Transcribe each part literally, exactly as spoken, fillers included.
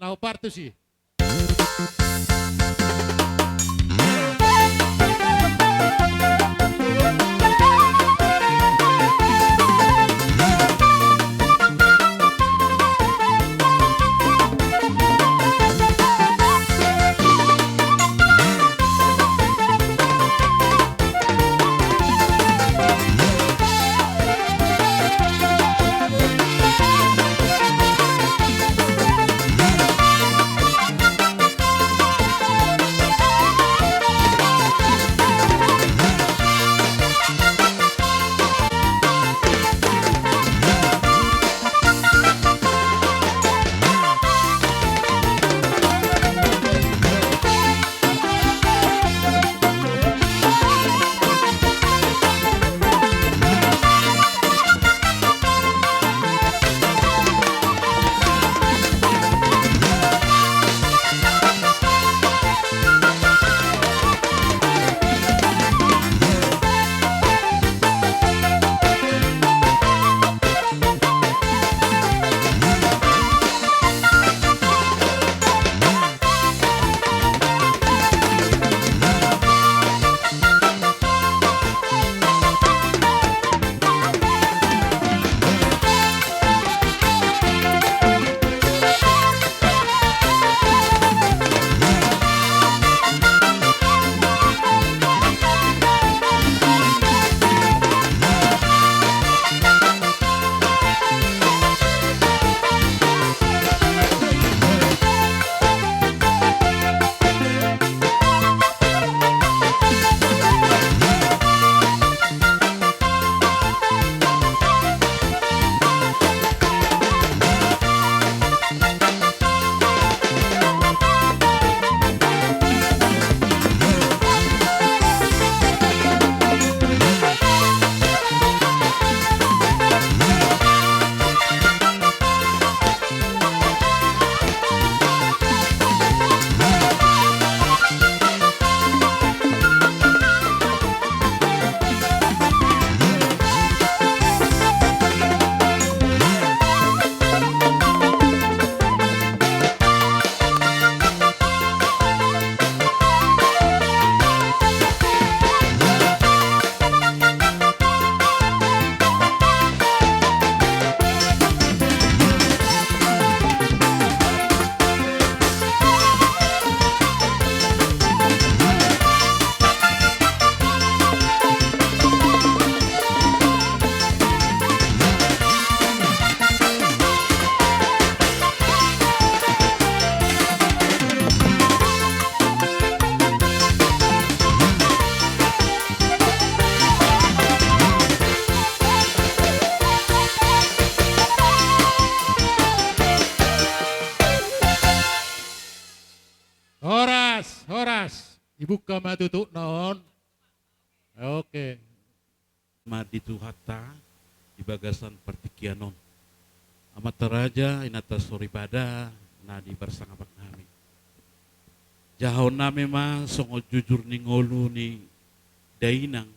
Au partus i. Horas, horas. Dibuka ma tutupna on. Oke. Ma di Tuhanta di bagasan partingkian on. Amanta raja, inanta soripada na di parsangapan nami. Jahaon nami ma songon jujur ni ngolu ni dainang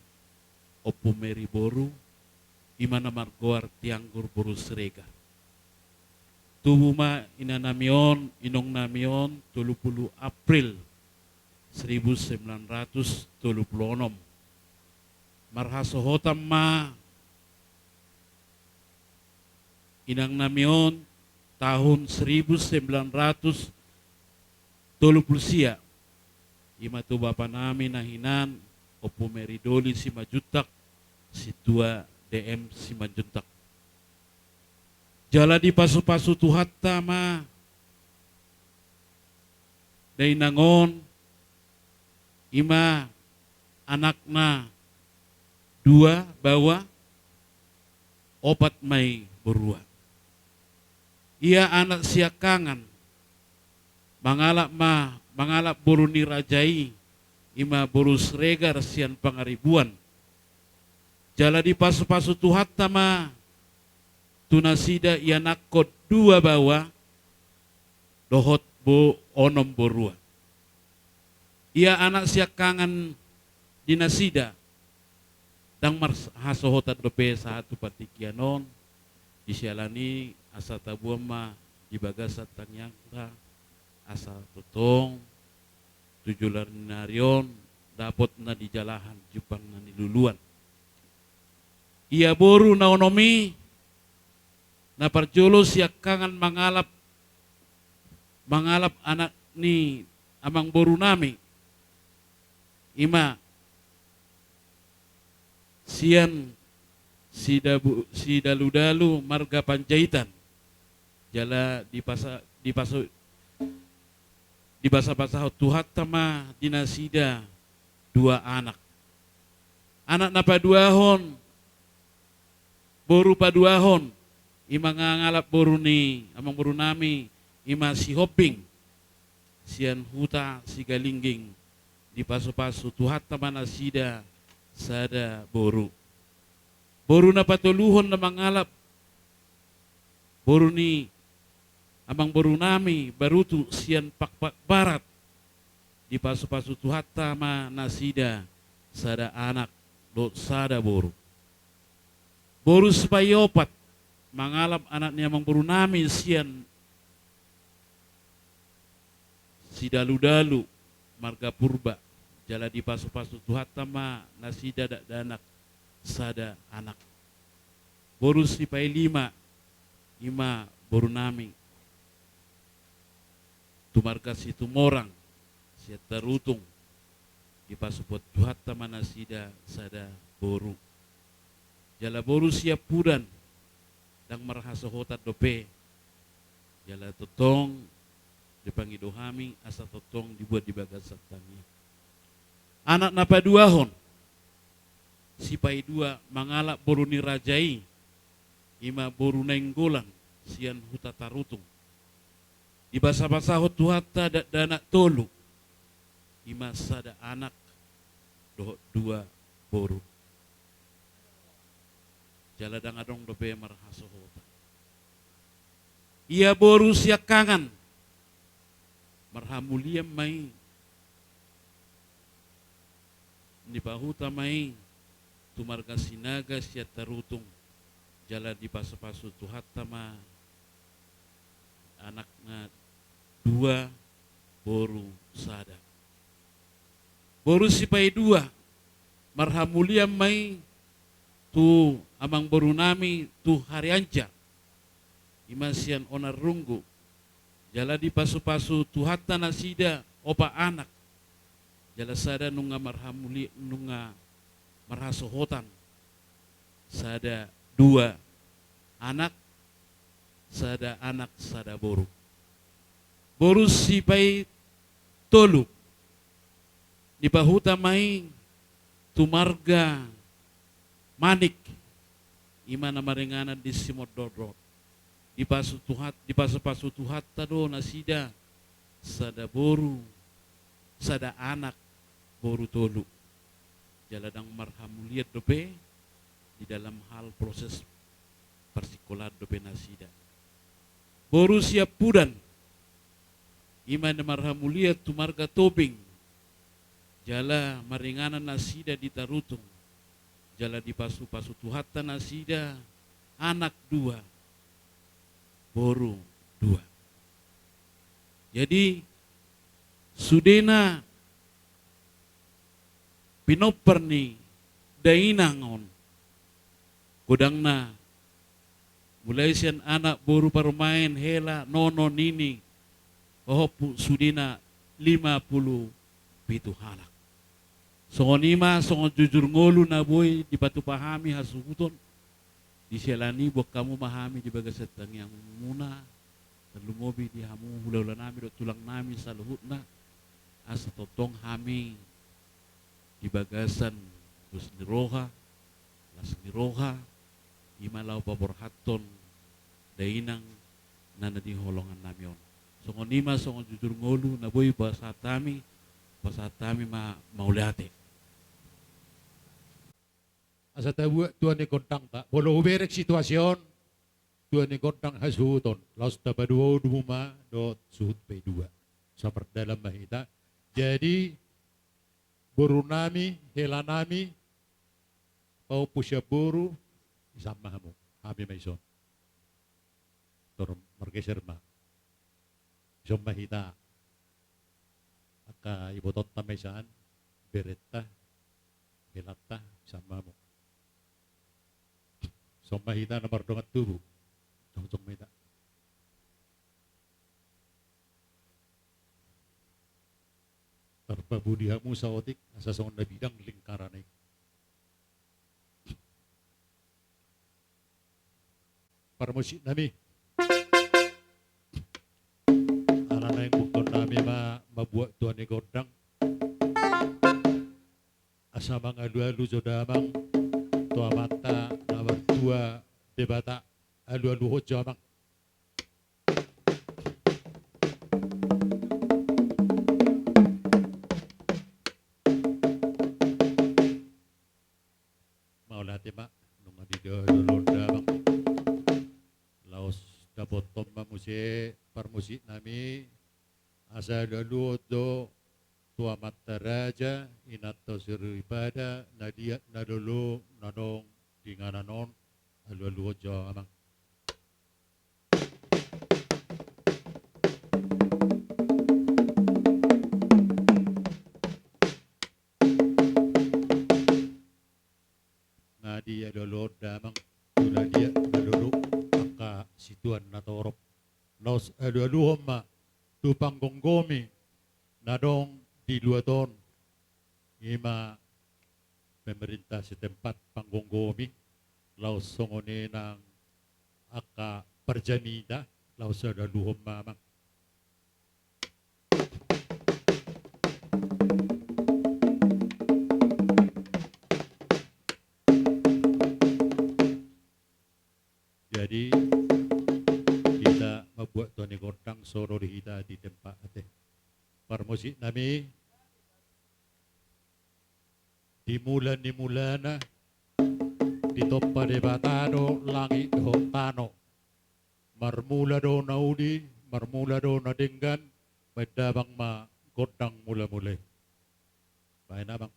Ompu Meri boru, i ma na margoar Tianggur boru Siregar. Tubu ma inanami on, inongnami on, tolu pulu April seribu sembilan ratus tolu pulu onom. Marhasohotan ma inangnami on tahun seribu sembilan ratus tolu pulu sia. I ma tu bapanami na hinan Ompu Meri Doli Simanjuntak, sintua D M Simanjuntak. Jala dipasupasu Tuhanta ma dainang on, i ma anakna dua baoa, opat ma i borua. Ia anak siangkangan, mangalap ma, mangalap boru ni raja i, i ma boru Siregar sian Pangaribuan. Jala dipasupasu Tuhanta ma tu nasida ianakhon dua baoa dohot bo-, onom borua. Ia anak siangkangan di nasida, ndang marhasohotan dope sahat tu partingkian on, di siala ni asa tabuan ma di bagasan tangiangta asa tongtong tu joloan ni ari on dapot na dijalahan jumpang na niluluan. Ia boru na onom i, na parjolo siangkangan mangalap, mangalap anak ni amangborunami, i ma sian Sidabu-, Sidaludalu marga Panjaitan. Jala dipasa-, dipasu-, dibasabasahon Tuhanta ma di nasida dua anak. Anak na paduahon, boru paduahon, i ma mangalap boru ni amangborunami, i ma Sihombing sian huta Sigalingging. Dipasupasu Tuhanta ma nasida sada boru. Boru na patoluhon na mangalap, boru ni amangborunami Barutu sian Pakpak Barat. Dipasupasu Tuhanta ma nasida sada anak dohot sada boru. Boru sipaiopat mangalap anak ni amangborunami sian Sidaludalu marga Purba, jala dipasupasu Tuhanta ma nasida dakdanak sada anak. Boru sipailima, i ma borunami tu marga Situmorang sian Tarutung, dipasupasu Tuhanta ma nasida sada boru. Jala boru siampudan, ndang marhasohotan dope, jala tongtong dipangido hami asa tongtong dibuat di bagasan tangiang. Anak na paduahon, sipaidua mangalap boru ni raja i, i ma boru Nainggolan sian huta Tarutung. Dibasabasahon Tuhanta dakdanak tolu, i ma sada anak dohot dua boru. Jala ndang adong dope marhasohotan. Ia boru siangkangan, marhamulian ma i, nipahuta ma i tu marga Sinaga sian Tarutung, jala dipasupasu Tuhanta ma anakna dua, boru sada. Boru sipaidua, marhamulian ma i tu amangborunami tu Harianja, i ma sian Onan Runggu, jala dipasupasu Tuhanta nasida opat anak, jala sada nunga marhamuli-, nunga marhasohotan, sada dua anak, sada anak sada boru. Boru sipaitolu, dipahuta ma i tu marga Manik, i ma na maringanan di Simondondon. Dipasu Tuhat-, dipasupasu Tuhanta do nasida sada boru, sada anak, boru tolu. Jala ndang marhamulian dope di dalam hal proses parsingkolaan dope nasida. Boru siampudan, i ma na marhamulian tu marga Tobing, jala maringanan nasida di Tarutung, jala dipasupasu Tuhanta nasida anak dua, boru dua. Jadi, sudena pinompar ni dainang on, godangna, mulai sian anak, boru, parumaen, hela, nono, nini, pahompu, sudena lima pulu pitu halak. Songon i ma, songon jujur ngolu na boi dipatupa hami hasuhuton, di siala ni boan hamu ma hami di bagasan tangiangmuna, tarlumobi di hamu hulahulanami dohot tulangnami saluhutna, asa tongtong hami di bagasan dos ni roha, las ni roha, i ma laho paborhathon dainang na, na di holongannami on. Songon i ma, songon jujur ngolu na boi pasahat hami, pasahat hami ma mauliate. Asa tabuat tua ni gondangta, molo hubereng situasi on, tua ni gondang hasuhuton, laos tapaduahon hamu ma dohot suhut paidua. Sapardalan ma hita. Jadi, borunami, helanami, pahompu sian boru, isam ma hamu. Hami ma ison. Tor margeser ma. Ison ma hita. Angka ibotonta ma i sian berenta, helanta, sian hamu. Songon i ma hita na mardongan tubu. Jongjong ma hita. Tarpapudi hamu saotik asa songon na bidang lingkaran i. Parmusik nami. Ala naeng bungkon nami ma mambuat tua ni gondang. Asa mangalualu jo damang tu Amanta na martua Debata, alualuhon jo amang. Mauliate ma, nunga dialualuhon damang. Laos dapothon ma muse parmusik nami, asa alualuhon jo tu amanta raja, inanta soripada, na liat na lolo, na adong di inganan on, alualuhon jo amang. Nga dialualuhon damang tu na liat na lolo angka situan na torop. Laos alualuhon ma tu panggomgomi na adong di luat on, i ma pemerintah setempat, panggomgomi, laos songon i nang angka parjamita, laos alualuhon ma amang. Jadi, hita mambuat tua ni gondang, so ro do hita di tempat ate. Parmusik nami, di mula ni mulana, ditompa Debata do langit dohot tano. Marmula do na uli, marmula do na denggan, baen damang ma gondang mulamula i. Baen amang.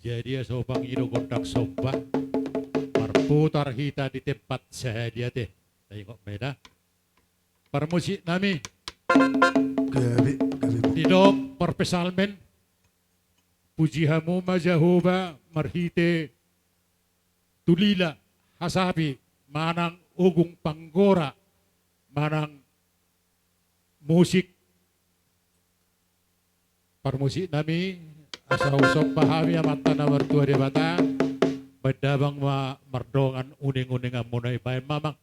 Jadi asa hupangido gondang somba, marputar hita di tempat sahali ate. Taingot ma hita. Parmusik nami. Gabe, gabe. Didok parpsalmen, puji hamu ma Jahowa marhite tulila, hasapi, manang ogung panggora, manang musik. Parmusik nami, asa husomba hami Amanta na martua Debata, baen damang ma mardongan uninguninganmuna i, baen ma amang.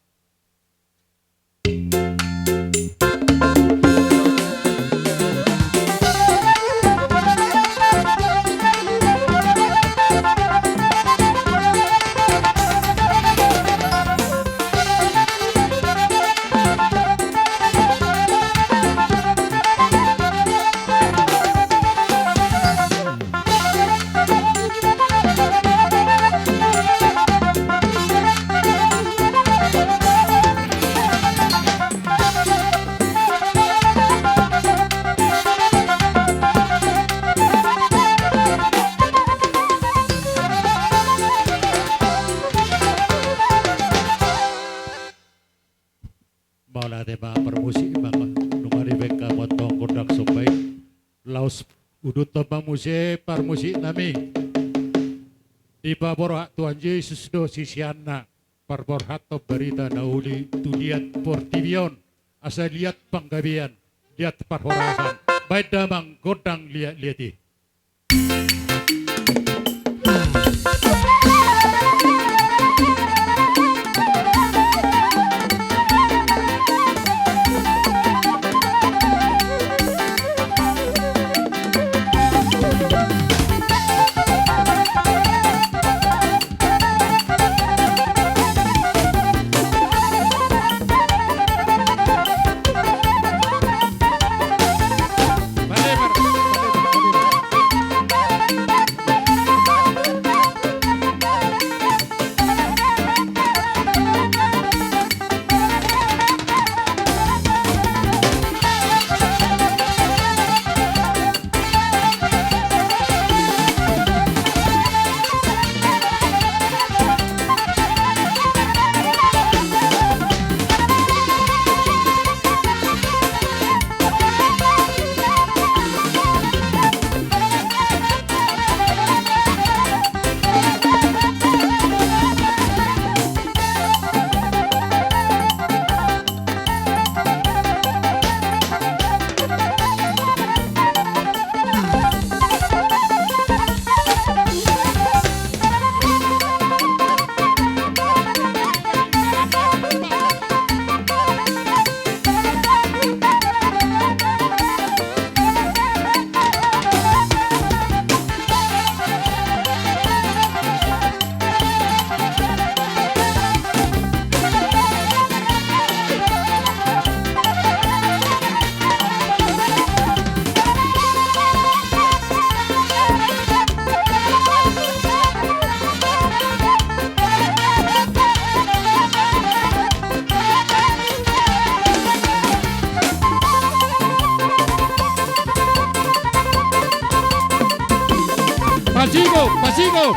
Mauliate ma parmusik, manang nunga dibaen hamu antong gondang somba i. Laos uduthon ma muse parmusik nami. Dipaborhat Tuhan Jesus do siseanna parborhathon barita na uli tu liat portibi on, asa liat panggabean, liat parhorasan. Baen damang gondang liatliat i. Pasigo, pasigo.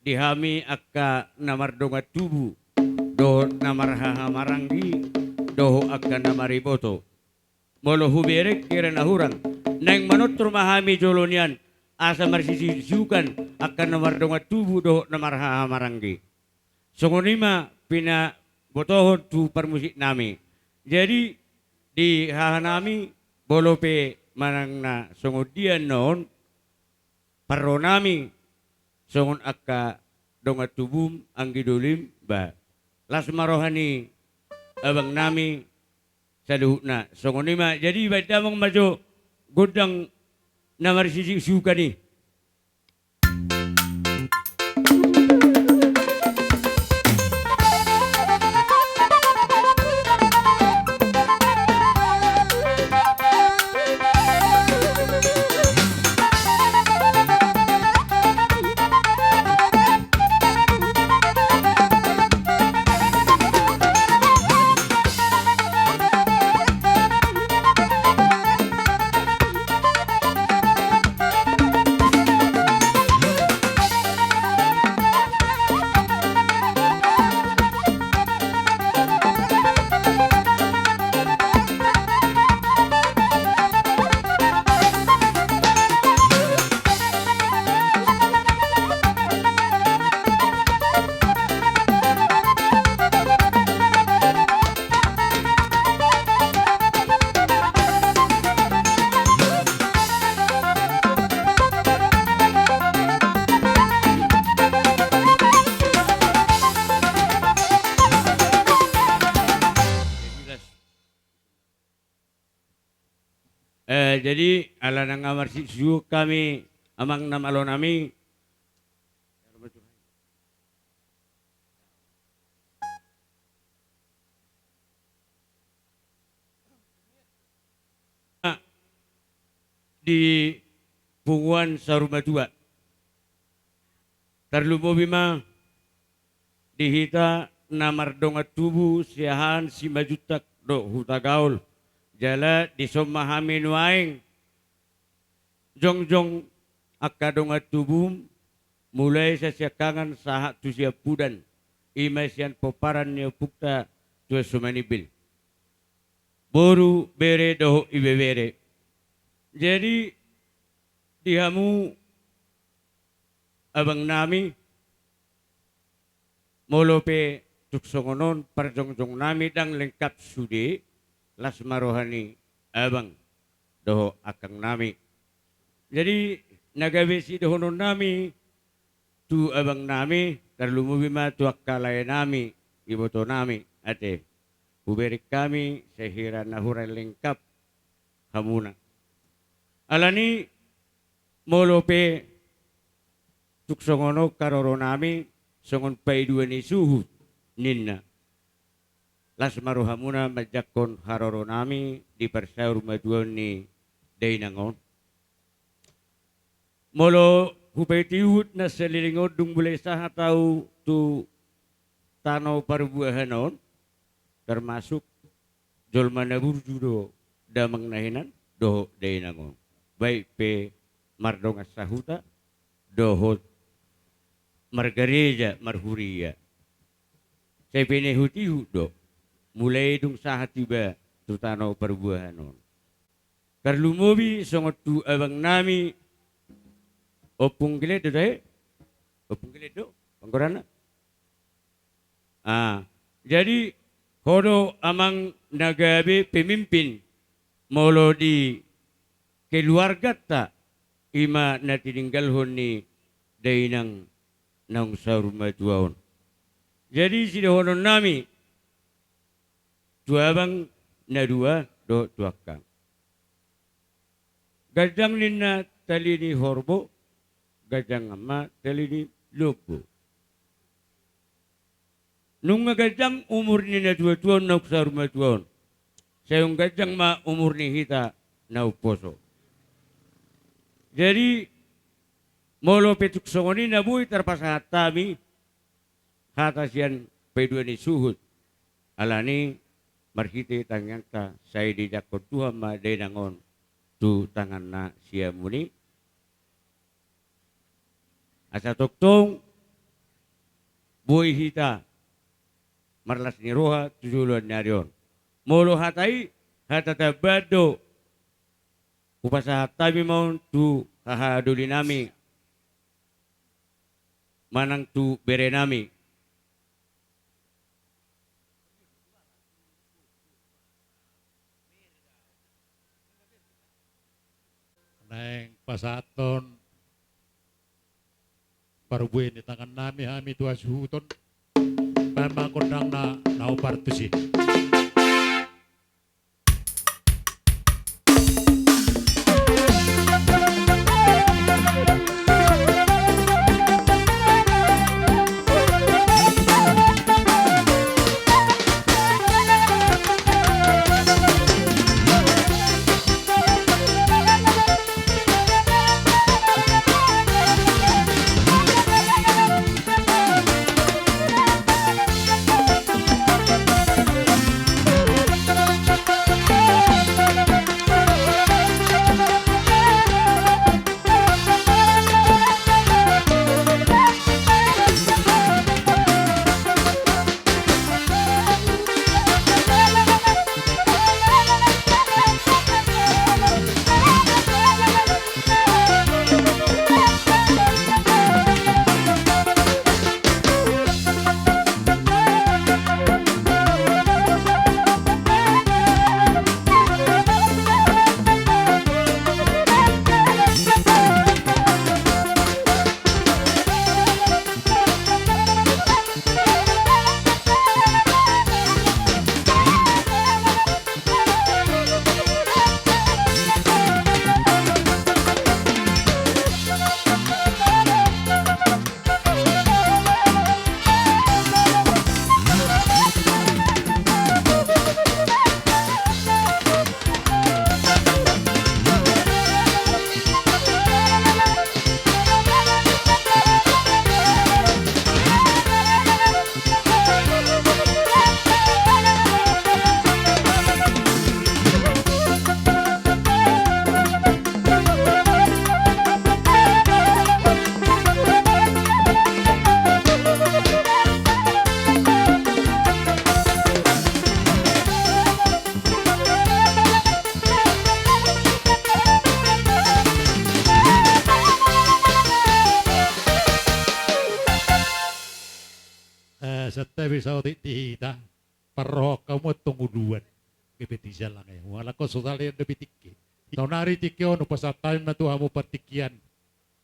Di hami angka na mardongan tubu dohot na marhahamaranggi dohot angka na mariboto. Molo hubereng hira na hurang, naeng manortor ma hami jolo nian asa marsisiuksiukan angka na mardongan tubu dohot na marhahamaranggi. Songon i ma pinabotohon tu parmusiknami. Jadi di hahanami, molo pe manang na songon dia annon, parrohanami songon angka dongan tubum, anggi dolim, ba las ma roha ni abangnami saluhutna. Songon i ma, jadi baen damang ma jo gondang na marsisiuksiukan i. Eh, jadi ala nunga marsisiuksiuk hami amang na malonami, di punguan saur matua. Tarlumobi ma di hita na mardongan tubu siahaan Simanjuntak dohot Hutagaol, jala dison ma hami nuaeng jongjong angka dongan tubu, mulai sian siangkangan sahat tu siampudan, i ma sian pomparan ni ompunta Tuan Sumanimbil, boru, bere dohot ibebere. Jadi di hamu abang nami, molo pe tung songon on parjongjong nami ndang lengkap sude, las ma roha ni abang dohot angkang nami. Jadi na gabe sidohonon nami tu abang nami, tarlumobi ma tu angka lae nami, iboto nami, ate, hubereng hami sai hira na hurang lengkap hamuna. Alani molo pe tung songon on haroro nami, songon paidua ni suhut ninna, las ma rohamuna manjangkon haroro nami di parsaur matuaon ni dainang on. Molo hupaihutihut na saleleng on dung mulai sahat ahu tu tano parbuahan on, termasuk jolma na burju do damang na hinan dohot dainang on. Baik pe mardongan sahuta dohot margareja, marhuria, sai pinaihutihut do, mulai dung sahat iba tu tano parbuahan on. Tarlumobi songon tu abang nami Ompung Giled do, tahe? Ompung Giled do panggoranna. Ah, jadi ho do amang na gabe pemimpin molo di keluarganta, i ma na tininggalhon ni dainang naung saur matua on. Jadi sidohonon nami tu abang na dua dohot tu angkang. Ganjang ninna tali ni horbo, ganjang ma tali ni lombu. Nunga ganjang umur ni natuatua on naung saur matua on, sai umganjang ma umur ni hita na umposo. Jadi molo pe tung songon i na boi tarpasahat hami hata sian paidua ni suhut, alani marhite tangiangta sai dijangkon Tuhan ma dainang on tu tanganna siamun i, asa tongtong boi hita marlas ni roha tu joloan ni ari on. Molo hata i, hata tambahan do hupasahat hami ma on tu hahadoli nami manang tu bere nami. Naeng pasahathon parbue ni tangan nami hami tu hasuhuton. Baen ma gondangna na hombar tusi. Santabi saotik di hita, parrohahon hamu antong uluan. Gabe di jalang e. Mangalakkon so salean dope tingki. Saonari tingki on, hupasahat hami ma tu hamu partingkian.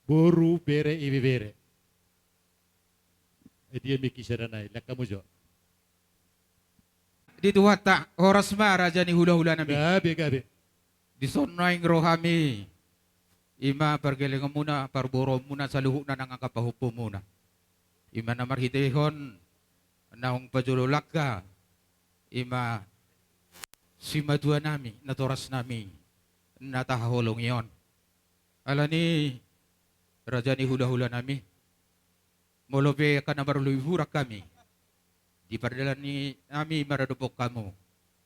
Boru, bere, ibebere. Edi ami kisada nai, lean hamu jo. Di Tuhanta, horas ma raja ni hulahula nami. Gabe, gabe. Dison naeng ro hami, ima pargellengonmuna, parboruonmuna, saluhutna nang angka pahompumuna. Ima na marhitehon, naung pajolo langka, ima simatua nami, natoras nami, na tahaholongi on. Alani, raja ni hulahula nami, molo pe angka na marlobi hurang hami, di pardalanan nami maradophon hamu,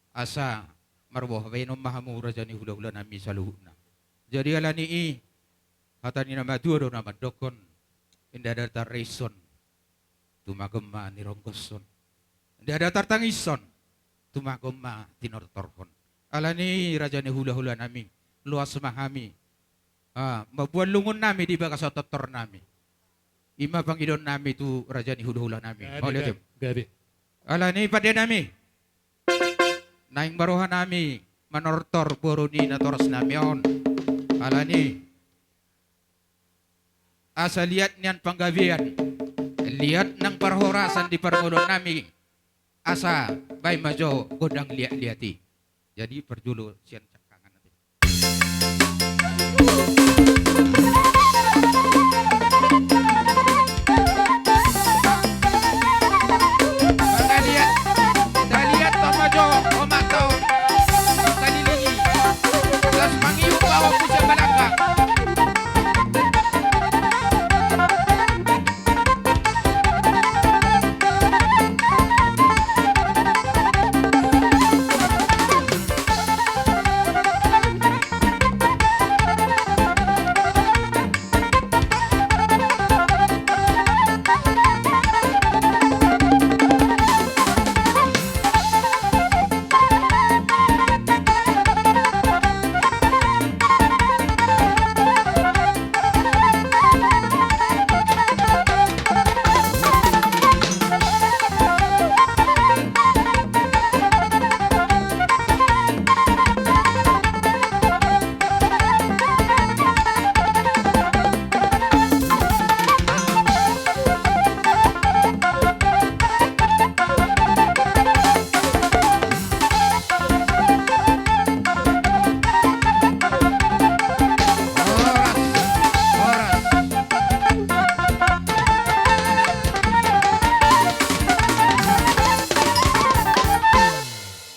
asa marboha bahenon ma hamu raja ni hulahula nami saluhutna. Jadi alani i, hata ni na matua do na mandokhon, inda ada tarreison, tumagon ma nironggoshon. Inda ada tartangishon, tumagon ma tinortorhon. Alani i raja ni hulahula nami, loas ma hami, ah, mamboan lungun nami di bagasan tortor nami. Ima pangidoan nami tu raja ni hulahula nami. Gabe, mauliate. Gabe. Alani i pande nami, naeng ma roha nami manortor boru ni natoras nami on. Alani i, asa liat nian panggabean, liat nang parhorasan di parngoluon nami, asa baen ma jo gondang liatliat i. Jadi parjolo sian cangkangan ate. Mangaliat, taliat tong ma jo, omak tong, talilingi. Las mangiuk bawa puja balakang.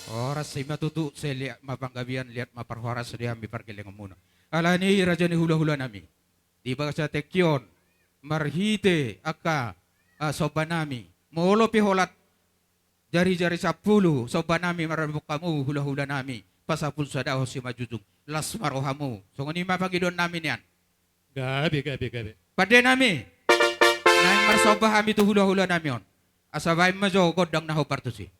Horas, ima tutu, sai liat ma panggabean, liat ma parhorasan di hami pargellengonmuna. Alani i raja ni hulahula nami, di bagasan tingki on, marhite angka, ah, somba nami, molo pe holan jarijari sampulu somba nami maradophon hamu hulahula nami, pasampulu sadahon simanjujung, las ma rohamu. Songon i ma pangidoan nami nian. Gabe, gabe, gabe. Pande nami, naeng marsomba hami tu hulahula nami on, asa baen ma jo gondang na hombar tusi.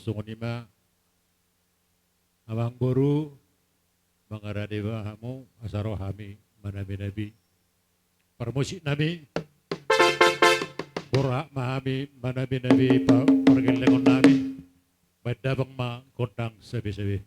Songon i ma, amang boru, mangarade ma hamu asa ro hami manabi-nabi. Parmusik nami, borhat ma hami manabi-nabi pa-, pargellengon nami. Baen damang ma gondang sabe-sabe.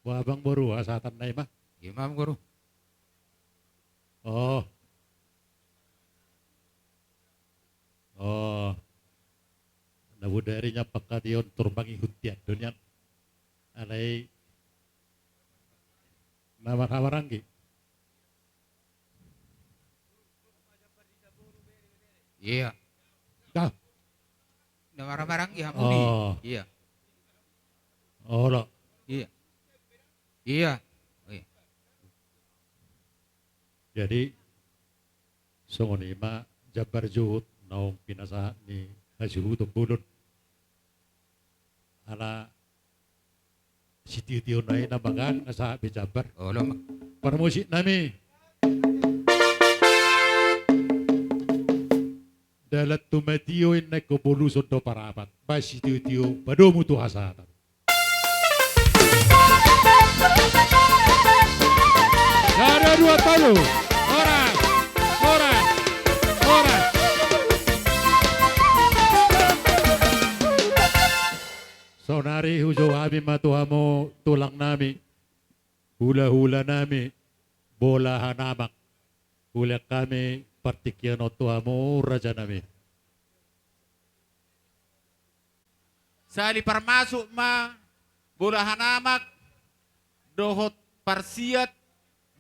Boha amang boru, hasahatan nai ma. Ima amang boru. Oh. Oh. Na bodari nian pangkataion tor mangihut hian do nian. Alai na marhahamaranggi. Iya. Dah. Na marhahamaranggi hamu di. Oh. Iya. Olo. Iya. Iya. Oh, iya. Jadi songon i ma jambar juhut naung pinasahat ni hasuhuton bolon. Ala sitiotio nai na mangan nga sahat be jambar. Olo ma. Parmusik nami. Dalan tu matio inna ingkon boluson do parapat. Baen sitiotio padomu tu hasahatan. Sada, dua, tolu. Horas. Horas. Horas. Saonari hujou hami ma tu hamu tulang nami, hula-hula nami, bola hanamak. Hulehon hami partingkian on tu hamu raja nami. Sahali parmasuk ma bola hanamak dohot parsiat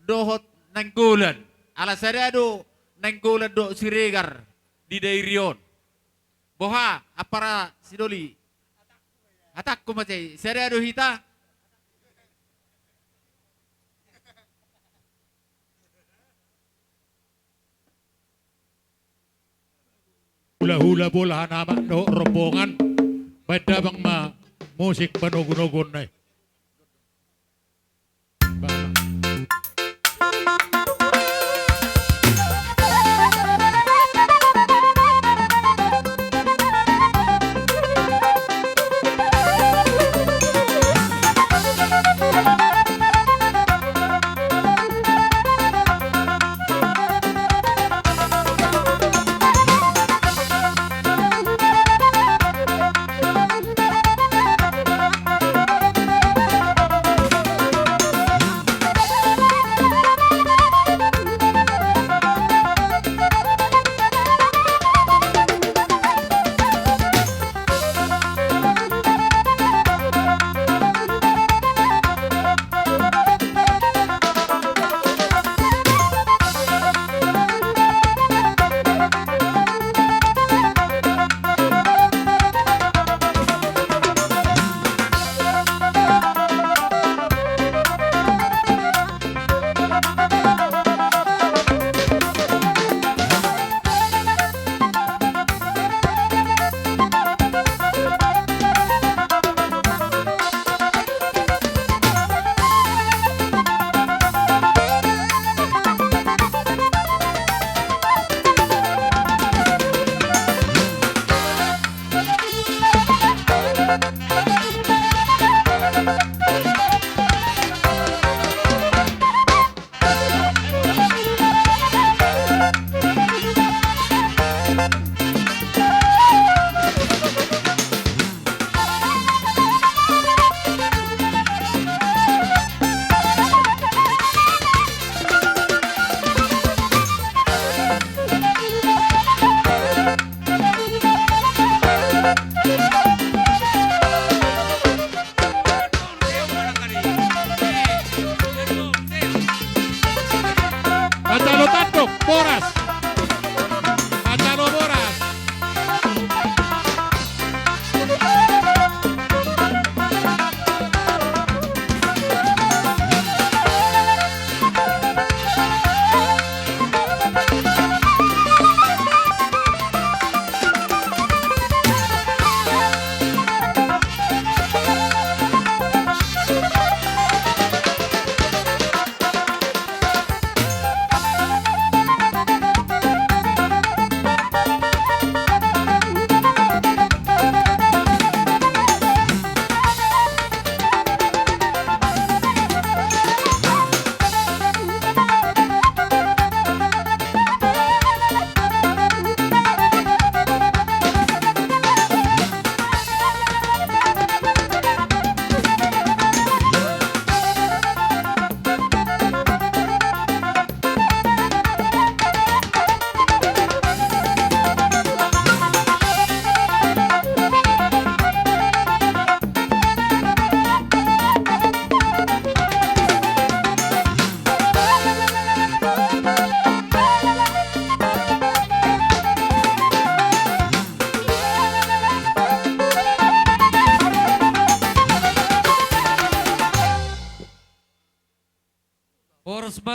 dohot nainggolan. Ala sada do nainggolan dohot Siregar di dairi on. Boha ampara sidoli? Hatangku ma sai sada do hita. Hula-hula bola hanamak dohot rombongan. Baen damang ma musik panogu-noguon nai.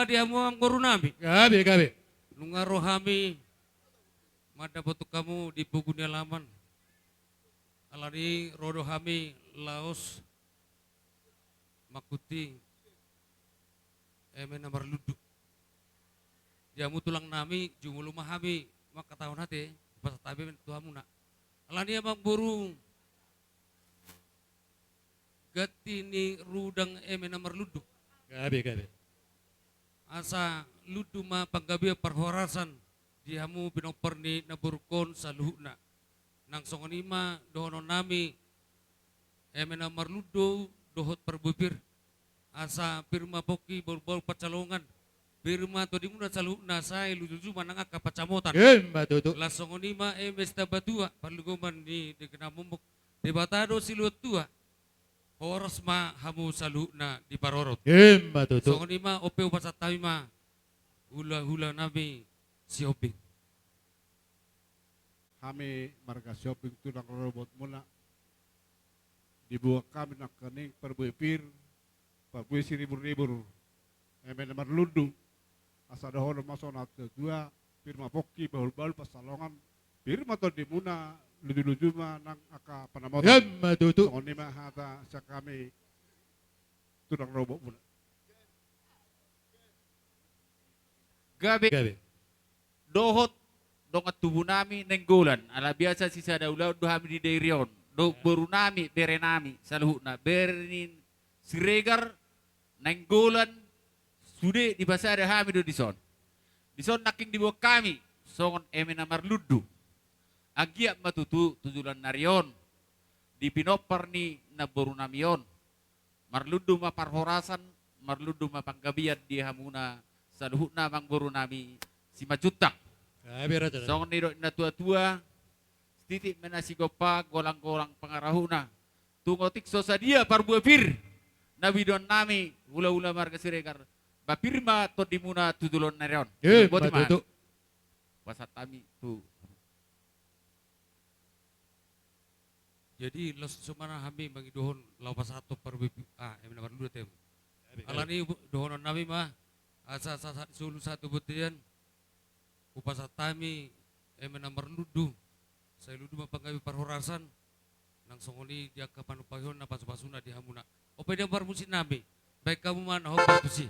di hamu amangboru nami. Gabe, gabe. Nunga ro hami mandapothon hamu di pogu ni alaman. Alani ro do hami laos mangkuti eme na marlundu. Di hamu tulang nami, jumolo ma hami mangkatahon ate, pasahat hami tu hamuna. Alani amangboru, ganti ni rudang eme na marlundu. Gabe, gabe. Asa lundu ma panggabean parhorasan di hamu pinompar ni namborungkon saluhutna. Nang songon i ma dohonon nami, eme na marlundu dohot parbue pir. Asa pir ma pongki bahulbahul pansalongan. Pir ma tondimuna saluhutna, sai lujuluju ma nang angka pansamotan. Ima tutu. Laos songon i ma eme Sitamba Tua, parlinggoman ni dengke na momok. Debata do silehon tua. Horas ma hamu saluhutna diparorot. Ima tutu. Songon i ma on pe hupasahat hami ma hulahula nami Sihombing. Hami marga Sihombing tulang rorobotmuna. Diboan hami nangkining parbue pir, parbue siriburribur, eme na marlundu. Asa dohonon ma songon hata ni natuatua, pir ma pongki bahulbahul pansalongan, pir ma tondimuna, lujuluju ma nang angka pansamotan. Ima tutu. Songon i ma hata sian hami tulang rorobotmuna. Gabe. Gabe. Dohot dongan tubu nami Nainggolan, ala biasa sisada ulaon do hami di dairi on. Dohot boru nami, bere nami saluhutna, bere ni Siregar, Nainggolan, sude dipasada hami do dison. Dison nangkin diboan hami songon eme na marlundu. Anggiat ma tutu tu joloan ni ari on, di pinompar ni namboru nami on, marlundu ma parhorasan, marlundu ma panggabean di hamuna saluhutna amangboru nami Simanjuntak. Gabe raja. Songon nidok ni natuatua, sititi ma na sigompa, golanggolang pangarahutna. Tung otik so sadia parbue pir na binoan nami hulahula marga Siregar, ba pir ma tondimuna tu joloan ni ari on. Ima tutu. Pasahat hami tu. Jadi laos so ma hami mangidohon laho pasahathon parbue pir, ah, eme na marlundu ate. Alani dohonon nami ma, asa sahat solu sahat tu bontean, hupasahat hami eme na marlundu, sai lundu ma panggabean parhorasan, nang songon i di angka panumpahon na pasupasuna di hamuna. On pe dia parmusik nami, baen hamu ma na hombar tusi.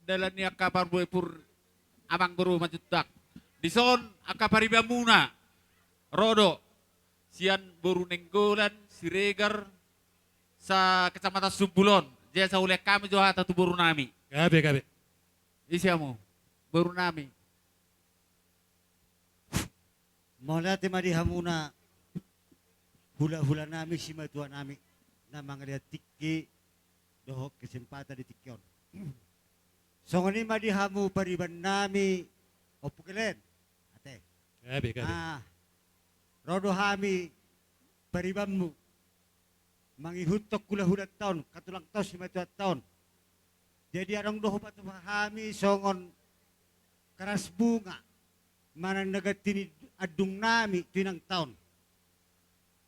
Dalan ni angka parbue pur amang boru Manjuntak. Dison angka paribanmuna ro do sian boru Nainggolan Siregar sa kecamatan Sumbulon. Jadi sai hulean hami jo hata tu boru nami. Gabe, gabe. Ise hamu boru nami? Mauliate ma di hamuna hulahula nami, simatua nami na mangalean tingki dohot kesempatan di tingki on. Songon i ma di hamu pariban nami, Ompu Gelen. Ate. Gabe, gabe. Ah, ro do hami paribanmu mangihuthon hulahulanta on, angka tulangta on, simatuanta on. Jadi adong do hupatupa hami songon karas bunga manang na ganti ni andung nami tu inangta on.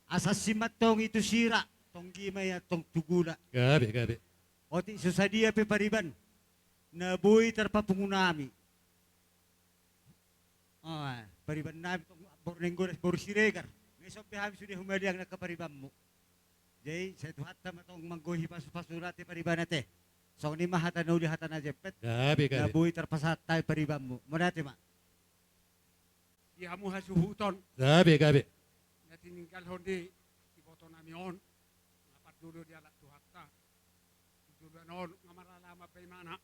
Asa sima tonggi tu sira, tonggi ma i antong tu gula. Gabe, gabe. Otik so sadia pe pariban na boi tarpapungu nami. Oh, eh, pariban nami tong boru Nainggolan, boru Siregar. Nunga dison pe hami sude humaliang angka paribanmu. Jadi sai Tuhanta ma tong manggohi pasupasu, ate pariban ate. Songon i ma hata na uli, hata na jempet. Gabe, gabe. Na boi tarpasahat hami paribanmu. Mauliate ma. Di hamu hasuhuton. Gabe, gabe. Na tininggalhon di iboto nami on, na parjolo dialap Tuhanta. Tu joloan on nga marlama pe imana.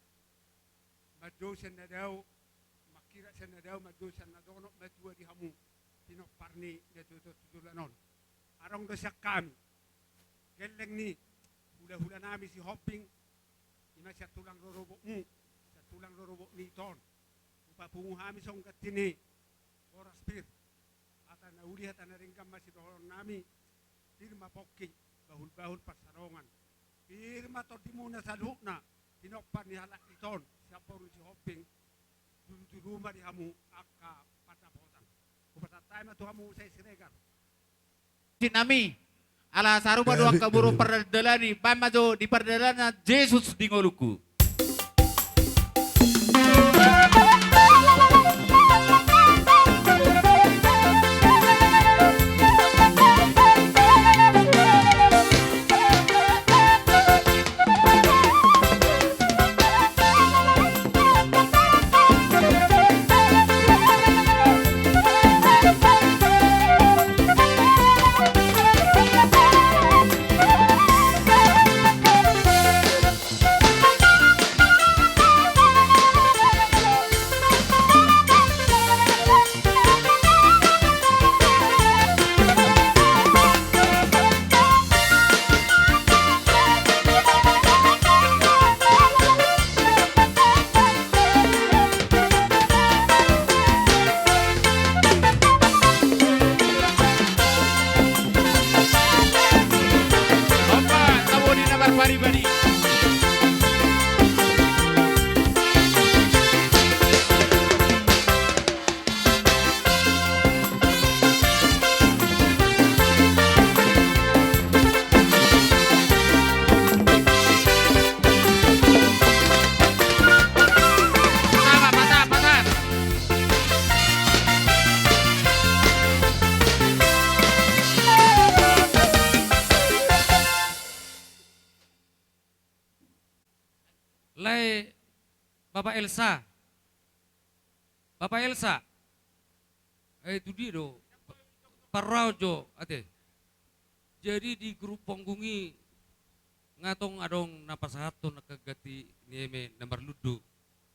Manjou sian na dao, mangkirap sian na dao, manjou sian na donok, matua di hamu pinompar ni natuatua tu joloan on. Adong do sian hami gelleng ni hulahula nami Sihombing, ima sian tulang rorobotmu, sian tulang rorobot ni ito on. Hupapungu hami songon ganti ni boras pir. Hata na uli, hata na denggan ma sidohonon nami. Pir ma pongki, bahulbahul pansalongan. Pir ma tondimuna saluhutna, pinompar ni halak ito on, sian boru Sihombing. Jurujuru ma di hamu angka pandapotan. Hupasahat hami ma tu hamu muse Siregar. Sinami, ala sarupa do angka boru pardalanan i, baen ma jo di pardalanan Jesus di ngolungku. Opa, tabo di na marparibadi. Lae, Bapak Elsa. Bapak Elsa. Eh, tu dia do? Parrau jo, ate. Jadi di grup panggung i nga tong adong na pasahathon angka ganti ni eme na marlundu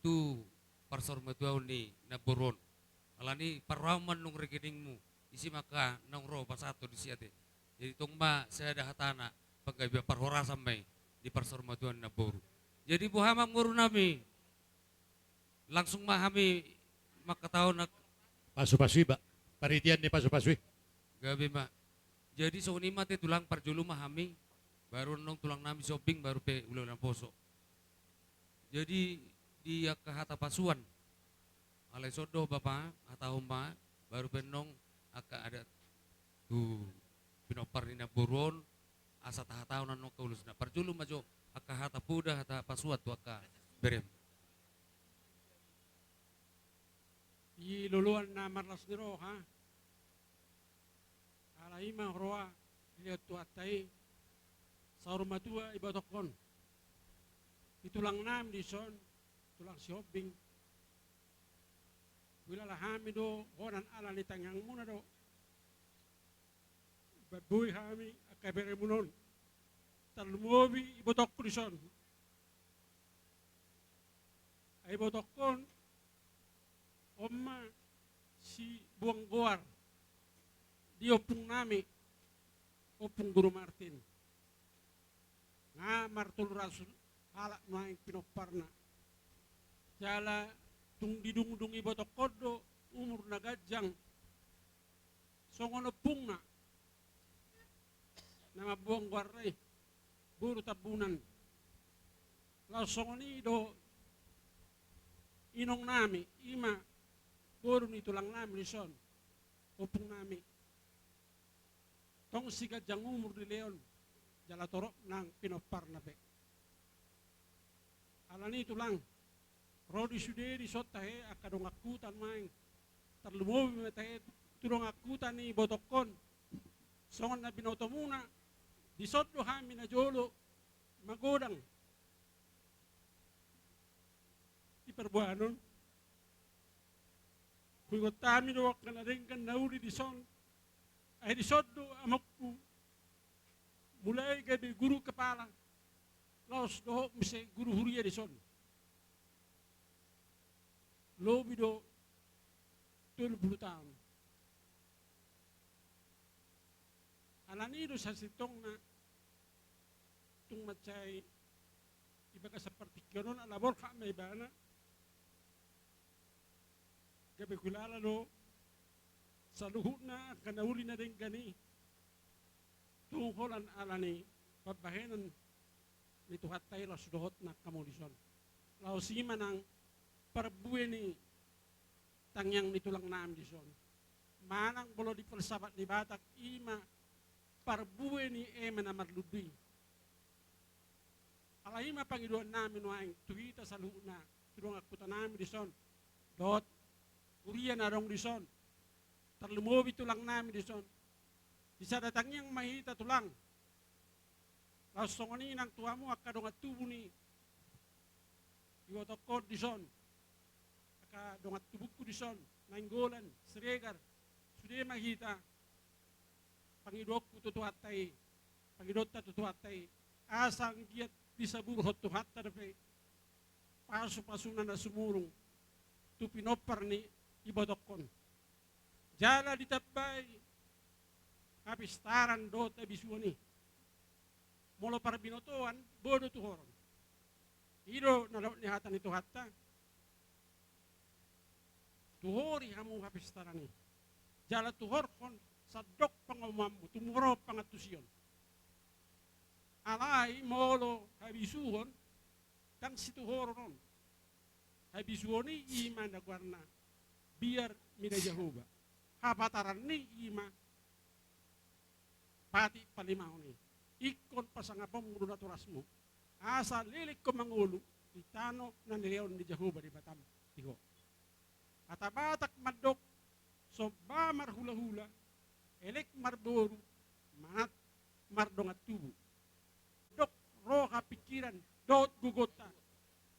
tu parsaurmatuaon ni namboru on. Alani parrau ma nung rekeningmu, isi ma angka naung ro pasahathon disi, ate. Jadi tong ma sada hatana, panggabean parhorasan ma i di parsaurmatuaon ni namboru. Jadi boha ma boru nami, langsung ma hami mangkatahon. Pasupasu i, Pak. Paritian ni pasupasu i. Gabe ma. Jadi songon i ma, ate, tulang, parjolo ma hami, baru annon tulang nami Sihombing, baru pe hulahula naposo. Jadi di angka hata pasuan, alai songon do Bapa, hatahon ma, baru pe annon angka adat tu pinompar ni namboru on, asa tahatahon annon angka ulosna. Parjolo ma jo angka hata poda, hata pasuan tu angka berem. Di loloan na marlas ni roha, ala i ma huroha dilehon Tuhanta i saur matua ibotongkon. Di tulang nami dison, tulang Sihombing. Huilala hami do holan ala ni tangiangmuna do. Boi hami angka beremunon. Tarlumobi ibotongku dison. Ai ibotongkon on ma si Buang Goar di ompung nami, ompung Guru Martin. Nga martolu ratus halak nuaeng pinomparna. Jala tung didungdung ibotongkon do umur na ganjang. Songon ompungna na mambuang goarna i, boru Tambunan. Laos songon i do inong nami, i ma boru ni tulang nami dison, ompung nami. Tong siganjang umur dilehon, jala torop nang pinomparna pe. Alani i tulang, ro di sude dison tahe angka dongan huta nuaeng. Tarlumobi ma tahe tu dongan huta ni ibotongkon. Songon na binotomuna, dison do hami najolo magodang di parboanon. Huingot hami do angka na denggan na uli dison. Ai dison do amongku mulai gabe guru kepala, laos dohot muse guru huria dison. Lobi do tolu pulu taon. Alani i do sasintongna tung mansai di bagasan partingkian on ala borhat ma ibana. Gabe huilala do saluhutna angka na uli na denggan i. Tung holan ala ni pambahenan ni Tuhanta i laos dohot nang hamu dison. Laos i ma nang parbue ni tangiang ni tulang nami dison. Manang molo di falsafat ni Batak i ma parbue ni eme na marlundu i. Ala i ma pangidoan nami nuaeng tu hita saluhutna, tu dongan huta nami dison, dohot huria na adong dison, tarlumobi tulang nami dison. Di sada tangiang ma hita tulang. Laos songon i nang tu hamu angka dongan tubu ni ibotongkon dison, angka dongan tubungku dison, Nainggolan, Siregar, sude ma hita. Pangidoanku tu Tuhanta i, pangidoanta tu Tuhanta i, asa anggiat disaburhon Tuhanta dope pasupasuna na sumurung tu pinompar ni ibotongkon. Jala ditambai hapistaran dohot habisuhon i. Molo parbinotoan, boi do tuhoron. I do na dok ni hata ni Tuhanta. Tuhori hamu hapistaran i. Jala tuhorhon sandok pangomoanmu, tumurong pangantusion. Alai molo habisuhon, ndang situhoron on. Habisuhon i i ma na goarna biar mida Jahowa. Hapataran ni i ma patik palimahon i. Ingkon pasangaponmu do natorasmu. Asa leleng ho mangolu di tano na nilehon ni Jahowa Debatam di ho. Hata Batak mandok, somba marhulahula, elek marboru, manat mardongan tubu. Dok roha pingkiran dohot gogonta,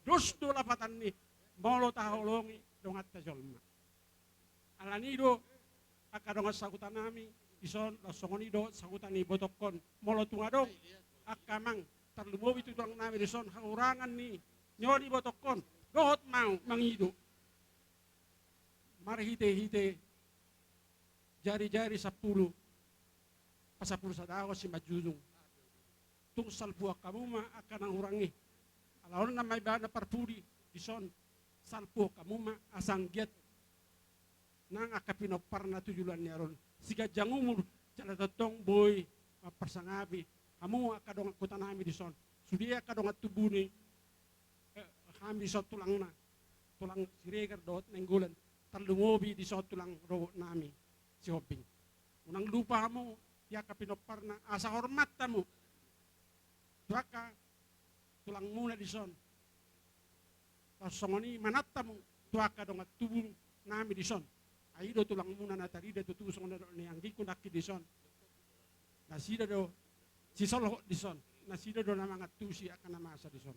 dos do lapatan ni molo tahaholongi donganta jolma. Alani i do angka dongan sahuta nami dison, laos songon i dohot sahuta ni ibotongkon. Molo tung adong angka amang tarlumobi tu tulang nami dison hahurangan ni, ni on ibotongkon, dohot ma au mangido marhitehite jarijari sampulu, pasampulu sada ho simanjujung. Tung salpuhon hamu ma angka na hurang i. Ala on nama ibana parpudi dison, salpuhon hamu ma asa anggiat nang angka pinomparna tu joloan ni ari on siganjang umur, jala tongtong boi mamparsangapi hamu angka dongan huta nami dison. Sude angka dongan tubu ni, eh, hami dison tulangna, tulang Siregar dohot Nainggolan, tarlumobi dison tulang rorobot nami Sihombing. Unang lupa hamu di angka pinomparna, asa hormat hamu tu angka tulangmuna dison. Laos songon i manat hamu tu angka dongan tubu nami dison. Ai i do tulangmuna na tarida tutu songon na dok ni anggingku nangkin dison. Nasida do sisolhot dison, nasida do na mangantusi angka na masa dison.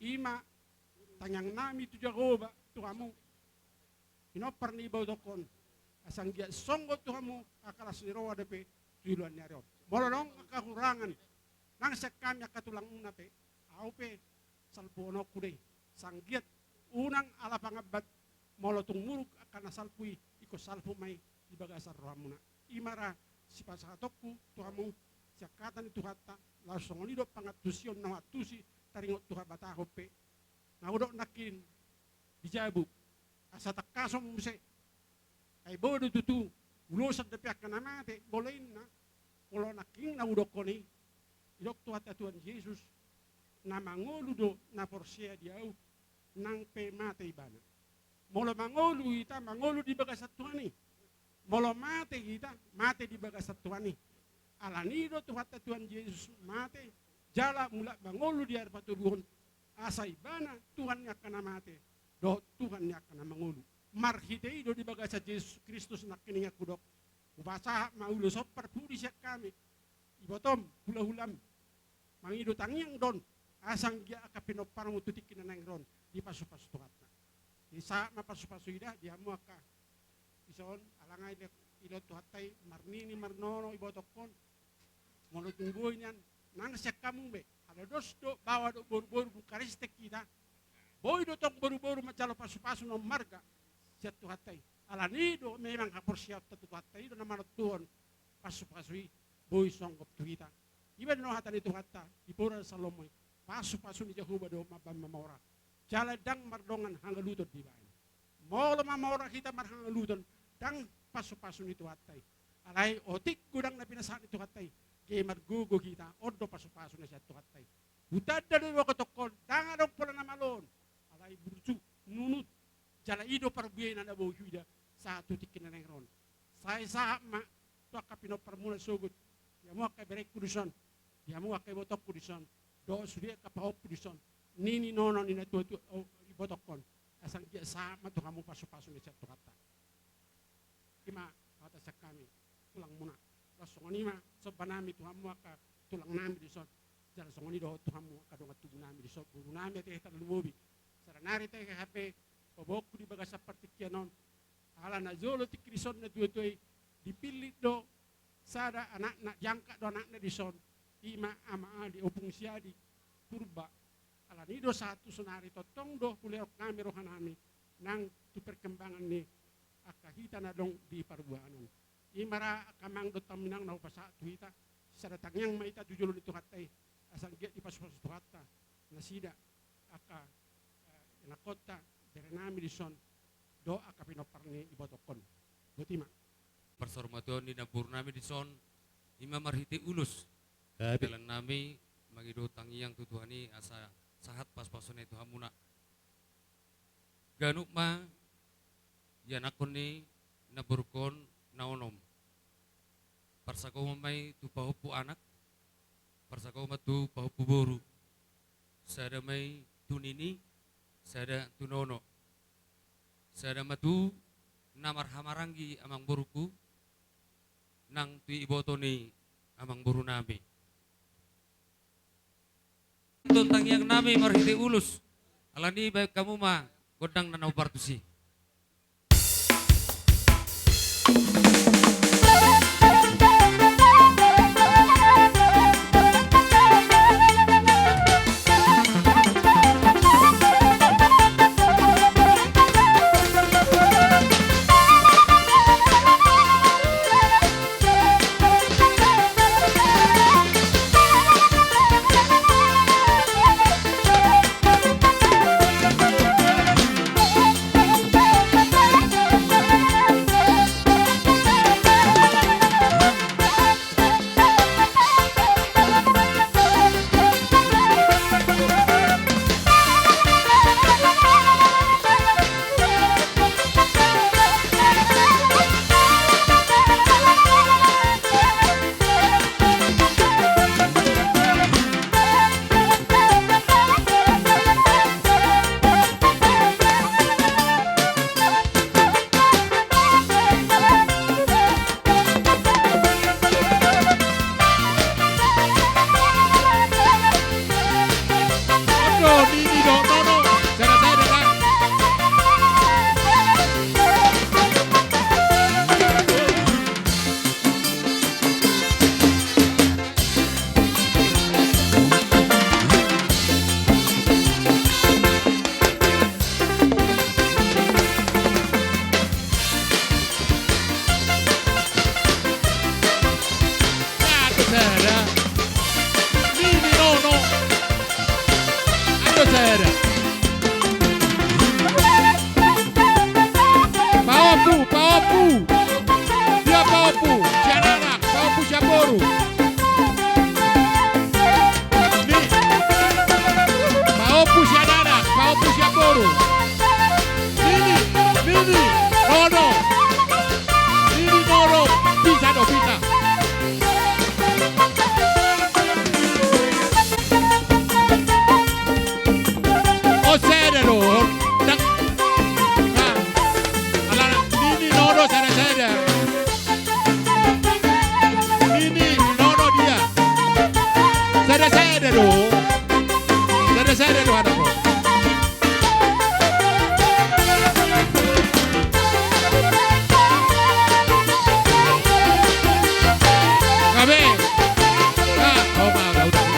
I ma tangiangnami tu Jahowa, tu hamu, pinompar ni ibotongkon, asa anggiat songgop tu hamu angka las ni roha dope tu joloan ni ari on. Molo adong angka hahurangan nang sian hami angka tulangmuna pe, ahu pe salpuhononku do i, asa anggiat unang ala pangambat, molo tung muruk angka na salpu i, ingkon salpu ma i di bagasan rohamuna. I ma ra sipasahatonku tu hamu sian hata ni Tuhanta, laos songon i do pangantusion na huantusi taringot tu habatahon pe. Na hudok nangkin di jabu, asa tangkason muse. Ai boi do tutu ulosan dope angka na mate, molo inna, molo nangkin na hudokkon i, didok Tuhanta Tuhan Jesus, na mangolu do na porsea di ahu, nang pe mate ibana. Molo mangolu hita, mangolu di bagasan Tuhan i. Molo mate hita, mate di bagasan Tuhan i. Alani i do Tuhanta Tuhan Jesus mate, jala mulak mangolu di ari patoluhon, asa ibana Tuhan ni angka na mate dohot Tuhan ni angka na mangolu. Marhite i do di bagasan Jesus Kristus nangkiningan hudok, hupasahat ma ulos on parpudi sian hami, ibotom, hulahulam, mangido tangiang do on, asa anggiat angka pinomparmu tu tingki na naeng ro on dipasupasu Tuhanta. Jadi sahat ma pasupasu i da di hamu angka dison, ala nunga dilehon Tuhanta i marnini marnono ibotongkon. Molo tung boi nian, nang sian hamu be, ala dos do baoa dohot boruboru, dung Kristen hita, boi do tong boruboru manjalo pasupasu na ummarga sian Tuhanta i. Alani i do memang haporseaonta tu Tuhanta i do na manontuhon pasupasu i boi songgop tu hita. I ma do hata ni Tuhanta di Pura Salomo i, pasupasu ni Jahowa do mambahen mamora, jala ndang mardongan hangaluton di ibana. Molo mamora hita marhangaluton, ndang pasupasu ni Tuhanta i. Alai otik godang na pinasahat ni Tuhanta i, gabe margogo hita, on do pasupasu na sian Tuhanta i. Hutanda do ibotongkon, ndang adong pola na malo on. Alai burju, nunut, jala i do parbuena na boi huida sahat tu tingki na naeng ro on. Sai sahat ma tu angka pinomparmuna sogot, di hamu angka berengku dison, di hamu angka ibotongku dison, dohot sude angka pahompu dison, nini nono ni natuatua, o, ibotongkon, asa anggiat sahat ma tu hamu pasupasu na sian Tuhanta. I ma hata sian hami tulangmuna. Laos songon i ma sombanami tu hamu angka tulangnami dison, jala songon i dohot tu hamu angka dongan tubunami dison, borunami ate hita na lumobi. Sada nari tahe hape paboaonku di bagasan partingkian on, ala na jolo tingki dison natuatua i, dipillit do sada anakna, diangkat do anakna dison, i ma Ama Adi, Ompung Siadi Purba. Alani i do sahat tu sonari tongtong do hulehon hami rohanami nang tu perkembangan ni angka hita na adong di parbuahan on. I ma ra angka amang dohot haminang na hupasahat tu hita, sisada tangiang ma hita tu jolo ni Tuhanta i, asa anggiat dipasupasu Tuhanta nasida angka, eh, anakhonta, berenami dison, dohot angka pinompar ni ibotongkon. Boti ma. Parsaurmatuaon ni namborunami dison, i ma marhite ulos. Gabe. Dalannami mangido tangiang tu Tuhan i asa sahat pasupasuna i tu hamuna. Ganup ma ianakhon ni namborungkon na onom. Parsagomon ma i tu pahompu anak, parsagomon ma tu pahompu boru. Sada ma i tu nini, sada tu nono. Sada ma tu na marhahamaranggi amangborungku, nang tu iboto ni amangborunami. Tangiangnami marhite ulos, alani i bahen hamu ma gondang na naung partusi. Nini, Nini, Nono. Nini, Nono, bisa do, bisa. O, sada do. Dak. Nah, ala Nini, Nono, sada, sada. Nini, Nono, dia. Sada, sada do. Sada, sada do, anak. Gabe. Ah, oh, ma, udah, udah.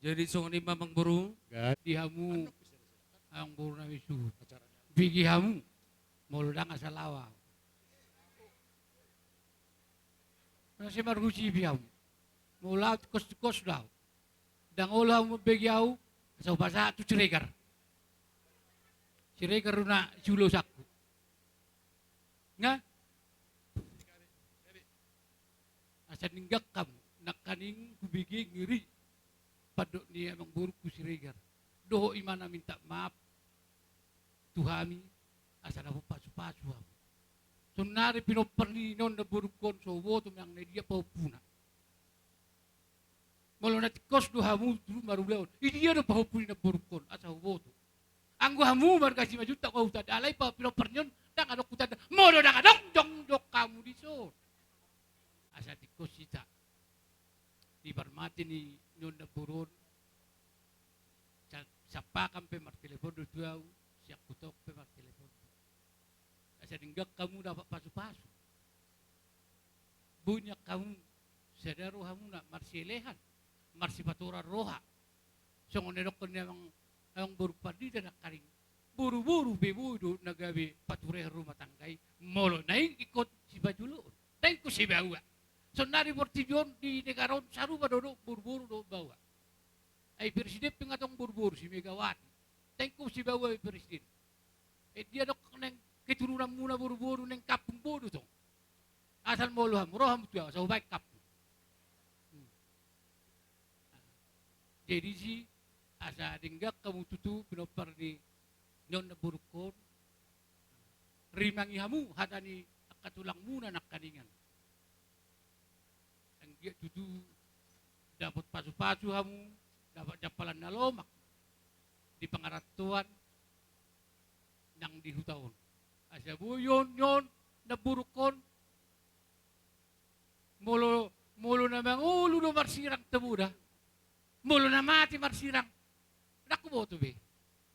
Jadi songon i ma, amangboru, di hamu, amangboru nami suhut. Bege hamu, molo ndang asa laho ahu. Nasa marhusipi hamu. Molo ahu tingkos-tingkos do ahu. Ndang olo hamu mambege ahu, asa hupasahat tu Siregar. Siregar do na siulaonku. Nga? Asa denggan hamu, nangkaning hubege ngeri pandok ni amangborungku Siregar. Dohot imana minta maaf tu hami, asa dapot pasu-pasu hamu. Saonari pinompar ni on namborungkon, so huboto manang na dia pahompuna. Molo na tingkos do hamu tu marulaon, i dia do pahompu ni namborungkon, asa huboto. Anggo hamu marga Simanjuntak, huboto, alai pinompar ni on ndang adong hutanda. Molo ndang adong, jongjong hamu dison. Asa tingkos hita. Di parmate ni on namboru on, sa-, sampakan pe martelepon do tu ahu, sian huta on pe martelepon do. Asa denggan hamu dapot pasu-pasu. Boi nian hamu, sada rohamuna, marsielehan, marsipatoran roha. Songon na nidokkon ni amang, amangboru pandita nangkaning, boru-boru pe boi do na gabe paturehon rumah tangga i, molo naeng ingkon sipajoloon. Naeng ingkon sibaoa. Saonari portibi on, di negara on, sarupa do, do boru-boru dohot baoa. Ai presiden pe nga tong boru-boru, si Megawati. Naeng ingkon sibaoa be presiden. Eh, dia dok naeng keturunanmuna boru-boru naeng kampung, boi do tong. Asal molo hamu, ro hamu tu ahu, asa hubaen kampung. Hmm. Jadi si, asa denggan hamu tutu pinompar ni on namborungkon. Rimangi hamu hata ni angka tulangmuna nangkaningan. Anggiat tutu dapot pasu-pasu hamu, dapot jampalan na lomak di pangarantoan nang di huta on. Asa boi on, on namborungkon, molo, molo na mangolu do marsirang tabo da, molo na mate marsirang, ndang huboto be.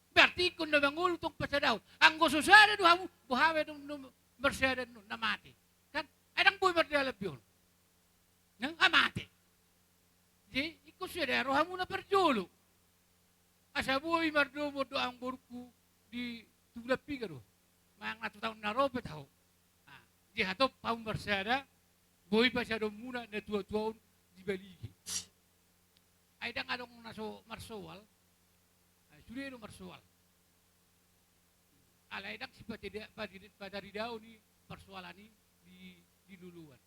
Berarti ingkon na mangolu tong pasadahon. Anggo so sada do hamu, boha be do, do marsada on na mate? Kan? Ai ndang boi mardalan be on. Nga mate. Jadi ingkon sada rohamuna parjolo. Asa boi mardomu do amangborungku di Tugu Piga do. Manang na tu taon na ro pe taho. Ah, jadi hatop hamu marsada, boi pasadahonmuna na tua-tua on di Balige. Ai ndang adong na so marsoal. Ai sude do marsoal. Alai ndang sipateda-, pateda-, pataridaon i parsoalan i di, di loloan.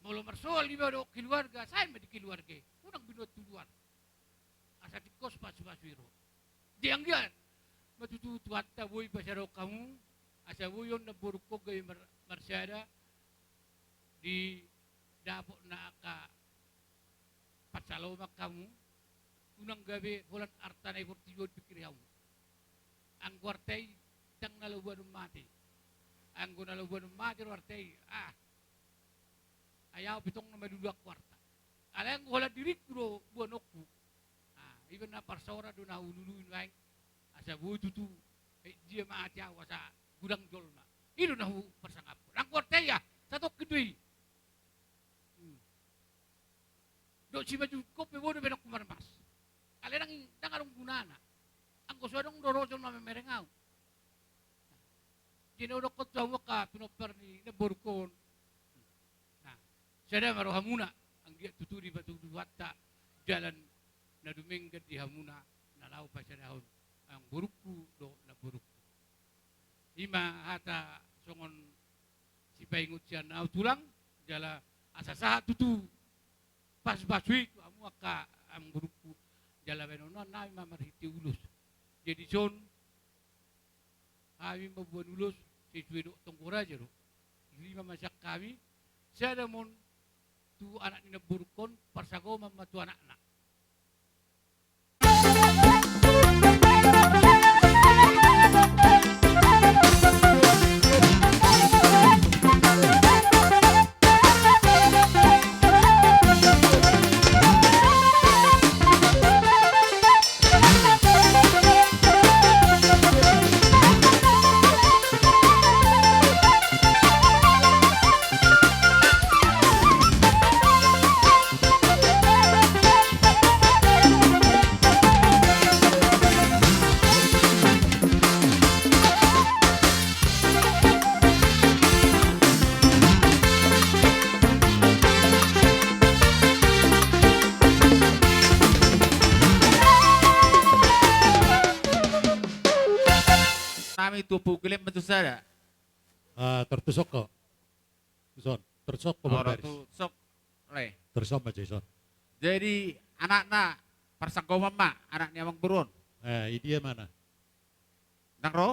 Molo marsoal iba dohot keluarga, sae ma di keluarga i. Unang binoan tu luar. Asa tingkos pasu-pasu i ro. Jadi anggiat ma tutu Tuhanta boi pasadahon hamu, asa boi on namborungkon gabe mar-, marsada, didapot na angka pansalongan hamu, unang gabe holan arta na i portibi on dipikiri hamu. Anggo arta i ndang na laho boanon mate. Anggo na laho boanon mate do arta i, ah. Ai ahu pe tong na maluluanku arta. Alai anggo holan diringku do boanonku. Ah, iba na parsaoran do na hulului nuaeng. Asa boi tutu, eh, dia mate ahu asa godang jolma. I do na huparsangaphon. Anggo arta i, ah, satongkin do i. Hmm. Dohot Simanjuntak pe boi do baenonku marmas. Rojo na memereng au. Jadi na hudokkon tu hamu angka pinompar ni namborungkon. Nah, sada ma rohamuna, anggiat tutu dipatudu Tuhanta jalan na dumenggan di hamuna na laho pasadahon amangborungku dohot namborungku. I ma hata songon sipaingot sian ahu tulang, jala asa sahat tutu pasupasui tu hamu angka amangborungku, jala bahenonnami ma marhite ulos. Jadi dison hami mamboan ulos sesuai dohot tonggo raja do. Lima ma sian hami, sada ma on tu anak ni namborungkon, parsagoman ma tu anakna. Nami tu pukilem ma tu sada. Ah, tortusok ko. Son, tortusok ko. Ora baris. Tu sok. Le. Tortusok ma, Jason. Jadi anakna parsagoman ma, anak ni amangboru on. Eh, i dia mana? Ndang ro?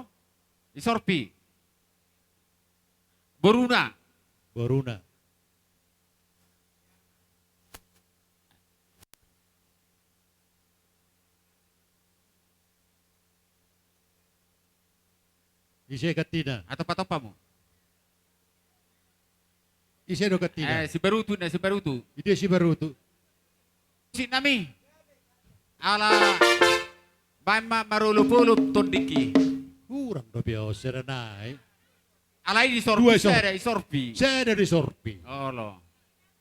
I Sorpi. Boruna. Boruna. Ise gantina? Atau patopamu? Ise do gantina? Eh, si Barutu, na si Barutu. I dia si Barutu? Sinami. Ala baen ma marolopolop tondingki. Kurang do biasa da nai. Alai di Sorpi. Dua i Sor-, sada i Sorpi. Sada di Sorpi. Olo.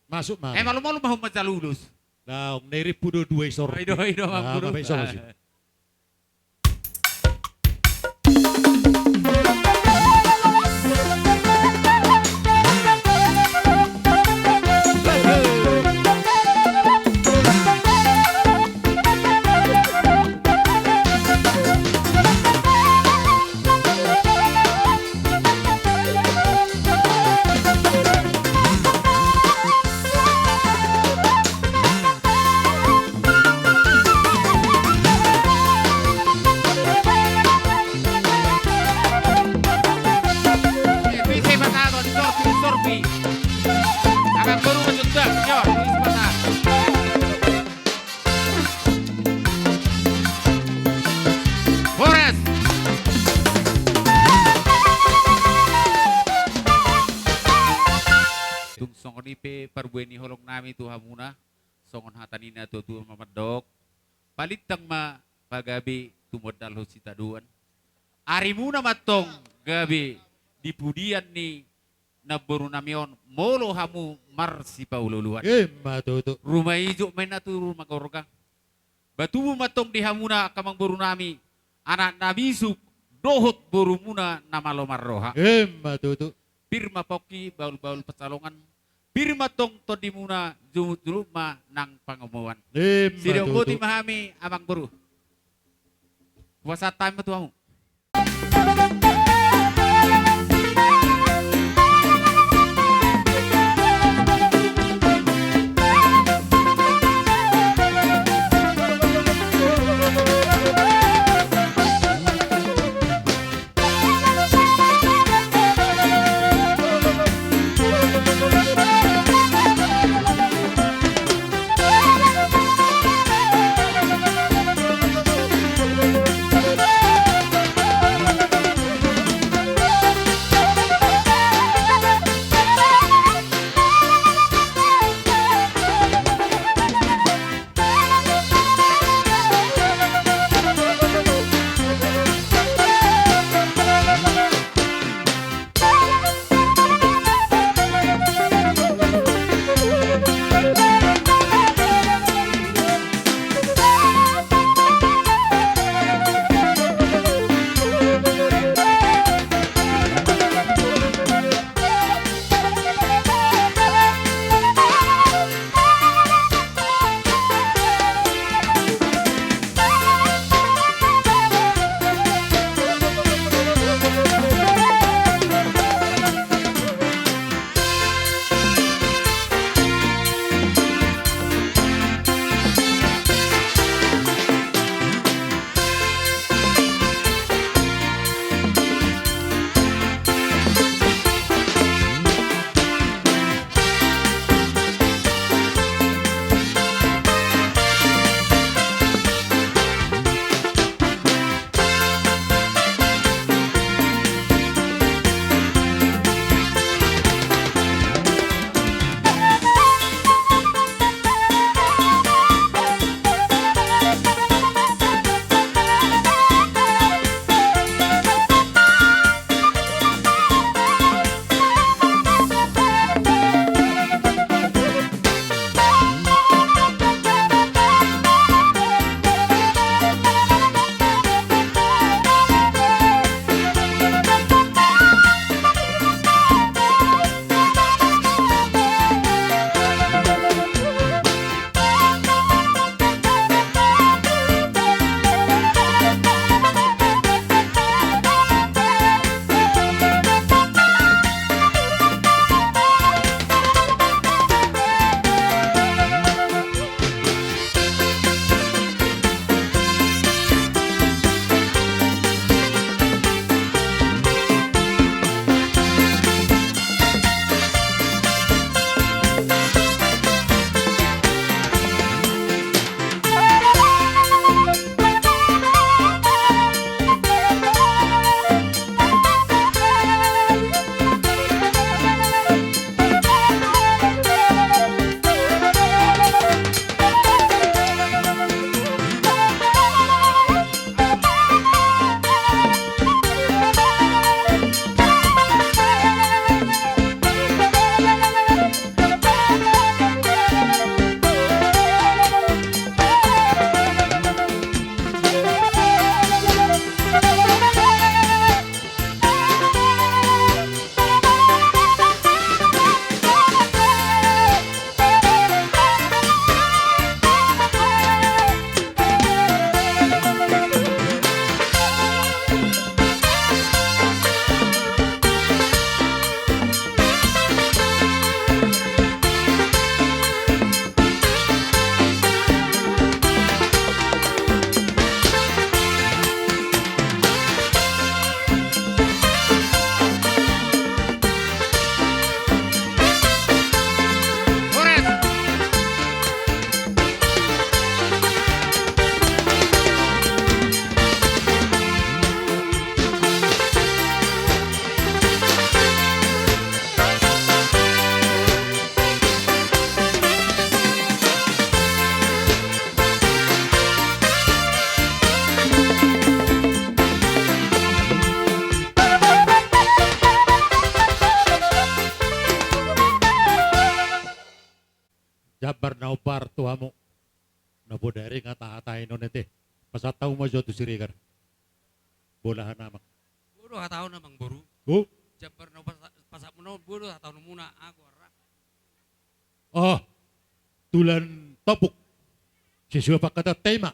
Masuk ma. Eh, malum-malum ma hon manjalo ulos. Daong, na i rimpu do dua i Sorpi. Ido, ido, ah, amangboru. Bapak iso masuk. Horas. Tung songon i pe parbue ni holong nami tu hamuna, songon hata ni na tuatua ma mandok, palintang ma pagabe tumundalhon sitadoan. Arimuna ma antong gabe di pudian ni namboru nami on, molo hamu marsipaolooloan. Ima tutu. Ruma ijuk ma inna tu ruma gorga. Ba tubu ma antong di hamuna angka amangboru nami, anak na bisuk dohot borumuna na malo marroha. Ima tutu. Pir ma pongki bahulbahul pansalongan, pir ma antong tondimuna, jumutjumut ma nang pangomoan. Ima tutu. Sidok boti ma hami amangboru. Hupasahat hami ma tu hamu. Dari ngata-ngatai none te. Pasahat hamu ma jo tu Siregar. Bolahan amang. Bodo hataon amang boru. Hu? Jambar na pasa-, pasahat muna on bodo hataon muna aku arra. Oh. Tulan topuk. Sesuai pangkatanta i ma.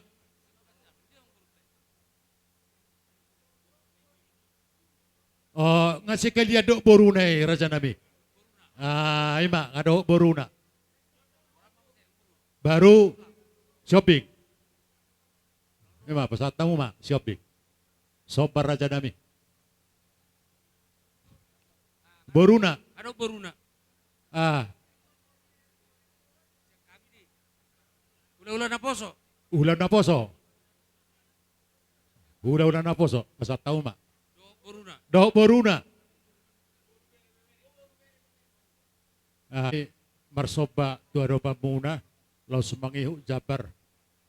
Oh, nga sekalian dohot boruna i raja nami. Ah, i ma, nga dohot boruna. Baru shopping. I ma, pasahat hamu ma, shopping. Somba raja nami. Boruna. Adong boruna. Ah. Hula-hula naposo. Hula-hula naposo. Hula-hula naposo. Pasahat hamu ma. Dohot boruna. Dohot boruna. Ah, marsomba tu adopan muna, laos mangihut jambar.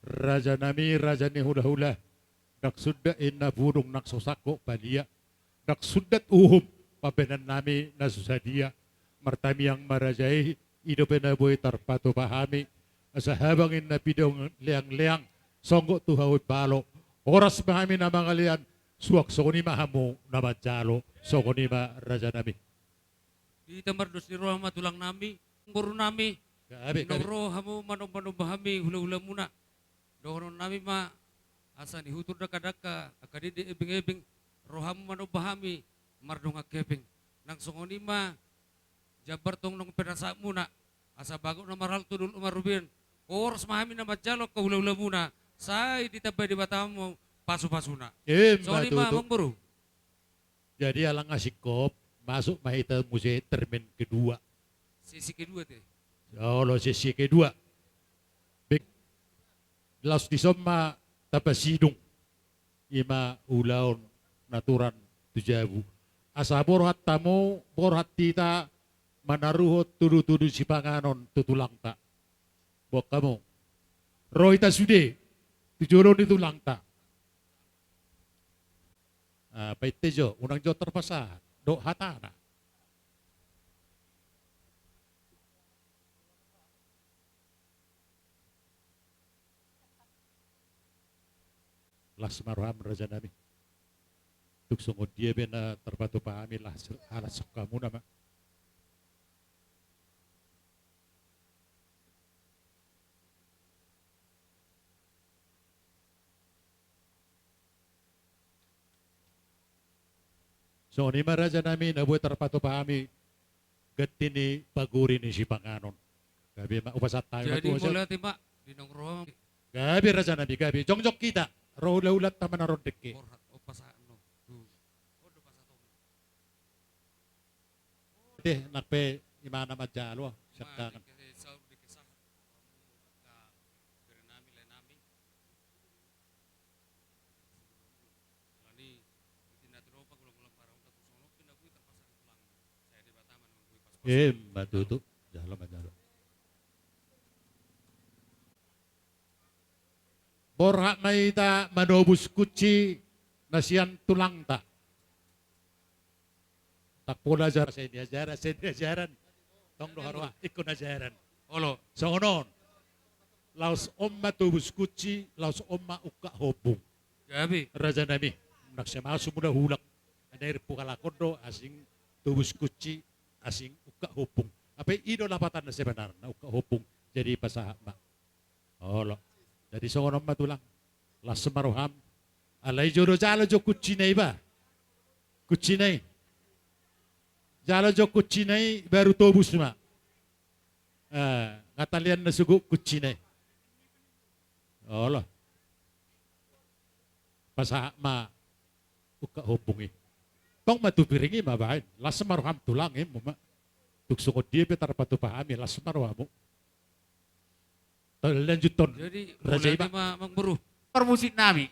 Raja nami, raja ni hula-hula, ndang sundat inna pudung nang so sangkot palia, ndang sundat uhum pambahenan nami na so sadia, martamiang ma raja i, i dope na boi tarpatupa hami, asa habang inna pidong leang-leang, songgot tu hau imbalo, horas ma hami na mangalean, suang songon i ma hamu na manjalo, songon i ma raja nami. Di hita mardos ni roha ma tulang nami, boru nami. Gabe, gabe. Nunga ro hamu manomba-nomba hami hula-hula muna. Dohonon nami ma, asa nihutur dangka-dangka, angka dende ebeng-ebeng, ro hamu manomba hami mardongan hepeng. Nang songon i ma, jambar tong nang pinasahat muna, asa bagot na marhalto dohot na marrobean. Horas ma hami na manjalo angka hula-hula muna, sai ditambai Debata ma pasu-pasuna. Emma tutu. Songon i ma, amang boru. Jadi ala nga singkop, masuk ma hita muse termen kedua. Sesi kedua te. Olo, sesi kedua. Be-, laos dison ma tapasidung. I ma ulaon na turan tu jabu. Asa borhat hamu, borhat hita manaruhon tudu-tudu sipanganon tu tulangta. Boan hamu. Ro hita sude tu jolo ni tulangta. Ah, painte jo, unang jo tarpasahat dohot hatana. Las ma roham raja nami. Tung songon dia pe na tarpatupa hami las, alas sokkamuna ma. Songon i ma raja nami na boi tarpatupa hami ganti ni paguri ni sipanganon. Gabe ma, hupasahat hami ma tu mauliate ma di naung ro. Gabe raja nami, gabe. Jongjong hita, ro hula-hulanta manaron dengke. Borhat, hupasahat no. Tu. Te, nang pe imana manjalo, siangkangan. Emma tutu, jalo manjalo. Borhat ma hita manobus kunci na sian tulangta. Ndang pola ajaran, sai ni ajaran, sai ni ajaran. Tong do haroa, ingkon ajaran. Olo. Songon on. Laos on ma tobus kunci, laos on ma ungkap hombung. Gabe. Raja nami, nang sai masuk muna hulak. Ada air pukalakon do, asing tobus kunci, asing ungkap hombung. Apa i do lapatan na sebenarna, ungkap hombung. Jadi pasahat ma. Olo. Jadi songon on ma tulang. Las ma roham. Alai jo do jalo jo kuncina i ba. Kuncina i. Jalo jo kuncina i baru tobus ma. Eh, nga talean na sogot kuncina i. Olo. Pasahat ma ungkap hombung i. Tong ma tu piring i ma baen. Las ma roham tulang i ma. Tung songon dia pe tarpatupa hami, las ma rohamu. Lanjuthon. Jadi, raja i ma. Mauliate ma, amang boru. Parmusik nami.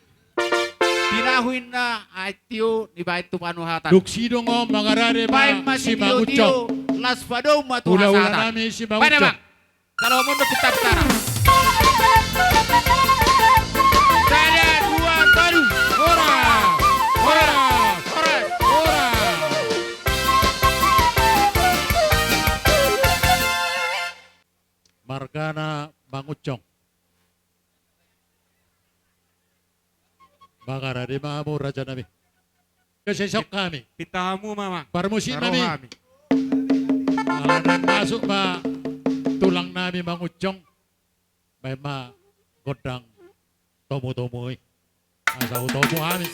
Tinahu inna aek tio dibaen tu panuhatan. Dung sidung on mangarade ma. Baen ma sitio-tio, simanguncong. Las padomu ma tu hasahatan. Hula-hula nami simanguncong. Baen, amang. Kalau mau dapat tantara. Sada, dua, tolu. Horas. Horas. Horas. Margana Manguncong. Mangarade ma hamu raja nami. Ia sai songon i hami. Pinta hamu ma, Amang. Parmusik nami. Ala naeng masuk ma tulang nami Mangunsong. Baen ma gondang tomutomu i. Asa hutomu hami.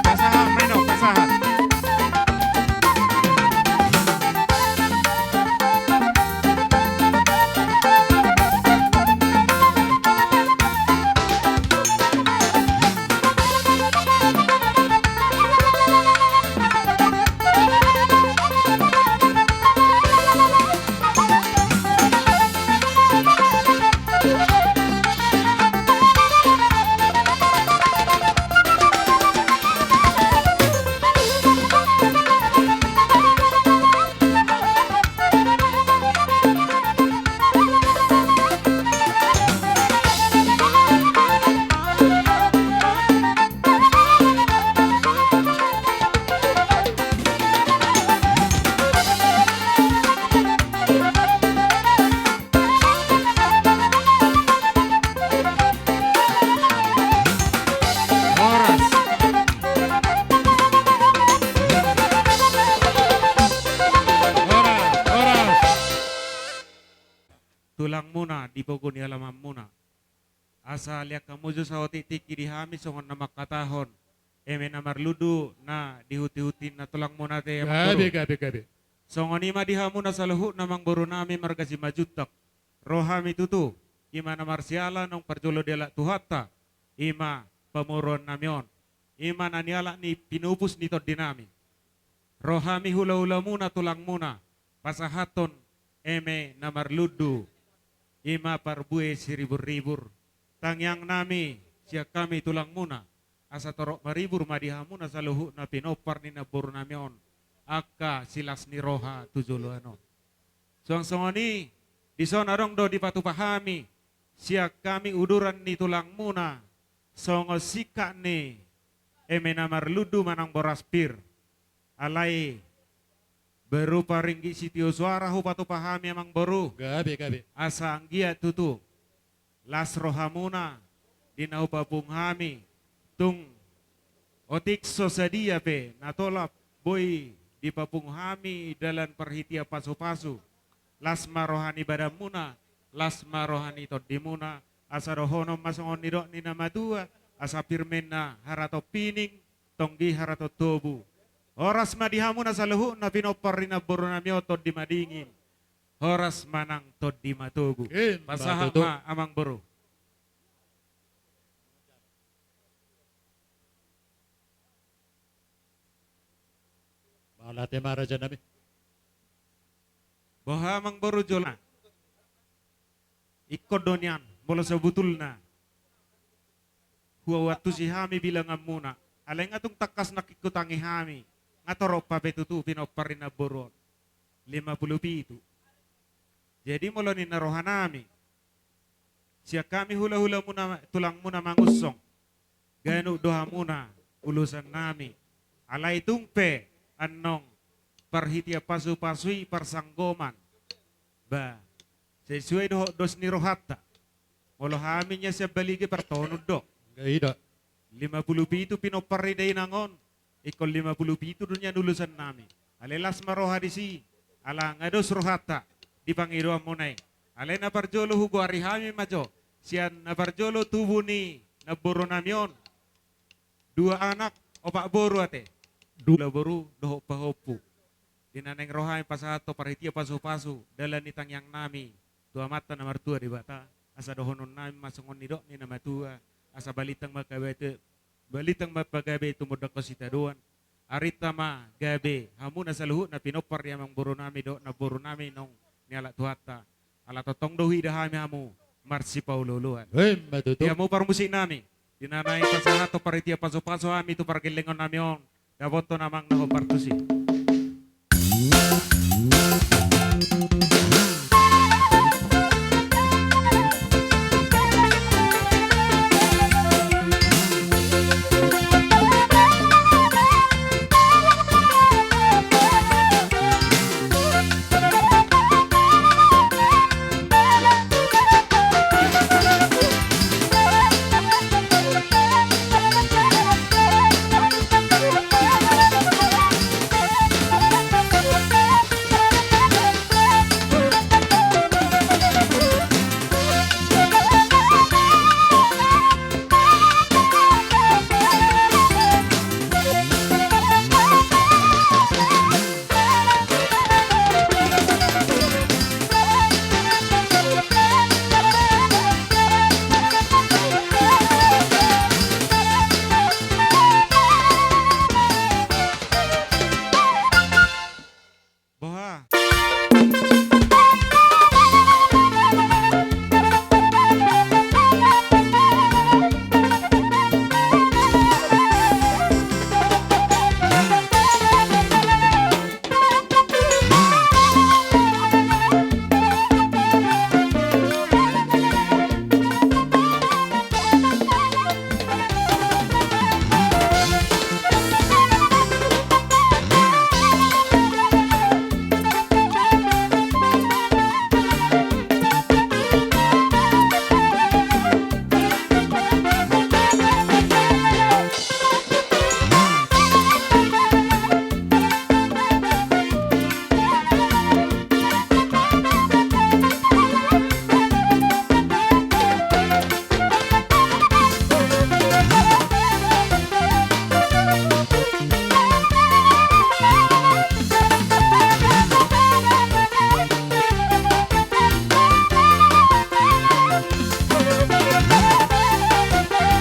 Pasahat, Reno, pasahat. Horas. Horas, horas. Tulangmuna di pogu ni alamanmuna. Asa lean hamu jo saotik tingki di hami songon na mangkatahon eme na marlundu na di hunti-huntina tulangmuna ate, Amang Boru. Gabe, gabe, gabe. Songon i ma di hamu na saluhutna, Amang Boru nami marga Simanjuntak. Ro hami tutu, i ma na marsiala naung parjolo dialap Tuhanta, i ma pamoruon nami on, i ma na nialap ni pinupus ni tondi nami. Ro hami hula-hulamuna, tulangmuna, pasahathon eme na marlundu, i ma parbue siribur-ribur. Tangiang nami sian hami tulangmuna, asa torop maribur ma di hamu na saluhutna pinompar ni namboru nami on, angka silas ni roha tu joloan on. Suang songon i, dison adong do dipatupa hami sian hami uduran ni tulangmuna, songon singkat ni eme na marlundu manang boras pir. Alai berupa ringgit sitio suara hupatupa hami, Amang Boru. Gabe, gabe. Asa anggiat tutu las rohamuna di na hupapungu hami, tung otik so sadia pe na tolap boi dipapungu hami dalan parhitean pasu-pasu. Las ma roha ni badanmuna, las ma roha ni tondimuna, asa dohonon ma songon nidok ni na matua, asa pir ma inna haraton pining, tonggi haraton tobu. Horas ma di hamu na saluhutna pinompar ni namboru nami on, Tondi Madingin. Horas ma nang Tondi Matogu. Ima tutu. Pasahat ma, Amang Boru. Mauliate ma, raja nami. Boha, Amang Boru, jolo? Ingkon do nian, molo sabotulna huaantusi hami bilanganmuna. Alai nga tung tangkas nangkin hutangi hami, nga torop hape tutu pinompar ni namboru on. Lima pulu pitu. Jadi molo ninna roha nami, sian hami hula-hulamuna, tulangmuna Mangunsong, ganup do hamuna ulosan nami. Alai tung pe annon parhitean pasu-pasu i parsanggoman, ba, sesuai dohot dos ni rohanta. Molo hami nian sian Balige partonun do. Nga i do. Lima pulu pitu pinompar ni dainang on, ingkon lima pulu pitu do nian ulosan nami. Alai las ma roha disi, ala nga dos rohanta. di pangidoanmuna i. Alai na parjolo hugoari hami ma jo sian na parjolo tubu ni namborunami on. Dua anak, opat boru ate. Dua boru dohot pahompu. Di na naeng ro hami pasahathon parhitean pasupasu dalan ni tangiangnami tu Amanta na martua Debata, asa dohononnami ma songon nidok ni na matua, asa balintang ma gabe tu, balintang ma pagabe tumundalhon sitadoan. Arinta ma gabe hamu na saluhutna pinompar ni amangborunami dohot namborunami naung nialap Tuhanta. Ala tongtong do huida hami hamu marsipaolooloan. Emma tutu. Di hamu parmusiknami, di na naeng pasahathon parhitean pasupasu hami tu pargellengonnami on, dapothon amang na hombar tusi. Boha.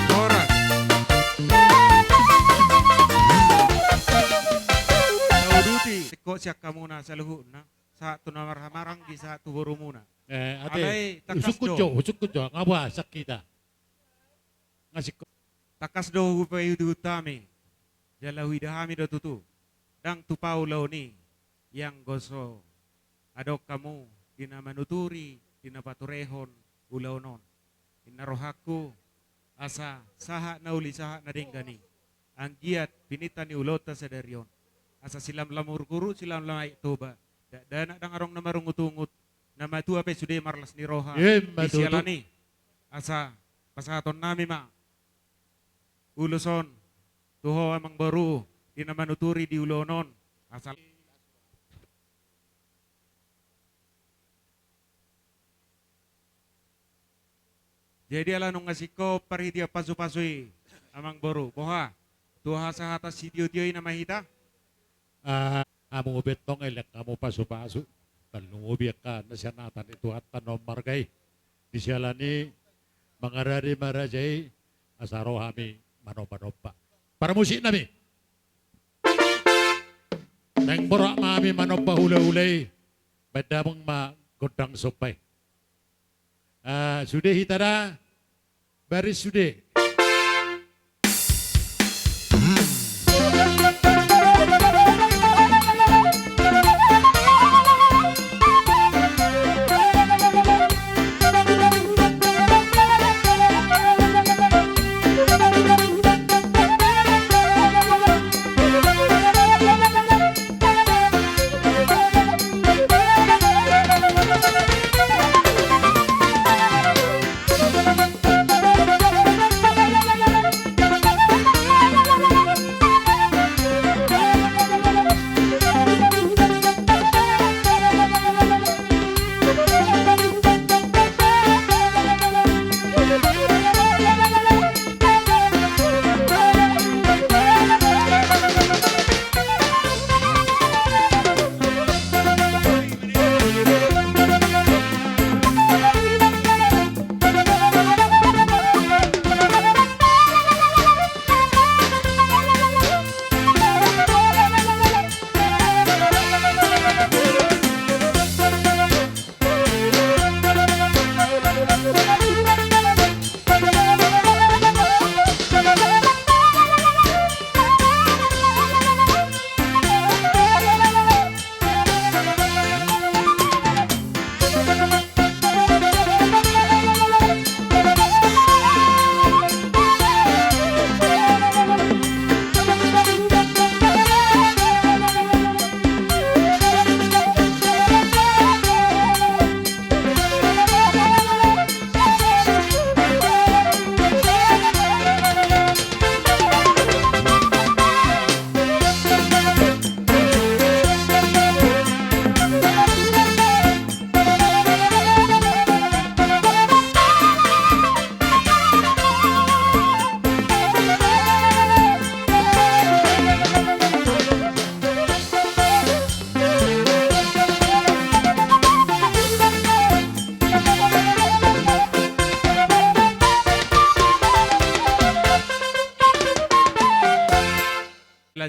Horas. Tauduti, singkop sian hamuna saluhutna, sahat tu na marhahamaranggi, sahat tu borumuna. Eh, ate, alai tangkas do. Husungkun jo, husungkun jo, nga boha sian hita. Nga singkop. Tangkas do hupaihutihut hami, jala huida hami do tutu, ndang tupa ulaon i, ianggo so adong hamu di na manuturi, di na paturehon ulaon on. Ninna rohangku, asa sahat na uli sahat na denggan i, anggiat pinita ni ulaonta sadari on, asa silamlam uruk-uruk, silamlam Aek Toba, dakdanak ndang adong na marungut-ungut, na matua pe sude marlas ni roha. Emma tutu. Di siala ni i, asa pasahatonnami ma ulos on tu ho amangboru, di na manuturi di ulaon on, asa. Jadi ala nunga singkop parhitean pasupasu i, amangboru, boha, tu hasahatan sitiotio i nama hita? Ah, hamu be antong, elek hamu pasupasu. Tarlumobi angka na sian hata ni Tuhanta na ummarga i. Di siala ni i, mangarade ma raja i, asa ro hami manombanomba. Parmusiknami, naeng borat ma hami manomba hulahula i. Baen damang ma gondang somba i. Ah, sude hita da, baris sude.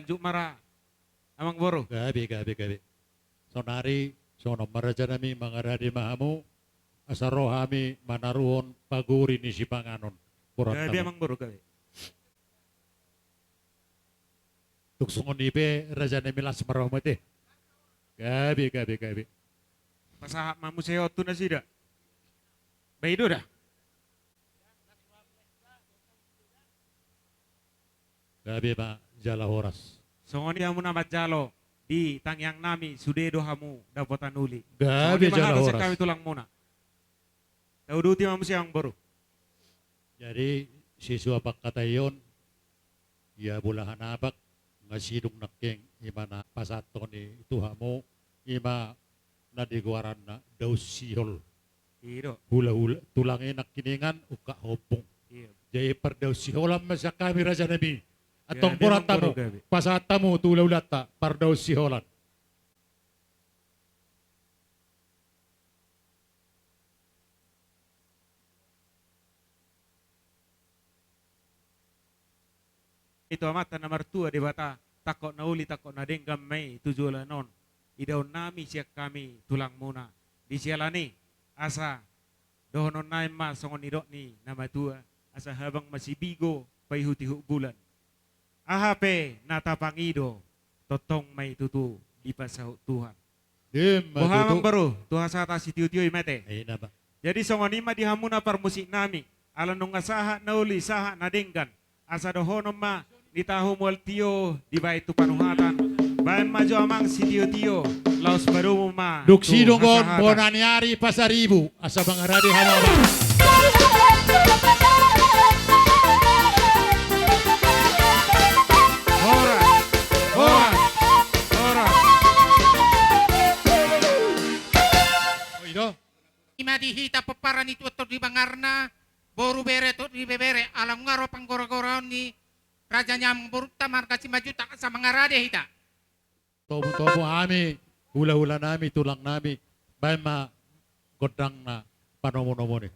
Lanjut ma ra, amang boru. Gabe, gabe, gabe. Saonari songon on ma raja nami, mangarade ma hamu, asa ro hami manaruhon paguri ni sipanganon. Gabe, amang boru, gabe. Tung songon i pe raja nami, las ma rohamu ate. Gabe, gabe, gabe. Pasahat ma muse on tu nasida. Ba i do da. Gabe ma jala horas. Songon i hamu na manjalo di tangiang nami, sude do hamu dapotan uli. Gabe jala horas. Songon i ma hata sian hami tulangmuna. Tauduti ma muse, amang boru. Jadi sisua pangkataion, ia bulahan apak, nga sidung nangkin, i ma na pasahathon i tu hamu, i ma na digoaranna daun sihol. I do. Hula-hula, tulang i nangkiningan ungkap hombung. Iya. Jadi pardaun siholan ma sian hami raja nami. Antong, gabe, borat amang boru, hamu. Gabe. Pasahat hamu tu hula-hulanta pardaun siholan. I tu Amanta na martua Debata, tangkok na uli, tangkok na denggan ma i tu joloan on. Idaon nami sian hami tulangmuna. Di siala ni i, asa dohonon nami ma songon nidok ni na matua, asa habang ma sibigo paihut-ihut bulan. Aha pe na tapangido, tongtong ma i tutu dipasaut Tuhan. Ima tutu. Boha, amang boru, tu hasahatan sitio-tio i ma ate. Ima. Jadi songon i ma di hamuna parmusik nami, ala nunga sahat na uli, sahat na denggan, asa dohonon ma ni tahu mual tio dibaen tu panuhatan. Baen ma jo, amang, sitio-tio, laos padomu ma. Dung sidung on bona ni ari Pasaribu. Asa mangarade hamu, amang. Horas, horas, horas. Oi do. I ma di hita pomparan ni tuatua di bangarna, boru, bere dohot ibebere, ala nunga ro panggora-goraon ni raja ni amang borunta marga Simanjuntak, asa mangarade hita. Tobu-tobu hami, hula-hula nami, tulang nami, baen ma gondang na panomu-nomu i.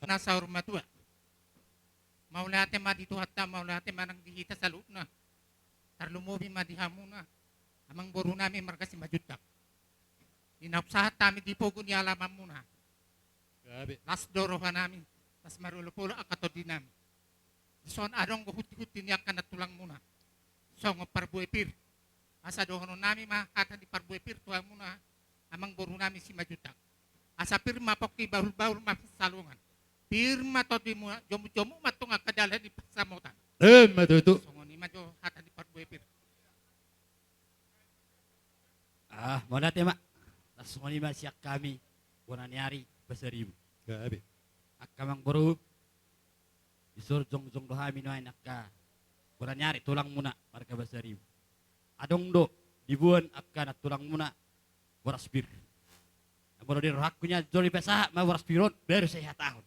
Na saur matua. Mauliate ma di Tuhanta, mauliate ma nang di hita saluhutna. Tarlumobi ma di hamuna, amangboru nami marga Simanjuntak. Di na umsahat hami di pogu ni alamanmuna. Gabe. Las do roha nami, las marolopolop angka tondi nami. Dison adong do hunti-hunti ni angka nantulangmuna. Songon parbue pir. Asa dohonon nami ma hata ni parbue pir tu hamuna, amangboru nami Simanjuntak. Asa pir ma pongki, bahul-bahul ma pansalongan. Pir ma tondimuna, jomu-jomu ma tong angka dalan ni pansamotan. Emma tutu. Songon i ma jo hata ni parbue pir. Ah, mauliate ma. Nah, songon i ma sian hami bona ni ari Pasaribu. Gabe. Angka amangboru, dison jongjong do hami nuaeng angka bona ni ari tulangmuna marga Pasaribu. Adong do diboan angka nantulangmuna boras pir. Molo di rohangku nian jolo dipasahat ma boras pir on, baru sai hatahon.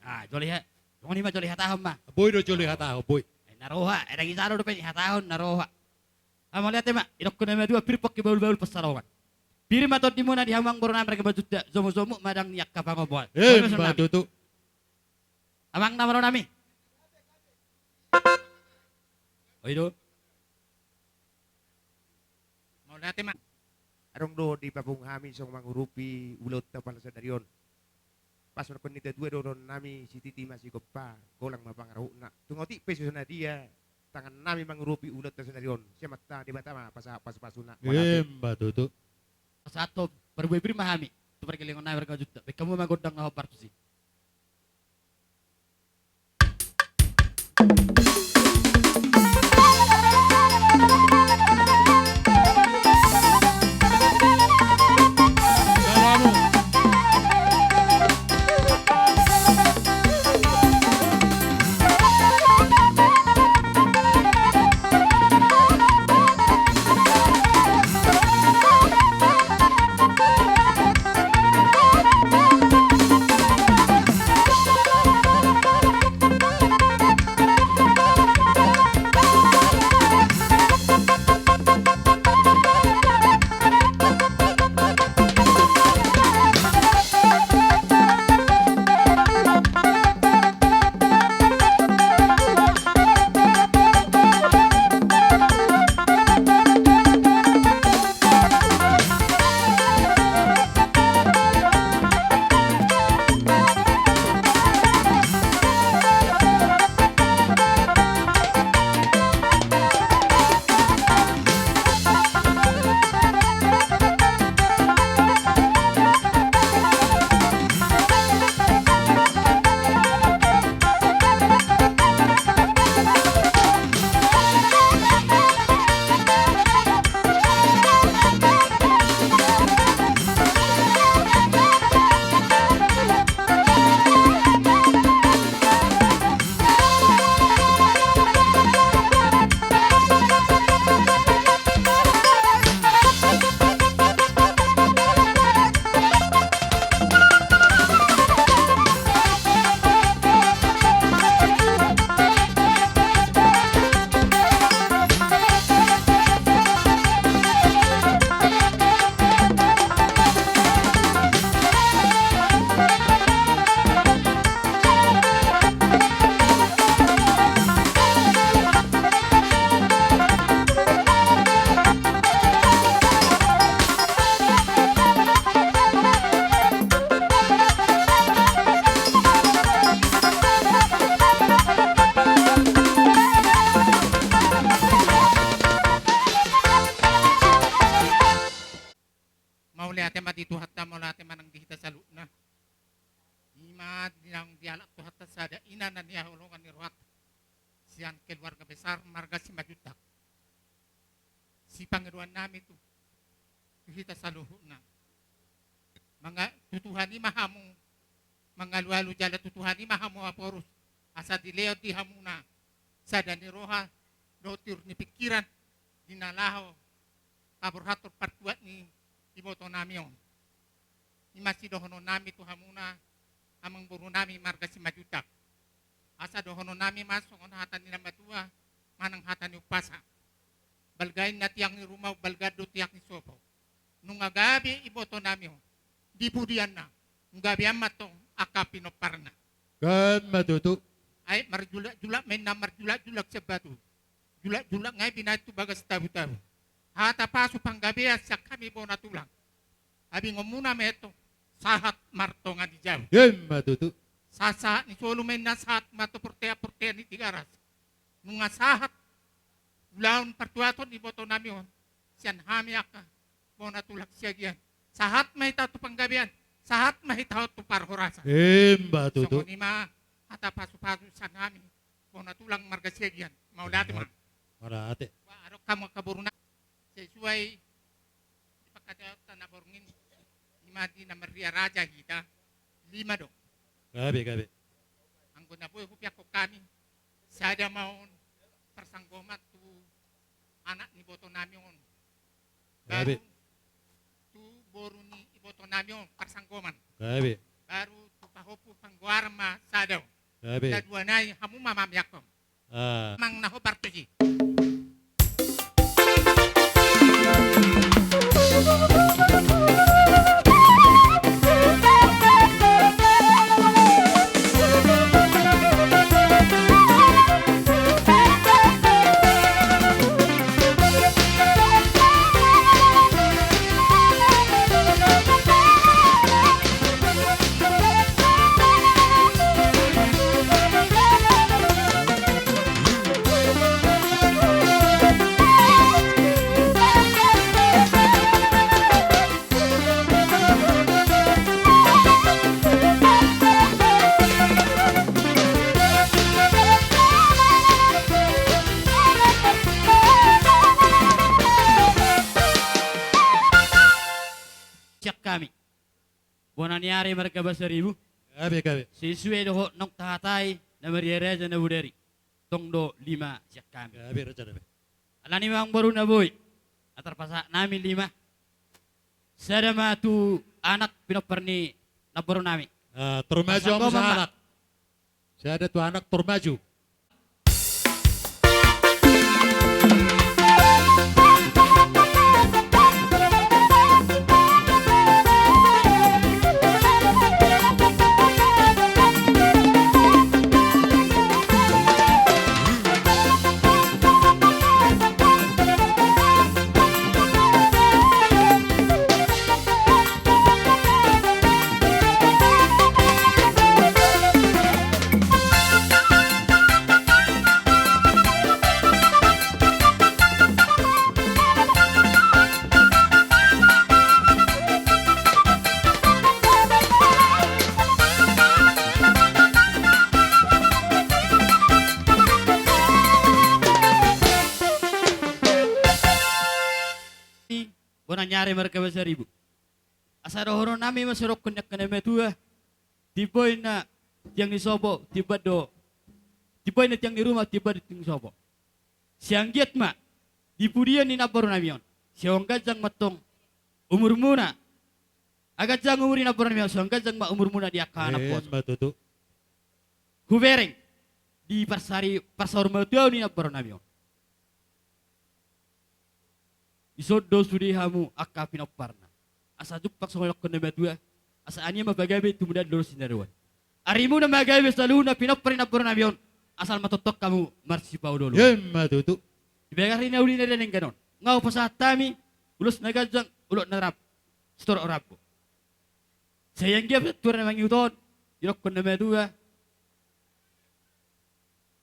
Ah, jolo i ha-, songon i ma jolo dihatahon ma. Boi do jolo dihatahon, boi. Eh, na roha, eh, dang i jalo dope dihatahon, na roha. Ah, mauliate ma, idokkon na madua, pir pongki, bahul-bahul pansalongan. Pir ma tondimuna di hamu amangboru nami marga Simanjuntak, jomu-jomu ma dang ni angka pangomoan. Emma tutu. Amang na malo nami. Oi do. Mauliate ma. Adong do di papungu hami songon mangurupi ulaonta pala sadari on. Pas manungkun ni tatua dohonon nami, sititi ma sigompa, golang ma pangarahutna. Tung otik pe so sadia tangan nami mangurupi ulaonta sadari on. Sian Amanta Debata ma pasahat pasu-pasuna. Mauliate. Emma tutu. Pasahathon parbue pir ma hami tu pargellengon nami marga Simanjuntak. Baen hamu ma gondang na hombar tusi. Mauliate ma di Tuhanta, mauliate ma nang di hita saluhutna. I ma di naung dialap Tuhanta sada ina na nihaholongan ni rohanta sian keluarga besar marga Simanjuntak. Sipangidoan nami tu, tu hita saluhutna. Manga-, tu Tuhan i ma hamu mangalualu jala tu Tuhan i ma hamu aporus, asa dilehon di hamuna sada ni roha dohot tiur ni pingkiran di na laho paborhathon partuat ni iboto nami on. I ma sidohonon nami tu hamuna amangboru nami marga Simanjuntak. Asa dohonon nami ma songon hata ni na matua manang hata ni umpasa: Balga inna tiang ni ruma, umbalga do tiang ni sopo. Nunga gabe iboto nami on di pudianna, gabean ma tong angka pinomparna. Emma tutu. Ai marjulak-julak ma inna marjulak-julak sian batu, julak-julak nunga i binahen tu bagas tabu-tabu. Hata pasu panggabean sian hami bona tulang. Abingonmuna ma i tong sahat martonga ni jabu. Emma tutu. Sahat-sahat ni solu ma inna sahat ma tu portean-portean ni Tigaras. Nunga sahat ulaon partuaton ni iboto nami on sian hami angka bona tulang Siagian, Sahat ma hita tu panggabean, sahat ma hita tu parhorasan. Emma tutu. Songon i ma hata pasupasu sian hami bona tulang marga Siagian. Mauliate ma. Mauliate. Adong hamu angka borunami, sesuai di pangkataionta na borngin, i ma di na marria raja hita, lima do. Gabe, gabe. Anggo na boi hupeakkon hami, sada ma on parsanggoman tu anak ni ibotonami on. Gabe. Baru tu boru ni ibotonami on parsanggoman. Gabe. Baru tu pahompu panggoaran ma sada on. Gabe. Dadua nai hamu ma mameakkon. Ah. Mang na hombar tusi. Sian hami, bona ni ari marga Pasaribu. Gabe, gabe. Sesuai dohot naung tahatai na marria raja na bodari, tong do lima sian hami. Gabe, raja, gabe. Alani i ma amang boru na boi, na tarpasahat nami lima. Sada ma tu anak pinompar ni namborunami. Ah, tor maju hamu. Parsanggoman ma. Sanak. Sada tu anak tor maju. Bona ni ari marga Pasaribu. Asa dohononnami ma songon nidok ni angka na matua: Timbo inna tiang ni sopo, timbo do. Timbo inna tiang ni ruma, timbo do tiang ni sopo. Sai anggiat ma di pudian ni namborunami on, sai ganjang ma antong umurmuna. Ganjang umur ni namborunami on, sai ganjang ma umurmuna di angka anak boru. Emma tutu. Hubereng di parsari, parsaurmatuaon ni namborunami on. Dison do sude hamu angka pinomparna. Asa jumpang songon nidok ni na matua, asa ania ma pagabe tumundalhon sinaroan. Arimuna ma gabe saluhutna pinompar ni namborunami on, asal ma tongtong hamu marsipaolooloan. Emma tutu. Di bagasan na uli na denggan on, nga hupasahat hami ulos na ganjang, ulos na rap, sitorop rambu. Sai anggiat ma tu ari na mangihut on, didok ni na matua,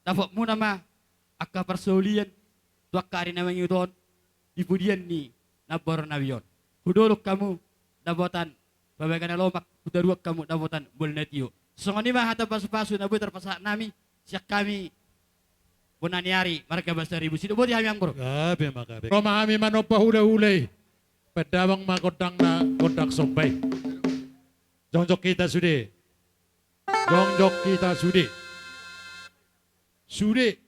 dapotmuna ma angka parsaulian tu angka ari na mangihut on di pudian ni namborunami on. Hudolok hamu dapotan babaga na lomak, hutaruan hamu dapotan mual na tio. Songon i ma hata pasupasu na boi tarpasahat nami sian hami bona ni ari marga Pasaribu. Sidok boti hami amang boru. Gabe ma, gabe. Ro ma hami manomba hulahula i. Pandamang ma gondangna, gondang somba i. Jongjong hita sude. Jongjong hita sude. Sude.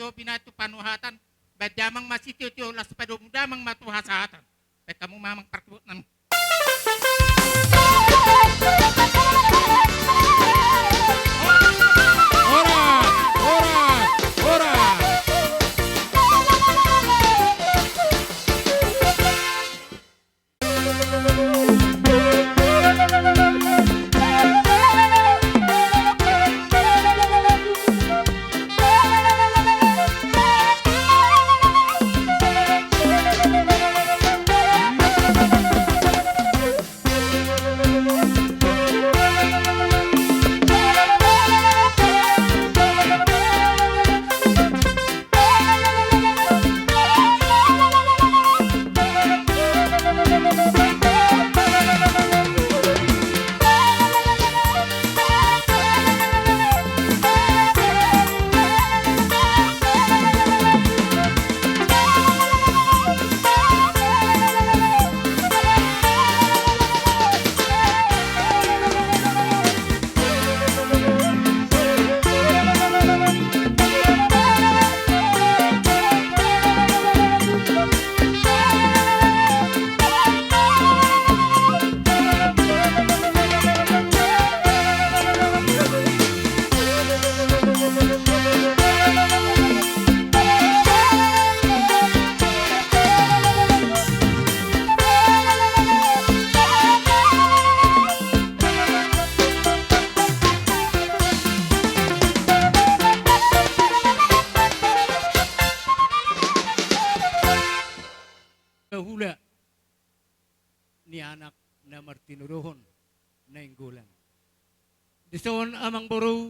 Pinatu panuhatan, ba damang ma sitiotio, las padomu damang ma tu hasahatan. Baen hamu ma amang partubuan. Horas, horas, horas. Hula ni anak na martinodohon Nainggolan. Dison amang boru,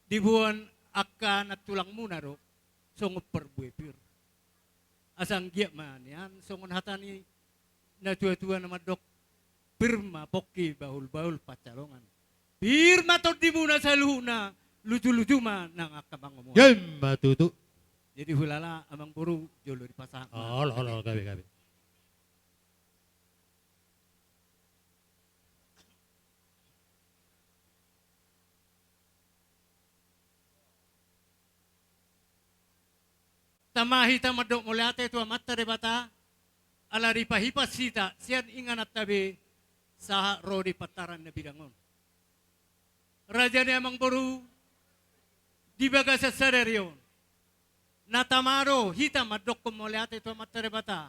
diboan angka nantulangmuna do songon parbue pir. Asa anggiat ma nian songon hata ni natuatua na mandok: Pir ma pongki, bahulbahul pansalongan. Pir ma tondimuna saluhutna, lutulutu ma nang angka pangomoan. Ima tutu. Jadi hulala amang boru, jolo dipasahat ma. Olo, olo, gabe, gabe. Tama hita mandok mauliate tu Amanta Debata, ala dipahipas hita sian ingananta be sahat ro di pantaran na bidang on. Raja ni amang boru, di bagasan sadari on, na tama do hita mandokkon mauliate tu Amanta Debata,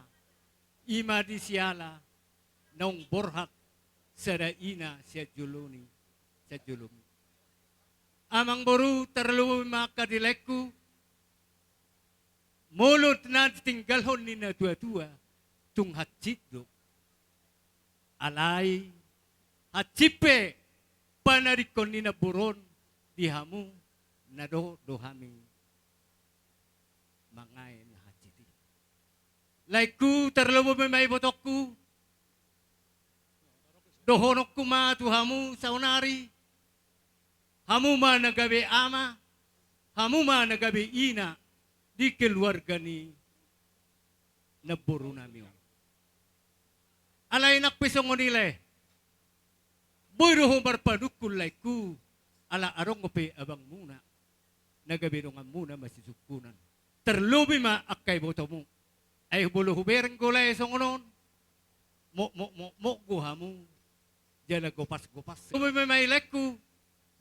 ima di siala naung borhat sada ina sian jolo ni, sian jolomi. Amang boru, tarlumobi ma angka di laengku, molo na ditinggalhon ni natuatua, tung hansit do. Alai hansit pe panadingkon ni namboru on di hamu, na dohot do hami mangae na hansit i. Laengku, tarlumobi ma ibotongku, dohononku ma tu hamu saonari, hamu ma na gabe ama, hamu ma na gabe ina di keluarga ni namborunami on. Alai nang pe songon i lae, boi do ho marpanungkun laengku, ala adong dope abangmuna na gabe donganmuna marsisungkunan. Tarlobi ma angka ibotomu. Ai molo hubereng do lae songon on, mokmok mokmok do hamu, jala gopas gopas. Tarlobi ma i laengku,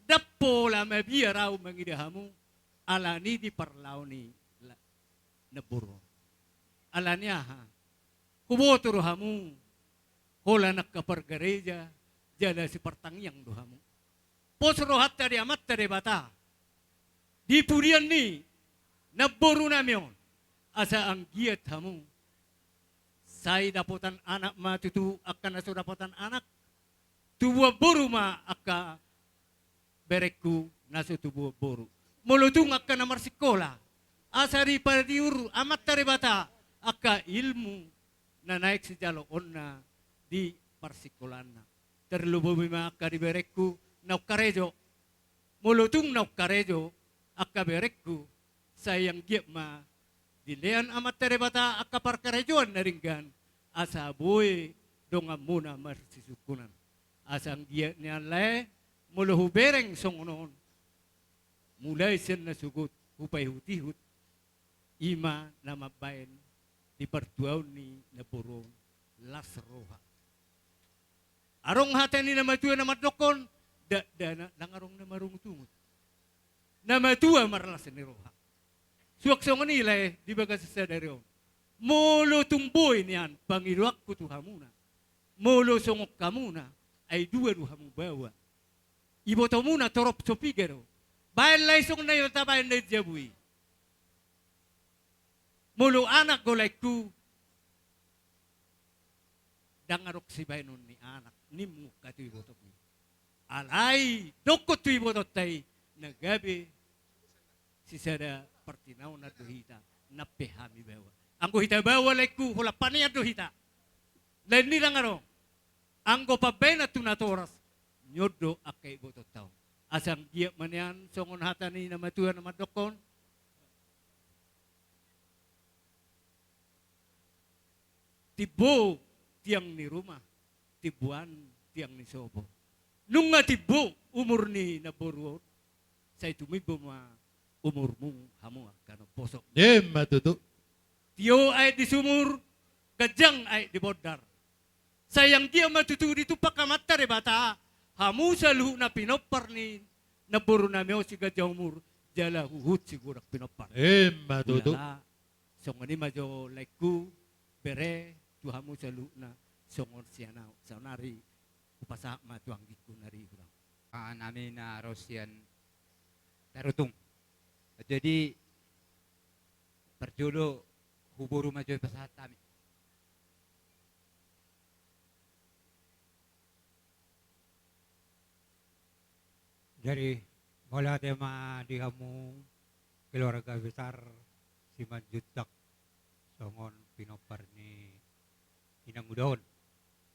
ndang pola mabiar ahu mangida hamu, ala ni di parlao ni la-, namboru on. Ala ni aha? Huboto do hamu, holan angka pargareja, jala sipartangiang do hamu. Pos rohanta di Amanta Debata, di pudian ni namborunami on, asa anggiat hamu sai dapotan anak ma tutu angka na so dapotan anak, tubuan boru ma angka berengku na so tubuan boru. Molo tung angka na marsikola, asa dipadiur Amanta Debata angka ilmu na naeng sijaloonna di parsikolaanna. Tarlumobi ma angka di berengku naung karejo. Molo tung naung karejo angka berengku, sai anggiat ma dilehon Amanta Debata angka parkarejoan na denggan, asa boi donganmuna marsisungkunan. Asa anggiat nian lae, molo hubereng songon on, mulai sian nasogot hupaihutihut, i ma na mambaen di partuaon ni namboru on las roha. Adong hata ni na matua na mandokkon, dakdanak ndang adong na marungutungut. Na matua marlas ni roha. Suang songon i lae di bagasan sadari on. Molo tung boi nian pangidoanku tu hamuna. Molo songon hamuna, ai dua do hamu baoa. Ibotomuna torop so piga do. Baen lae songon na i tabaen na i jabu i. Molo anak do laengku, ndang adong sibaenon ni anak, nimmu angka tu ibotom i. Alai, dokkon tu ibotonta i, na gabe sisada partinaonan do hita, nang pe hami baoa. Anggo hita baoa laengku, holan panean do hita. Lain ni ndang adong. Anggo pambaenan tu natoras, nion do angka ibotonta on. Asa anggiat ma nian songon hata ni na matua na mandokkon. Timbo tiang ni ruma, timboan tiang ni sopo. Nunga timbo umur ni namboru on, sai tumimbo ma umurmu hamu angka na poso. Emma tutu. Tio aek di sumur, ganjang aek di bondar. Sai anggiat ma tutu ditumpak Amanta Debata, hamu saluhutna pinompar ni namboru nami on siganjang umur, jala huhut sigodang pinompar. Emma tutu. Ulala, songon i ma jo laengku, bere, tu hamu saluhutna, songon sian ahu, saonari, hupasahat ma tu anggingku na di hurang. Aa, nami na ro sian Tarutung. Jadi, parjolo huboru ma jo pasahat hami. Jadi, mauliate ma di hamu keluarga besar Simanjuntak songon pinompar ni inang uda on.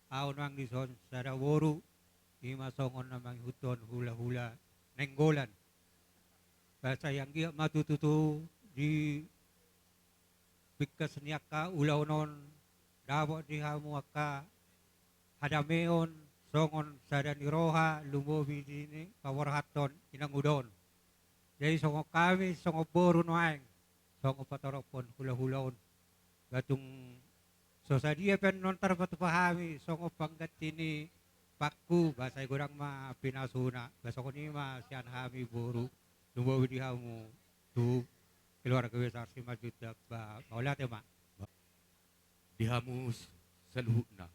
Ahu nuaeng dison sada boru, i ma songon na mangihuthon hulahula Nainggolan. Ba sai anggiat ma tutu di bingkas ni angka ulaon on, dapot di hamu angka hadameon, songon sada ni roha, lumobi di ni paborhathon inang uda on. Jadi songon hami, songon boru nuaeng, songon patorophon hulahula on. Ba tung so sadia pe annon tarpatupa hami, songon pangganti ni pangku, ba sai godang ma pinasuna, ba songon i ma sian hami boru, lumobi di hamu tu keluarga besar Simanjuntak, ba mauliate ma. Di hamu saluhutna.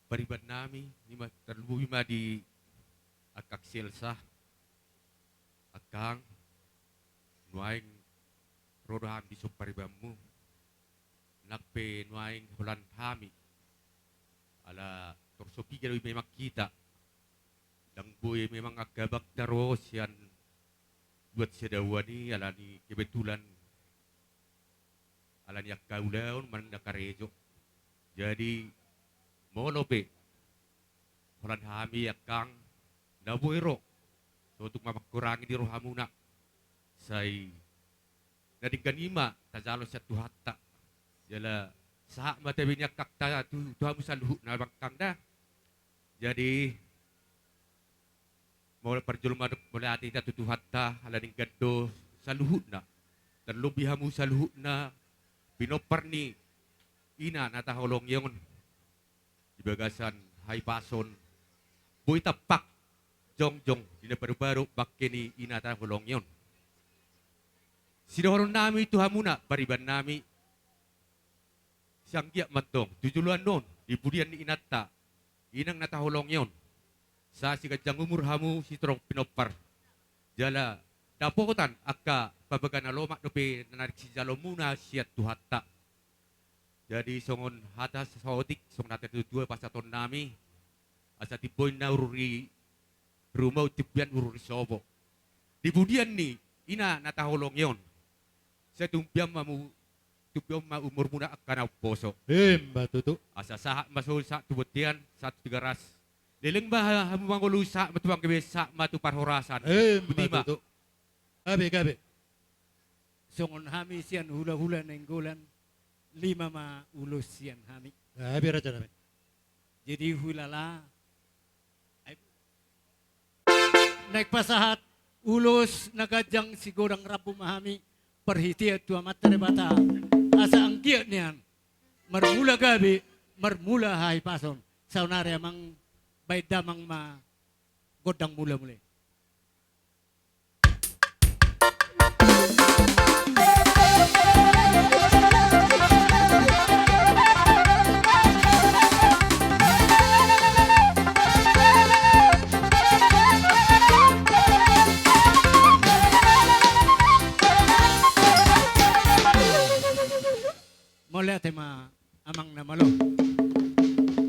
Pariban nami, i ma tarlumobi ma di angka si Elsa, angkang, nuaeng ro do hami dison paribanmu, nang pe nuaeng holan hami, ala tor so piga do memang hita, ndang boi memang angka bangta ro sian luat sedawan i, ala ni kebetulan, ala ni angka ulaon manang na karejo. Jadi, molo pe holan hami angkang na boi ro, so tung ma mangkurangi di rohamuna. Sai na denggan i ma tajalo sian Tuhanta. Jala sahat ma tabe ni angkangta tu, tu hamu saluhutna angkang da. Jadi, molo parjolo ma dok mauliate hita tu Tuhanta, ala denggan do saluhutna. Tarlobi hamu saluhutna, pinompar ni ina na taholongi on. Di bagasan hahipason, boi tampak jongjong di na paruparu bangke ni ina taholongi on. Sidohonon nami tu hamuna, pariban nami, sai anggiat ma antong tu joloan on, di pudian ni inanta, inang na taholongi on, sai siganjang umur hamu sitorop pinompar. Jala dapotan angka parbagabaga na lomak dope na naeng sijaloonmuna sian Tuhanta. Jadi songon hata saotik, songon hata ni natuatua pasahaton nami, asa timbo ninna urupi rumaon, timbo nian urupi sopo. Di pudian ni ina na taholongi on, sai tumbian ma mu, tumbian ma umurmuna angka na umposo. Emma tutu. Asa sahat ma solu sahat tu bontean, sahat tu Tigaras. Leleng ma ha-, hamu mangolu, sahat ma tu panggabean, sahat ma tu parhorasan. Emma tutu. Gabe, gabe. Songon hami sian hulahula Nainggolan, lima ma ulos sian hami. Gabe, raja nami. Jadi hulala, ai, naeng pasahat ulos na ganjang sigodang rambu ma hami, parhitean tu Amanta Debata, asa anggiat nian marmula gabe, marmula hahipason. Saonari amang, baen damang ma gondang mula-mula i. Mauliate ma amang na malo.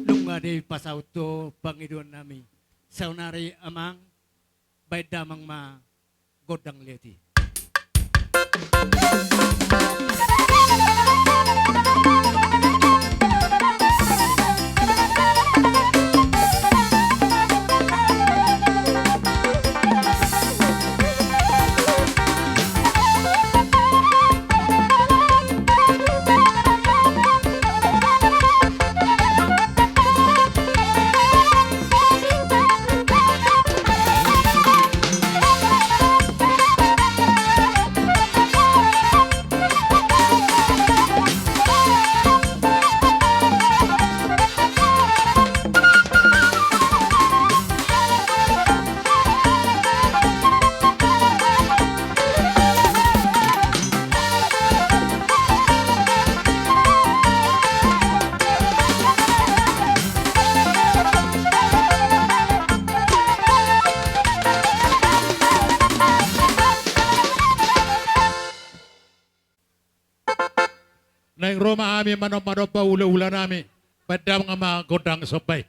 Nunga dipasaut ho pangidoan nami. Saonari amang, baen damang ma gondang liat i. Naeng ro ma hami manom-manom pa hula-hula nami. Baen damang ma gondang somba i.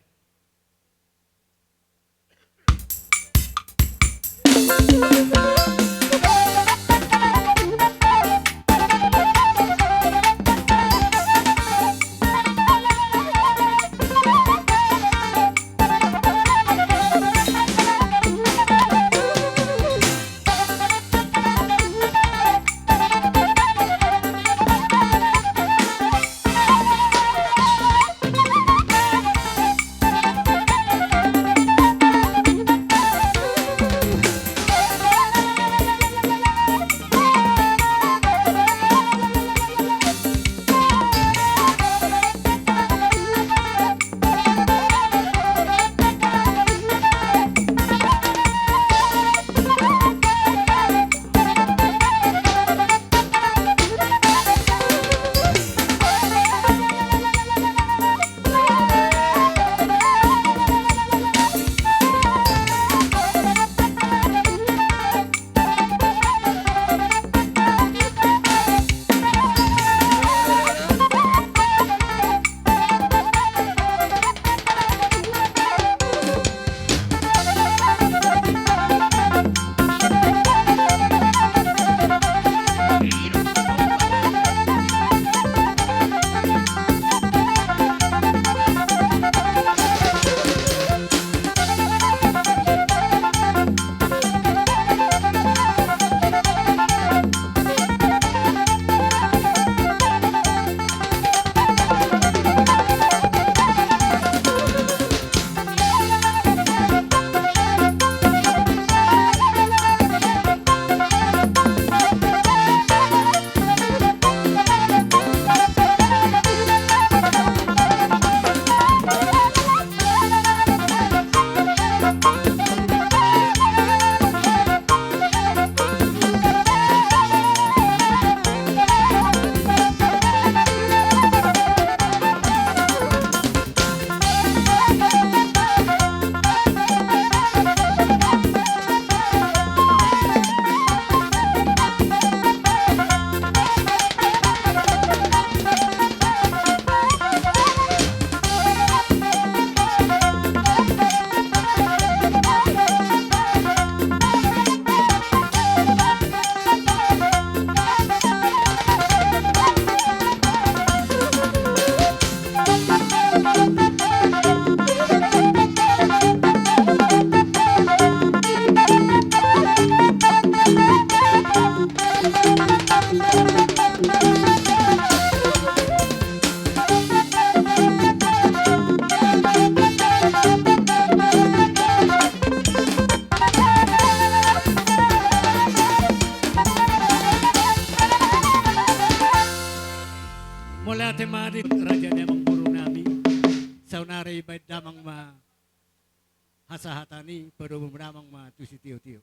Sahat ni padomu damang ma tu sitiotio.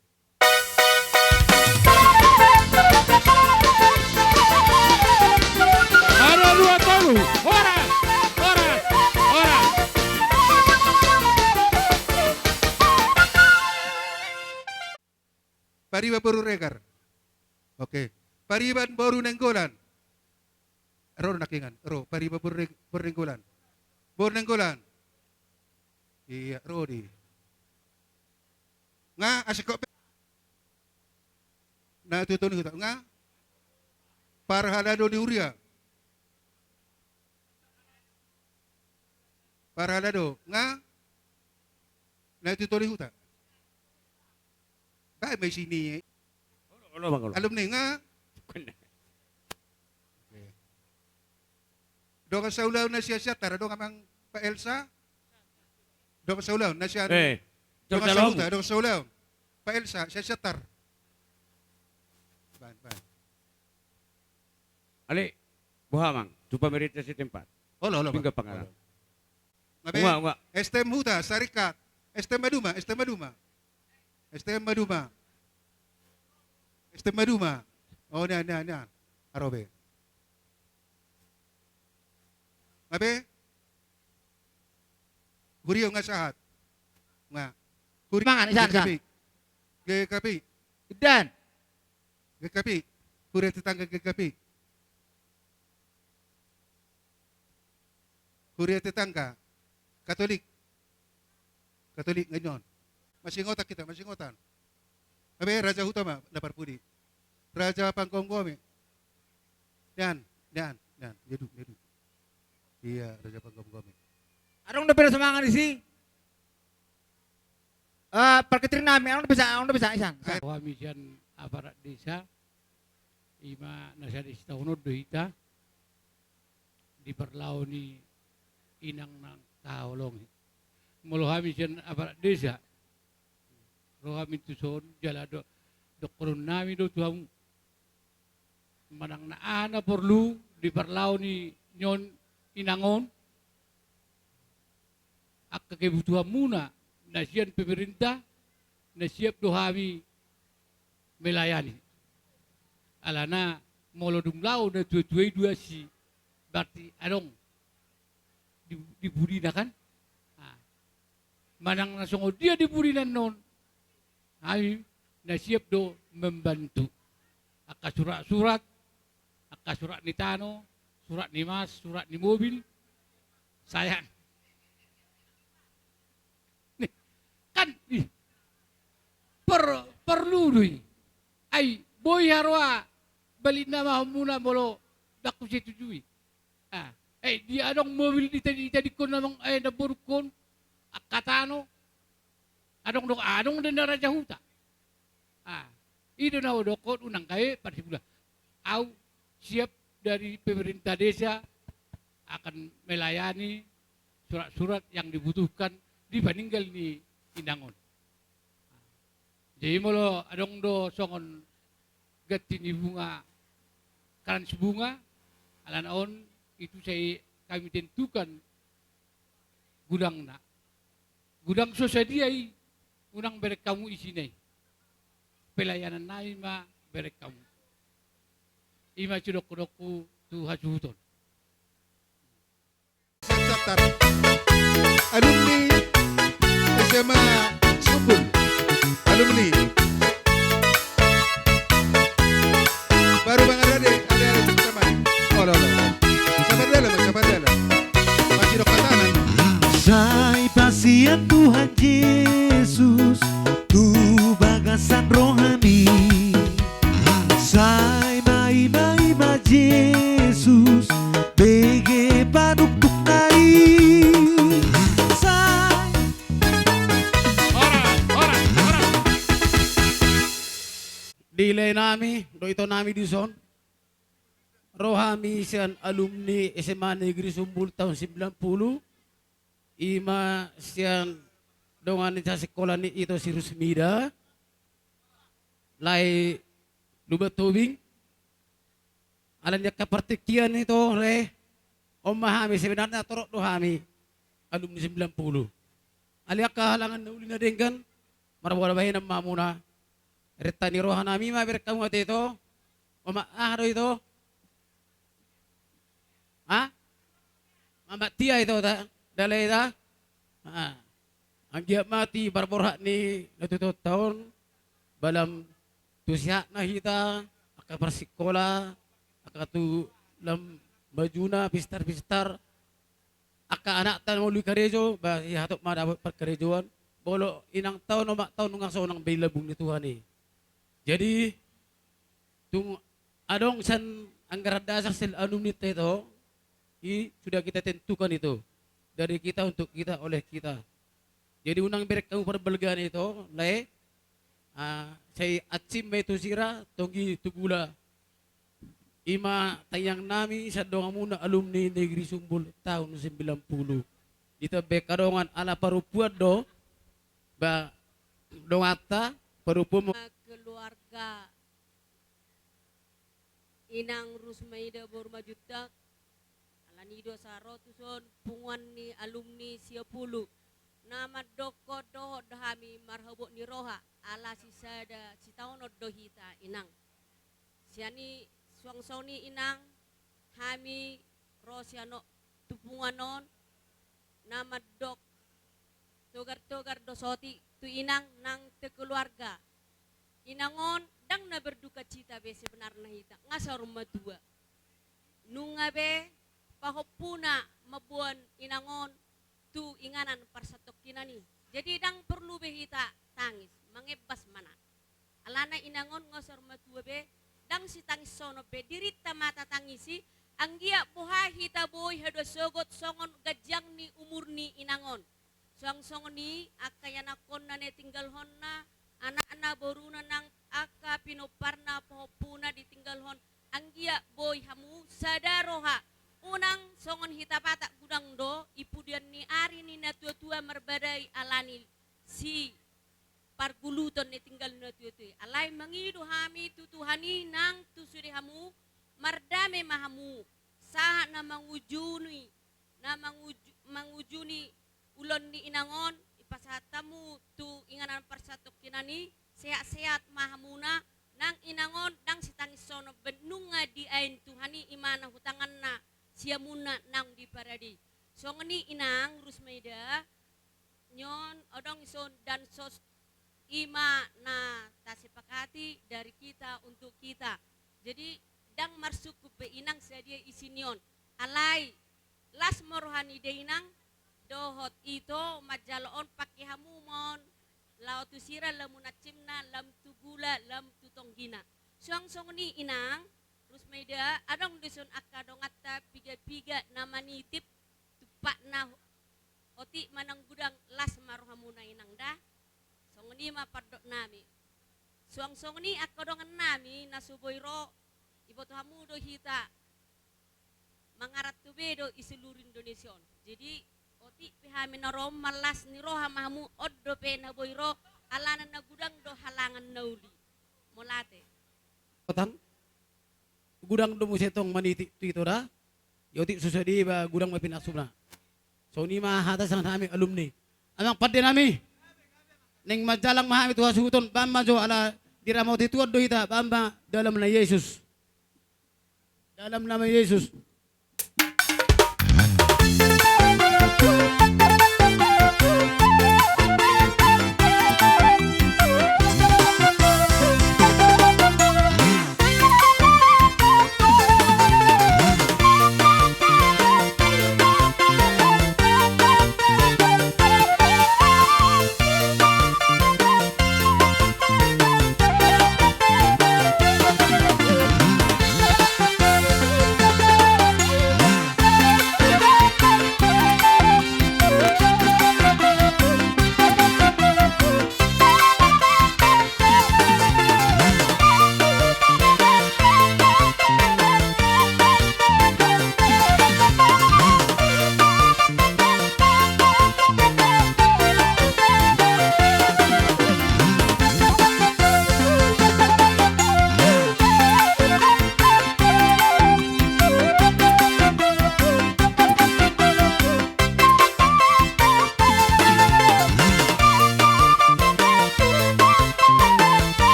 Ada dua tolu. Horas, horas, horas. Pariban boru Regar. Oke. Pariban boru Nainggolan. Ro nangkiningan. Ro. Pariban boru Neng-, boru Nainggolan. Boru Nainggolan. Iya, ro di. Nga, asik kok. Na tutu ni huta. Nga. Parhalado ni Huria. Parhalado. Nga. Na tutu ni huta. Bae ma isi ni. Olo, olo, bang, olo. Alumni nga. Oke. Dongan saulaon na sian Siantar, dongan amang Pak Elsa. Dongan saulaon na sian. Eh, dongan saulaon. Dongan saulaon. Pak Elsa, sian Siantar. Baen, baen. Ale, boha amang, tu pemerintah setempat. Olo, olo, bang. Pinggan pangaran. Olo. Nga be? Ua, ua. S T M huta, sarikat. S T M Maduma, S T M Maduma. S T M Maduma. S T M Maduma. Oh, nian, nian, nian. Aro be. Nga be? Huria nga sahat. Nga. Huria. Mangan, isan, isan. G K P. G K P. Idan. G K P. Huria tetangga G K P. Huria tetangga. Katolik. Katolik nga nian. Masingotan hita, masingotan. Nga be, raja huta ma na parpudi. Raja panggomgomi. Nian, nian, nian. Nian, nian. Iya, raja panggomgomi. Adong dope na so mangan disi? Eh, parkitiri nami, adong dope sa, adong dope sa, isan. Sa. Hami sian aparat desa, ima na sada sitahunon do hita di parlao ni inang na tahaholongi. Molo hami sian aparat desa, ro hami tuson, jala do, dohonon nami do tu hamu. Manang na aha na porlu di parlao ni nion inang on, angka kebutuhanmuna na sian pemerintah, na siap do hami melayani. Alana molo dung laho na tua-tua i duasi, berarti adong di, di pudina kan? Ah. Manang na songon dia di pudina on, hami na siap do membantu. Angka surat-surat, angka surat ni tano, surat ni mas, surat ni mobil, sae. Nih, kan, ih, per-, perlu do i. Ai, boi haroa balikna ma hamuna molo dang husetujui. Ah, eh, dia adong mobil di tadi, tadi kon amang, eh, na borungkon, angka tano, adong do, adong do na raja huta. Ah, i do na hudokhon unang gabe parsibulan. Au siap dari pemerintah desa akan melayani surat-surat yang dibutuhkan di paninggal ni inang on. Jadi molo adong do songon ganti ni bunga, krans bunga, alana on itu sai kami tentukan gudangna. Gudang so sadia i, unang bereng hamu isina i. Pelayanan nami ma bereng hamu. Ima sidohononku tu hasuhuton. Siantar. Alumni S M A Sumbul. Alumni. Baru bang ada dek, ada, ada sama. Olo, olo, olo. Sabar dalam, sabar dalam. Masih dok katanan. Sai pasian Tuhan Jesus tu bagasan rohami. Sai maima-ima Jesus, bege panuktukna i. Sai. Horas, horas, horas. Di lae nami, dohot ito nami dison. Ro hami sian alumni S M A Negeri Sumbul tahun sembilan puluh. Ima sian dongan ni sasikola ni ito si Rusmida. Lae Lumban Tobing. Alani angka partingkian i, ore, on ma hami sebenarna, torop do hami alumni sembilan puluh. Ale angka halangan na uli na denggan, marboa bahenan ma hamuna. Renta ni roha nami ma bereng hamu ate ito. Omak aha do ito? Ha? Mamak tia ito ta? Dala ita? Ha. Anggiat ma ti parborhat ni na tutu taon, balam tu sehatna hita, angka parsikola, angka tu lam majuna pistar-pistar, angka anakta na uli karejo, ba sihatop ma dapot parkarejoan, molo inang taon, omak taon, nunga sonang be i lambung ni Tuhan i. Jadi, tung adong sian anggaran dasar sian alumni ta ito, i sudah kita tentukan itu. Dari kita, untuk kita, oleh kita. Jadi unang bereng hamu parbalgaan ito, lae, ah, sai ansim ma i tu sira, tonggi tu gula. I ma tangiang nami sian dongan muna alumni Negeri Sumbul tahun sembilan puluh. Di tebek adongan ala parompuan do, ba, donganta, parompuan mo- Keluarga Inang Rusmaida boru Majuntak, alani do saro tuson punguan ni alumni sia pulu, na mandokkon dohot do hami marhabot ni roha, ala sisada sitaonon do hita inang. Sian i suang songon i inang, hami ro sian on tu punguan on, na mandok togar-togar do sotik tu inang nang tu keluarga. Inang on ndang na berduka cita be sebenarna hita, nga saur matua. Nunga be pahompuna mamboan inang on tu inganan parsatongkinan i. Jadi ndang porlu be hita tangis, mangebbas ma na. Alana inang on nga saur matua be, ndang sitangishonon be, dirinta ma tatangisi, anggiat boha hita boi haduan sogot songon ganjang ni umur ni inang on. Suang songon i angka ianakhonna na ditinggalhonna, anakna, boruna nang angka pinomparna, pahompuna ditinggalhon, anggiat boi hamu sada roha. Unang songon hita Batak, godang do i pudian ni ari ni natuatua marbadai alani si parguluton na tinggal natuatua i. Alai mangido hami tu Tuhan i nang tu sude hamu, mardame ma hamu, sahat na mangujuni, na manguju-, mangujuni ulaon ni inang on, ipasahat hamu tu inganan parsatongkinan i, sehat-sehat ma hamuna, nang inang on ndang sitangishonon be, nunga diain Tuhan i, i ma na hutanganna siamunna naung di parade. Songon i inang Rusmaida, nion adong dison dansos, i ma na tasepakati dari kita untuk kita. Jadi ndang marsungkun be inang sadia isi nion. Alai las ma roha ni dainang dohot ito manjalo on, pangke hamu ma on laho tu sira, lam tu ansimna, lam tu gula, lam tu tonggina. Suang songon i inang Rusmaida, adong dison angka donganta piga-piga na manitip, tumpakna otik ma nang godang, las ma rohamuna inang da. Songon i ma pandok nami. Suang songon i angka dongan nami na so boi ro, iboto hamu do hita, mangaranto be do i seluruh Indonesia on. Jadi otik pe hami na ro on, ma las ni roha ma hamu, on dope na boi ro, alana na godang do halangan na uli. Mauliate. Godang do muse tong manitip tu ito da. Ia otik so sude, ba godang ma pinasuna. Songon i ma hata sian hami alumni. Amang pande nami, naeng manjalang ma hami tu hasuhuton, bahen ma jo, ala diramoti Tuhan do hita, bahen ma dalam nama Yesus. Dalam nama Yesus.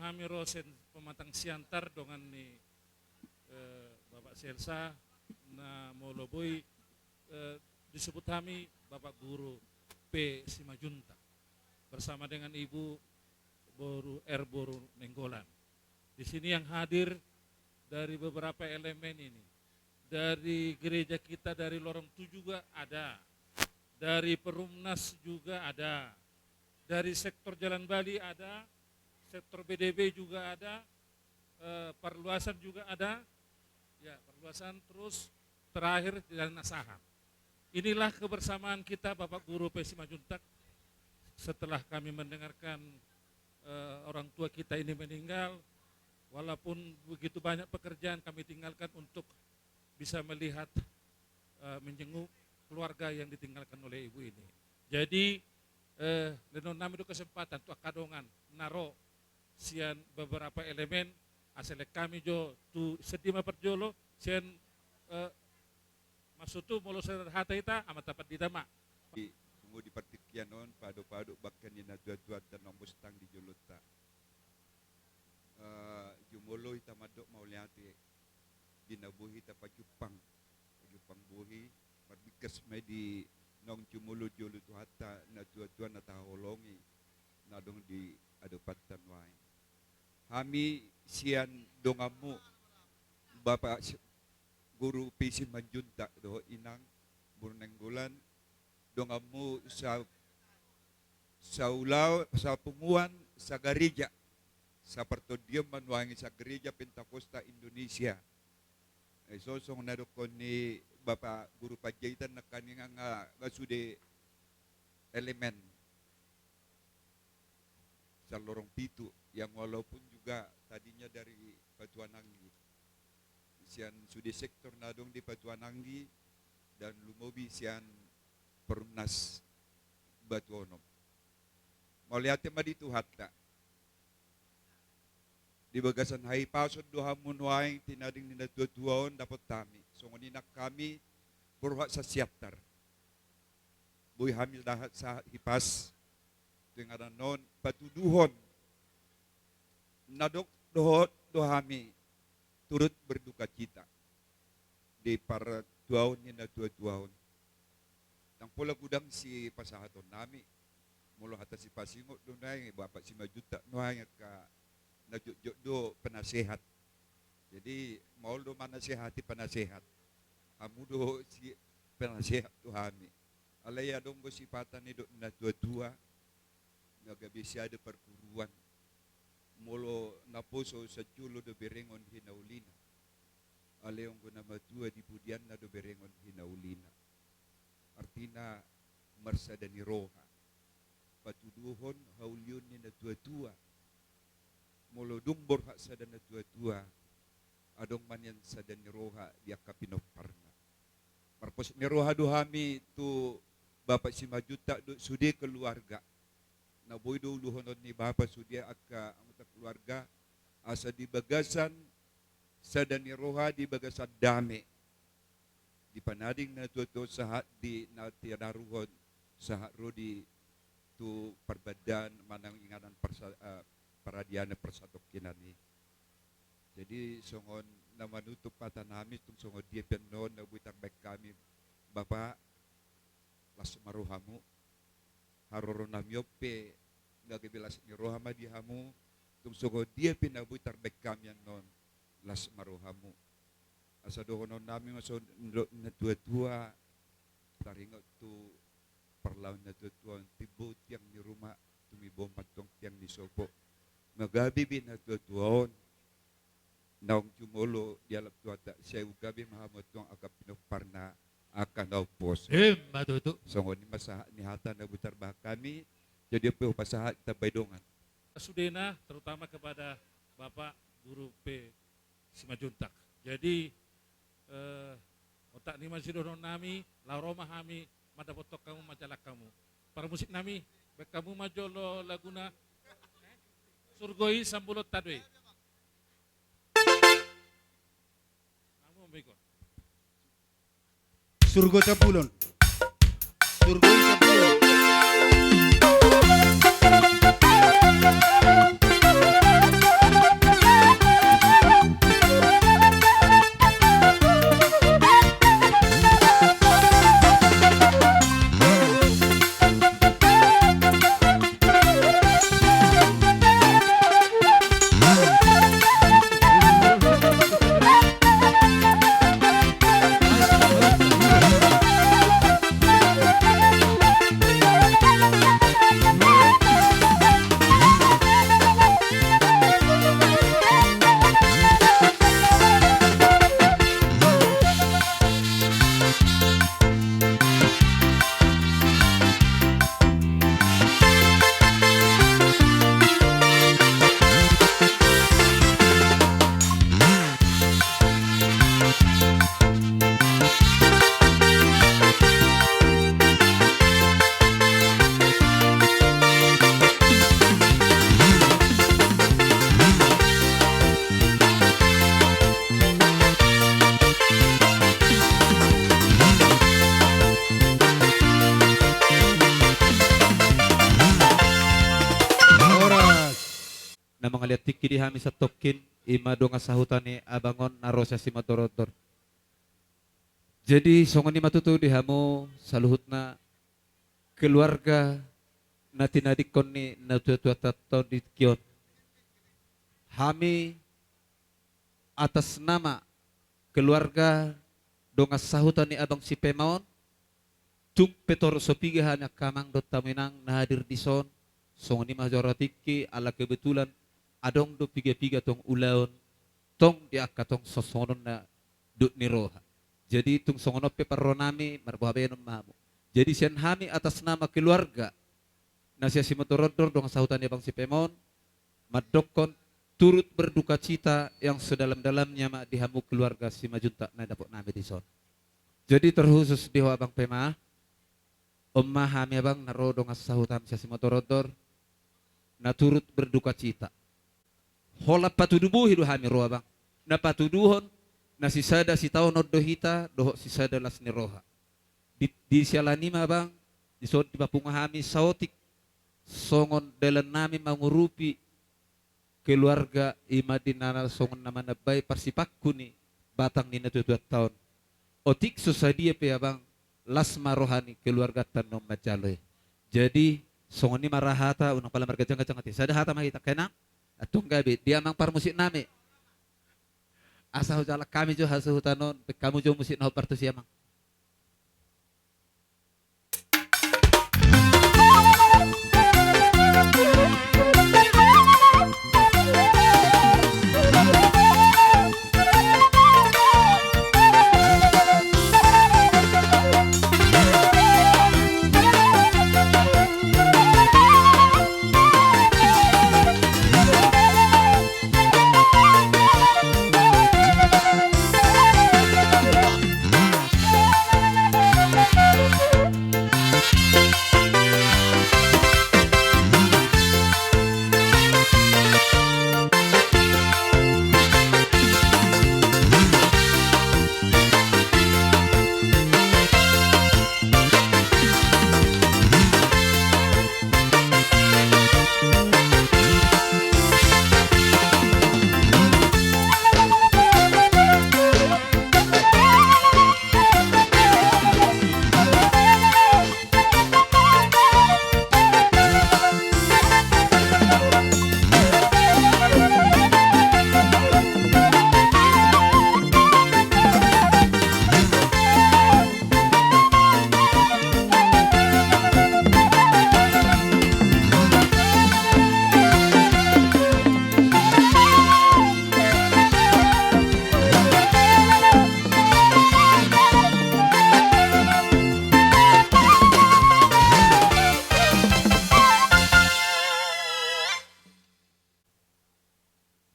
Hami ro sian Pematang Siantar dongan ni, eh, Bapak Selsa, na molo boi, eh, disebut hami Bapak Guru P Simanjuntak bersama dengan Ibu Boru R Boru Nainggolan. Di sini yang hadir dari beberapa elemen ini. Dari gereja kita, dari Lorong Tu juga ada. Dari Perumnas juga ada. Dari sektor Jalan Bali ada. Sektor B D B juga ada. Eh, Parluasan juga ada. Ya, Parluasan, terus terakhir di Jalan Asahan. Inilah kebersamaan kita, Bapak Guru P Simanjuntak. Setelah kami mendengarkan, eh, orang tua kita ini meninggal, walaupun begitu banyak pekerjaan kami tinggalkan untuk bisa melihat, eh, menjenguk keluarga yang ditinggalkan oleh ibu ini. Jadi, eh, lehon nami do kesempatan tu angka dongan na ro sian beberapa elemen, asa lehon hami jo tu, sedia ma parjolo sian, eh, maksudhu molo sahata hita, Amanta Pandita ma. Di, pungu di partingkian on, pado-pado bangke ni natua-tuanta na umustang di jolonta. Eh, jumolo hita mandok mauliate, di na boi hita pajumpang, pajumpang bohi, marbingkas ma i di naung jumolo jolo Tuhanta natua-tua na tahaholongi, na adong di adopanta nuaeng. Hami sian donganmu, Bapak S-, Guru P Simanjuntak dohot Inang Boru Nainggolan, donganmu sa-, saulaon, sapunguan, sagareja, sapartondion ma nuaeng i, sagereja Pentakosta Indonesia. Eh, so songon na didokkon ni Bapak Guru Panjaitan nangkaningan nga, nga sude elemen sian Lorong Pitu, yang walaupun juga tadinya dari Batuananggi, sian sude sektor na adong di Batuananggi, dan lumobi sian Perumnas Batuonom. Mauliate ma di Tuhanta. Di bagasan hahipason do hamu nuaeng tinading ni natua-tua on dapot hami. Songon i nang hami, borhat sa Siantar, boi hami laho sahat hipas tu inganan on, patuduhon na dok dohot do hami turut berdukacita di partuaon ni natua-tua on. Ndang pola godang sipasahaton nami. Molo hata sipasingot do nuaeng, Bapak Simanjuntak nuaeng angka na jotjot do penasehat. Jadi, maol do manasehati penasehat. Hamu do si penasehat tu hami. Alai adong do sipata ni dok natua-tua, na gabe sada parguruan. Molo naposo sanjolo do berengon hinaulina. Alai anggo na matua di pudianna do berengon hinaulina. Artina marsada ni roha. Patuduhon haulion ni natua-tua. Molo dung borhat sada natua-tua, adong ma nian sada ni roha di angka pinomparna. Marpos ni roha do hami tu Bapak Simanjuntak dohot sude keluarga. Na boi do uluhonon ni Bapa sude angka anggota keluarga, asa di bagasan sada ni roha, di bagasan dame, dipanading natua-tua sahat di na tinaruhon, sahat ro di tu parbandaan manang inganan parsa-, eh, paradiana parsatongkinan i. Jadi, songon na manutup hata nami, tung songon dia pe annon na boi tarbaen hami, Bapak, las ma rohamu. Haroro nami on pe, na gabe las ni roha ma di hamu, tung songon dia pe na boi tarbaen hami annon, las ma rohamu. Asa dohonon nami ma songon dok natua-tua, taringot tu parlaon natua-tua on, timbo tiang ni ruma, tumibo ma antong tiang ni sopo. Nga gabe be natua-tua on naung jumolo dialap Tuhanta, sai gabe ma hamu antong angka pinomparna angka na umposo. Emma tutu. Songon i ma sahat ni hata na boi tarbaen hami, jadi on pe hupasahat, tambai dongan. Sudena, terutama kepada Bapak Guru P Simanjuntak. Jadi, eh, otak ni ma sidohonon nami, laho ro ma hami mandapothon hamu, manjalang hamu. Parmusik nami, baen hamu ma jolo laguna. Surgo i sambulo tadoi. Hamu ma ikon. Surgo Sabulon. Surgo Sabulon. Mangaliat tingki di hami santongkin, i ma dongan sahuta ni abang on na ro sian Simondor-ondor. Jadi songon i ma tutu di hamu saluhutna keluarga na tinadingkon ni natua-tuanta on di tingki on. Hami atas nama keluarga dongan sahuta ni abang si Pema on, tung pe torus so piga hami angka amang dohot hamu inang na hadir dison, songon i ma joro tingki ala kebetulan adong do piga-piga tong ulaon, tong di angka tong songon on na dohot ni roha. Jadi tung songon on pe parrohanami marboha baenon ma hamu. Jadi sian hami atas nama keluarga na sian Simondor-ondor dongan sahuta ni abang si Pema on, mandokkon turut berdukacita yang sedalam-dalamnya ma di hamu keluarga Simanjuntak na dapotnami dison. Jadi terkhusus di ho abang Pema, on ma hami abang na ro dongan sahutam sian Simondor-ondor na turut berdukacita. Holan patudu bohi do hami ro abang, na patuduhon na sisada sitaonon do hita dohot sisada las ni roha. Di, di siala ni i ma abang, dison dipapungu hami saotik songon dalannami mangurupi keluarga i ma di na songon na manambai parsipangku ni batang ni natua-tuanta on. Otik so sadia pe abang, las ma roha ni keluarganta na manjalo i. Jadi songon i ma ra hata, unang pala marganjang-ganjang ate, sada hata ma hita, inang. Antong gabe di amang parmusiknami, asa hujalang hami jo hasuhuton on, baen hamu jo musik na hombar tusi amang.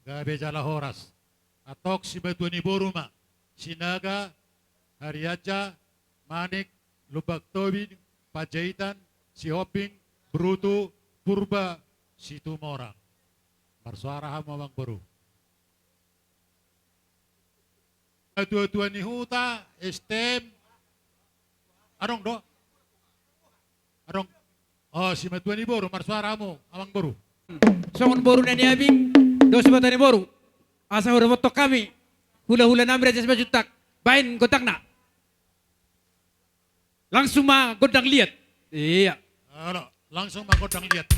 Gabe jala horas. Antong simatua ni boru ma, Sinaga, Harianja, Manik, Lumban Tobing, Panjaitan, Sihombing, Brutu, Purba, Situmorang. Marsoara hamu amang boru. Natua-tua ni huta, S T M. Adong do? Adong. O, simatua ni boru, marsoara hamu amang boru. Songon boru na niabing do simatua ni boru. Asa hudapothon hami hula-hulanami Raja Simanjuntak. Baen gondangna. Langsung ma gondang liat. Iya. Olo, langsung ma gondang liat.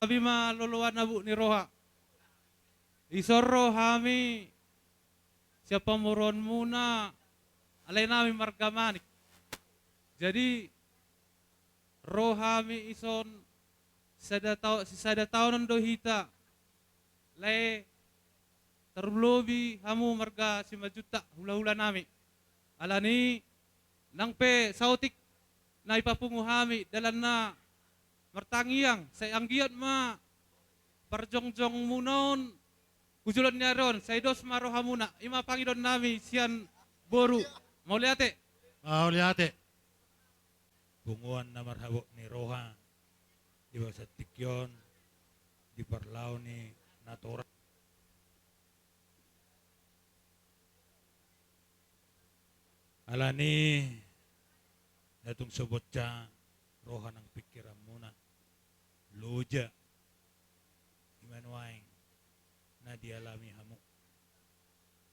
Bima loloan habuk ni roha. Ison ro hami sian pamoruonmuna, alai nami marga Manik. Jadi ro hami ison sada tao-, sisada taonon do hita. Lae tarlobi hamu marga Simanjuntak, hulahula nami. Alani nang pe saotik na ipapungu hami dalanna martangiang, sai anggiat ma parjongjongmuna on tu joloan ni ari on, sai dos ma rohamuna, ima pangidoan nami sian boru. Mauliate. Mauliate. Punguan na marhabot ni roha di bagasan tingki on, di parlao ni natorasta. Alani na tung so bonca roha nang pingkiranmuna, loja, ima nuaeng na dialami hamu.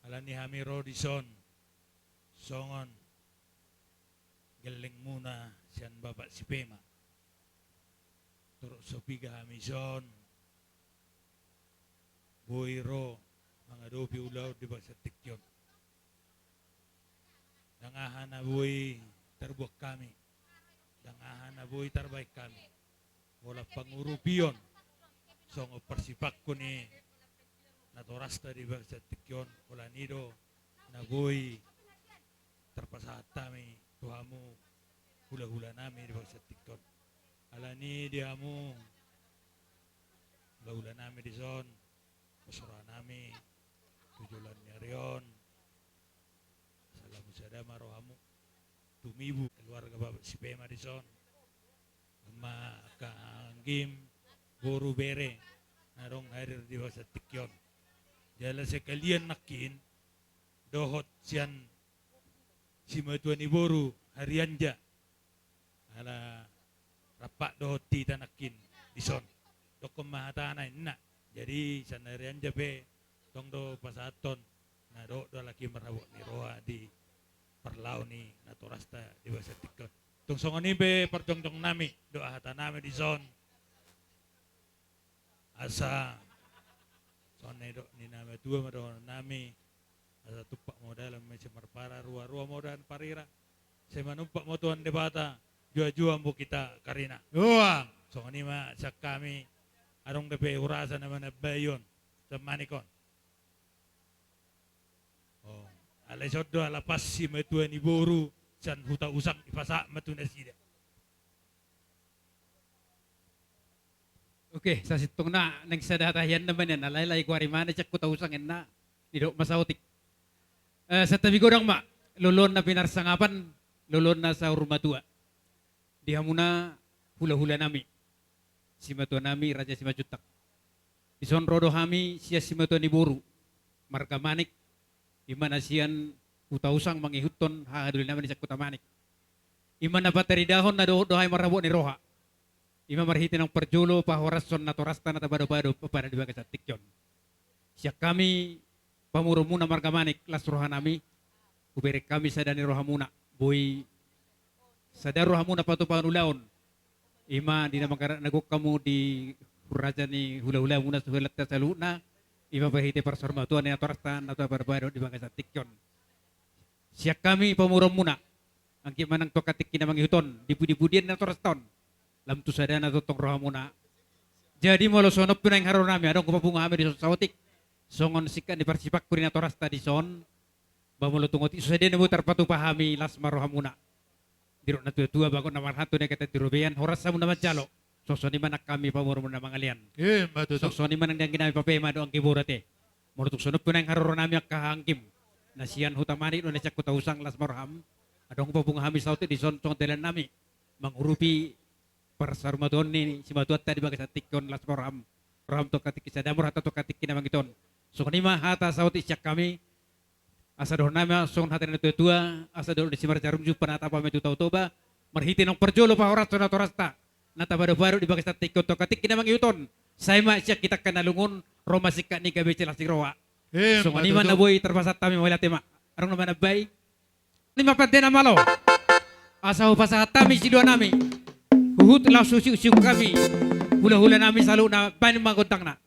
Alani hami ro dison songon gellengmuna sian Bapak Sipema. Torop so piga hami son boi ro mangadopi ulaon di bagasan tingki on. Ndang aha na boi tarbuat hami, ndang aha na boi tarbahen hami, holan pangurupion songon parsipangku ni natorasta di bagasan tingki on, holan i do na boi tarpasahat hami tu hamu hulahula nami di bagasan tingki on. Alani di hamu hulahula nami dison, pos roha nami tu joloan ni ari on, asa lam sada ma rohamu tumibu keluarga Bapak Sipema dison. Ima angka anggim, boru, bere na adong hadir di bagasan tingki on. Jala sekalian nangkin dohot sian simatua ni boru Harianja. Ala rampak dohot hita nangkin dison. Dokkon ma hatana inna. Jadi sian Harianja pe tong do pasahathon na dohot do halak i marhabot ni roha di parlao ni natorasta di bagasan tingki on. Tung songon i pe parjongjong nami dohot hata nami dison. Asa songon na nidok ni na matua ma dohonon nami, asa tumpak ma dalan ma ise marpara, ruarua ma dalan parira, sai manumpak ma Tuhan Debata, juajua ma hita karina. Songon i ma sian hami, adong dope hurasa na manambai on, sian Manik on. Alai songon do ala pas simatua ni boru sian Huta Usang, ipasahat ma tu nasida. Oke, sasintongna naeng sada hata hian na ma nian, alai lae goari ma na sian Huta Usang inna, nidok ma saotik. Santabi godang ma, loloan na pinarsangapan, loloan na saur matua. Di hamuna hulahula nami, simatua nami Raja Simanjuntak. Dison ro do hami sian simatua ni boru marga Manik, ima na sian Huta Usang mangihuthon hahadolinami na sian Huta Manik. Ima na pataridahon na dohot do hami marhabot ni roha. Ima marhite naung parjolo pahorashon natorasta na tapadopado, papada di bagasan tingki on. Sian hami pamoruonmuna marga Manik, las rohanami, hubereng hami sada ni rohamuna, boi sada rohamuna patupahon ulaon. Ima di na manggarar na gok hamu di raja ni hulahulamuna suhelanta saluhutna, ima marhite parsaurmatuaon ni natorasta na tapadopado di bagasan tingki on. Sian hami pamoruonmuna, anggiat ma nang tu angka tingki na mangihut on, di pudipudian natorasta on, lam tu sadana tongtong rohamuna. Jadi molo songon on pe naeng haroronami, adong hupapungu hami dison saotik songon singkat ni parsipangku ni natorasta dison. Ba molo tung otik so sada na boi tarpatupa hami, las ma rohamuna. Didok na tuatua, bagot na marhato, na hata di robean, horas hamu na manjalo. Songon i ma nang hami pamoruonmuna mangalean. Songon i ma nang di angginami pape ma dohot anggi boru ate. Molo tung songon on pe naeng haroronami angka haha anggim na sian Huta Manik dohot na sian Huta Usang, las ma roham. Adong hupapungu hami saotik dison songon dalannami mangurupi parsaurmatuaon ni simatuanta di bagasan tingki on, las ma roham. Roham tu angka tingki sada, molo hata tu angka tingki na mangihut on. Songon i ma hata saotik sian hami. Asa dohononnami ma songon hata ni na tuatua, asa dohot ni si Marjarum jumpang na tapa ma i tu Tao Toba, marhite naung parjolo pahorashon natorasta na tapadopado di bagasan tingki on tu angka tingki na mangihut on. Sai ma sian hita angka na lungun, ro ma singkat ni gabe silas ni roha. Songon i ma na boi tarpasahat hami, mauliate ma. Adong na manambai? Songon i ma pande na malo. Asa hupasahat hami siluanami, huhut laos husiuksiuk hami Hulahula nami saluhutna, baen ma gondangna.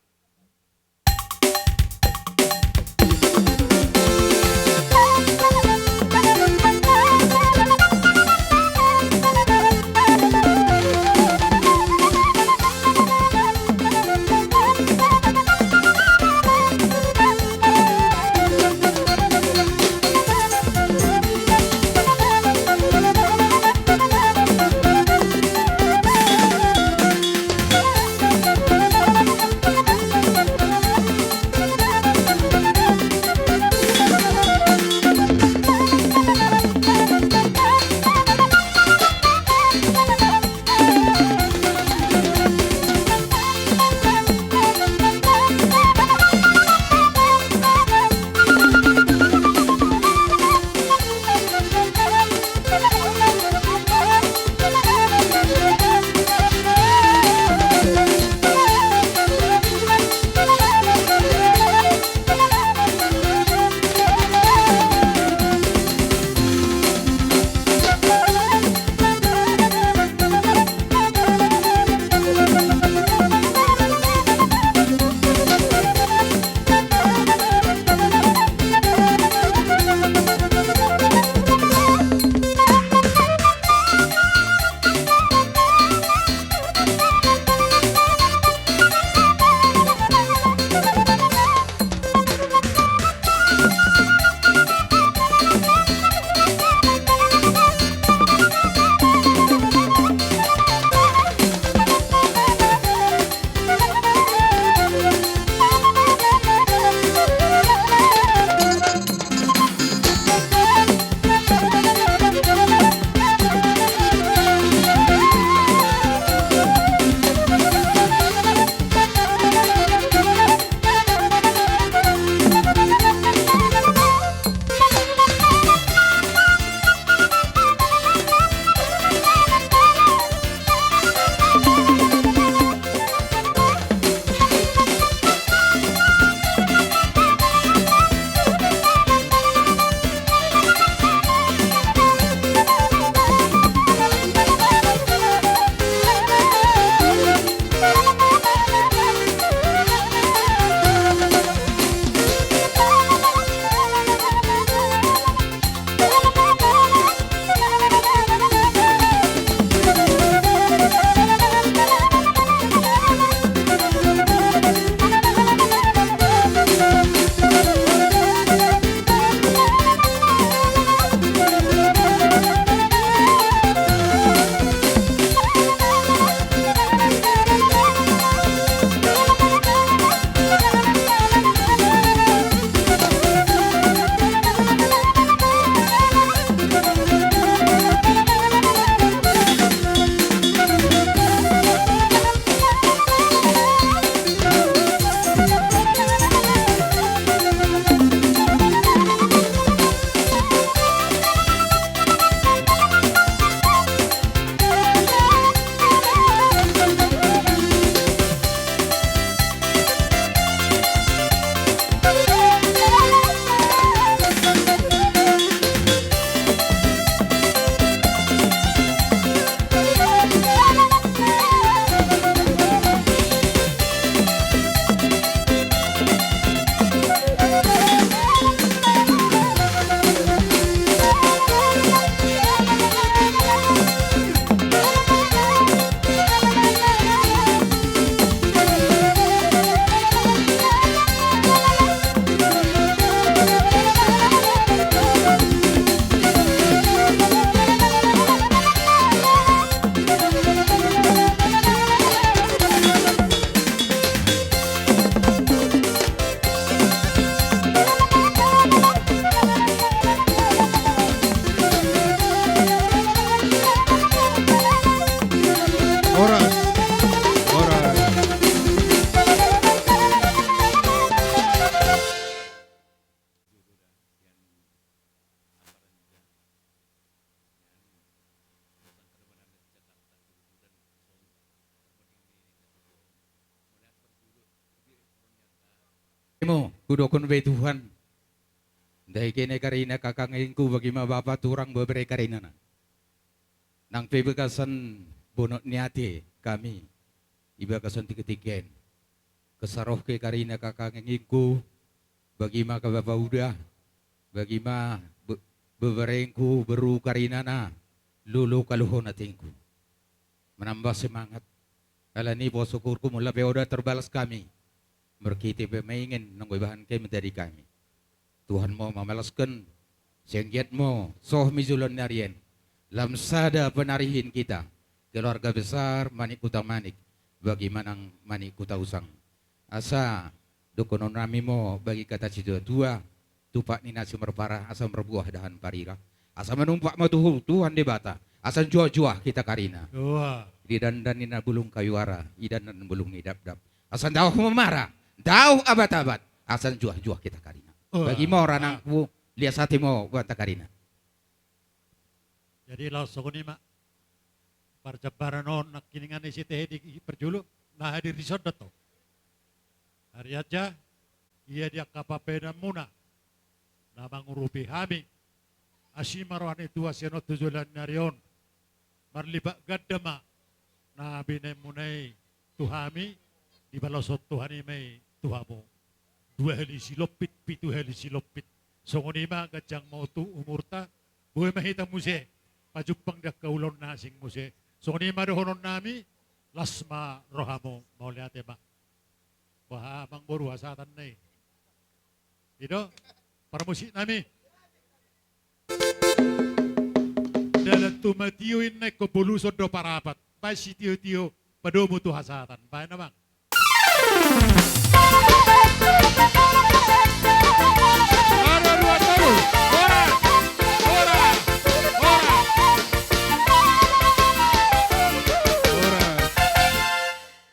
Horas. Horas. Mu, hudokhon be Tuhan. Ndai gene karina kakangengku, bagi ma bapa turang bebere karinana. Nang pe bagasan bonot ni ate kami. di bagasan tingki-tingki an. Kesaroh ke karina kakangingku, bagi ma ka bapa uda, bagi ma be-, beberengku, beru karinana, lolo kaluhon atingku. Menambah semangat. Alani poso kurku mula pe oda terbalas kami. Merkite pe maingen nanggo ibahan ke menjadi kami. Tuhan mo mamalasken, senggiat mo, soh mi joloan ni ari an. Lam sada penarihin kita, keluarga besar Manik Kuta Manik, bagi manang Manik Kuta Usang. Asa, dohonon nami mo bagi hata situa-tua, tupak ni na simarpara, asa marbuah dahan parira. Asa manumpak ma tu Tuhan Debata, asa juah-juah kita karina. Di dandan ni na bulung kayu ara, di dandan bulung ni dapdap. Asa daoh mamara, daoh abat-abat, asa juah-juah kita karina. Bagi ma ora nangku, lias ate ma hita karina. Jadi laos songon i ma. Parjambaran on nangkiningan i sitehe di parjolo, na hadir dison do tong. Ari aja, ia di angka pambahenanmuna, na mangurupi hami, asi ma roha ni Tuhan sian on tu joloan ni ari on. Marlipat ganda ma na binahenmuna i tu hami, dibaloshon Tuhan i ma i tu hamu. Dua hali silompit, pitu hali silompit. Songon i ma ganjang ma tu umurta, boi ma hita muse pajumpang di angka ulaon na asing muse. Songon i ma dohonon nami, las ma rohamu, mauliate ma. Boha amang boru hasahatan na i? I do, parmusik nami. Dalan tu matio inna ingkon boluson do parapat. Baen sitio-tio, padomu tu hasahatan. Baen amang. Ara dua tolu. Horas. Horas. Horas. Horas.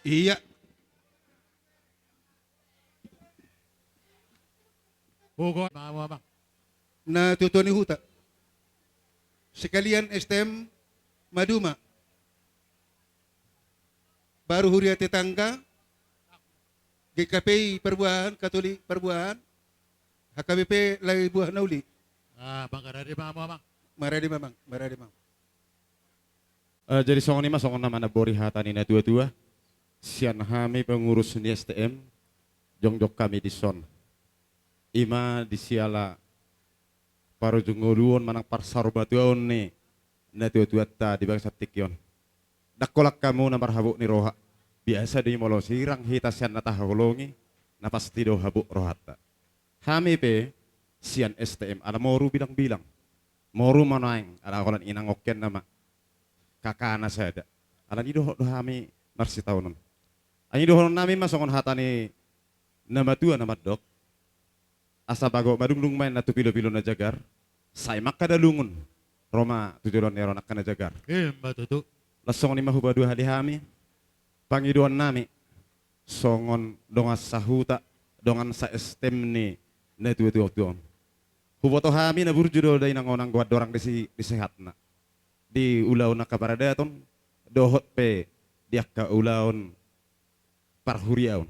Iya. Hugo, ma hamu amang. Na tuatua ni huta. Sekalian S T M maduma. Baru huria tetangga. G K P I parbuahan, Katolik parbuahan. H K B P Lae Buah Na Uli. Ah, maradi ma hamu amang. Maradi ma amang, maradi ma amang. Eh, jadi songon i ma, songon na manambori hata ni na tuatua, sian hami pengurus ni S T M, jongjong hami dison. I ma di siala parujung ngoluon manang parsarumatuaon ni na tuatuanta di bagasan tingki on. Ndang holan hamu na marhabot ni roha, biasa do i molo sirang hita sian na tahaholongi, na pasti do habot rohanta. Hami pe sian S T M, ala moru bilang-bilang. Moru ma nuaeng, ala holan inang ongkian nama. Kakana sada. Alani dohot do hami marsitaonon. Alani dohonon nami ma songon hata ni na matua na mandok. Asa bagot madungdung ma inna tu pilopilo na jagar. Sai mangkadalungun. Ro ma tu joloan ni ari on angka na jagar. Ima tutu. Laos songon i ma hupaduahali hami. Pangidoan nami. Songon dongan sahuta, dongan sa-S T M ni na tuatua on. Huboto hami na burju do dainang on anggo andorang disi-, disehatna. Di ulaon angka paradaton, dohot pe di angka ulaon parhuriaon.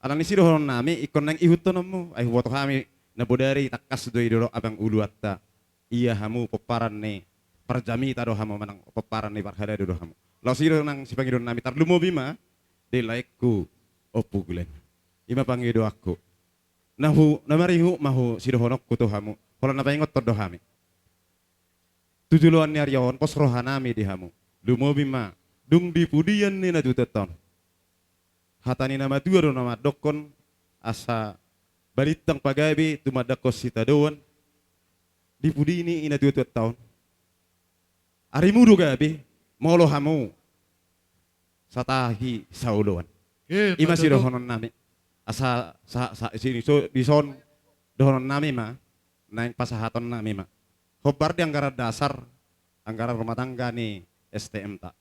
Alani i sidohonon nami, ingkon naeng ihuthononmu, ai huboto hami na bodari tangkas do i dolok abang uluanta. Ia hamu pomparan ni parjamita do hamu manang pomparan ni parhalado do hamu. Laos i do nang sipangidoan nami tarlumobi ma di laengku Ompu Glenn. I ma pangidoanku. Na hu-, na marihut ma husidohononku tu hamu. Holan na paingothon do hami. Tu joloan ni ari on pos roha nami di hamu. Lumobi ma. Dung di pudian ni na tuatua on. Hata ni na matua do na mandokkon asa balintang pagabe tumandangkon sitadoan. Di pudi ni i na tuatuanta on. Arimu do gabe, molo hamu satahi saoloan. I ma sidohonon nami. Asa, sa, sa, sini, so, dison dohonon nami ma, naeng pasahaton nami ma. Hombar di anggaran dasar, anggaran rumah tangga ni S T M ta.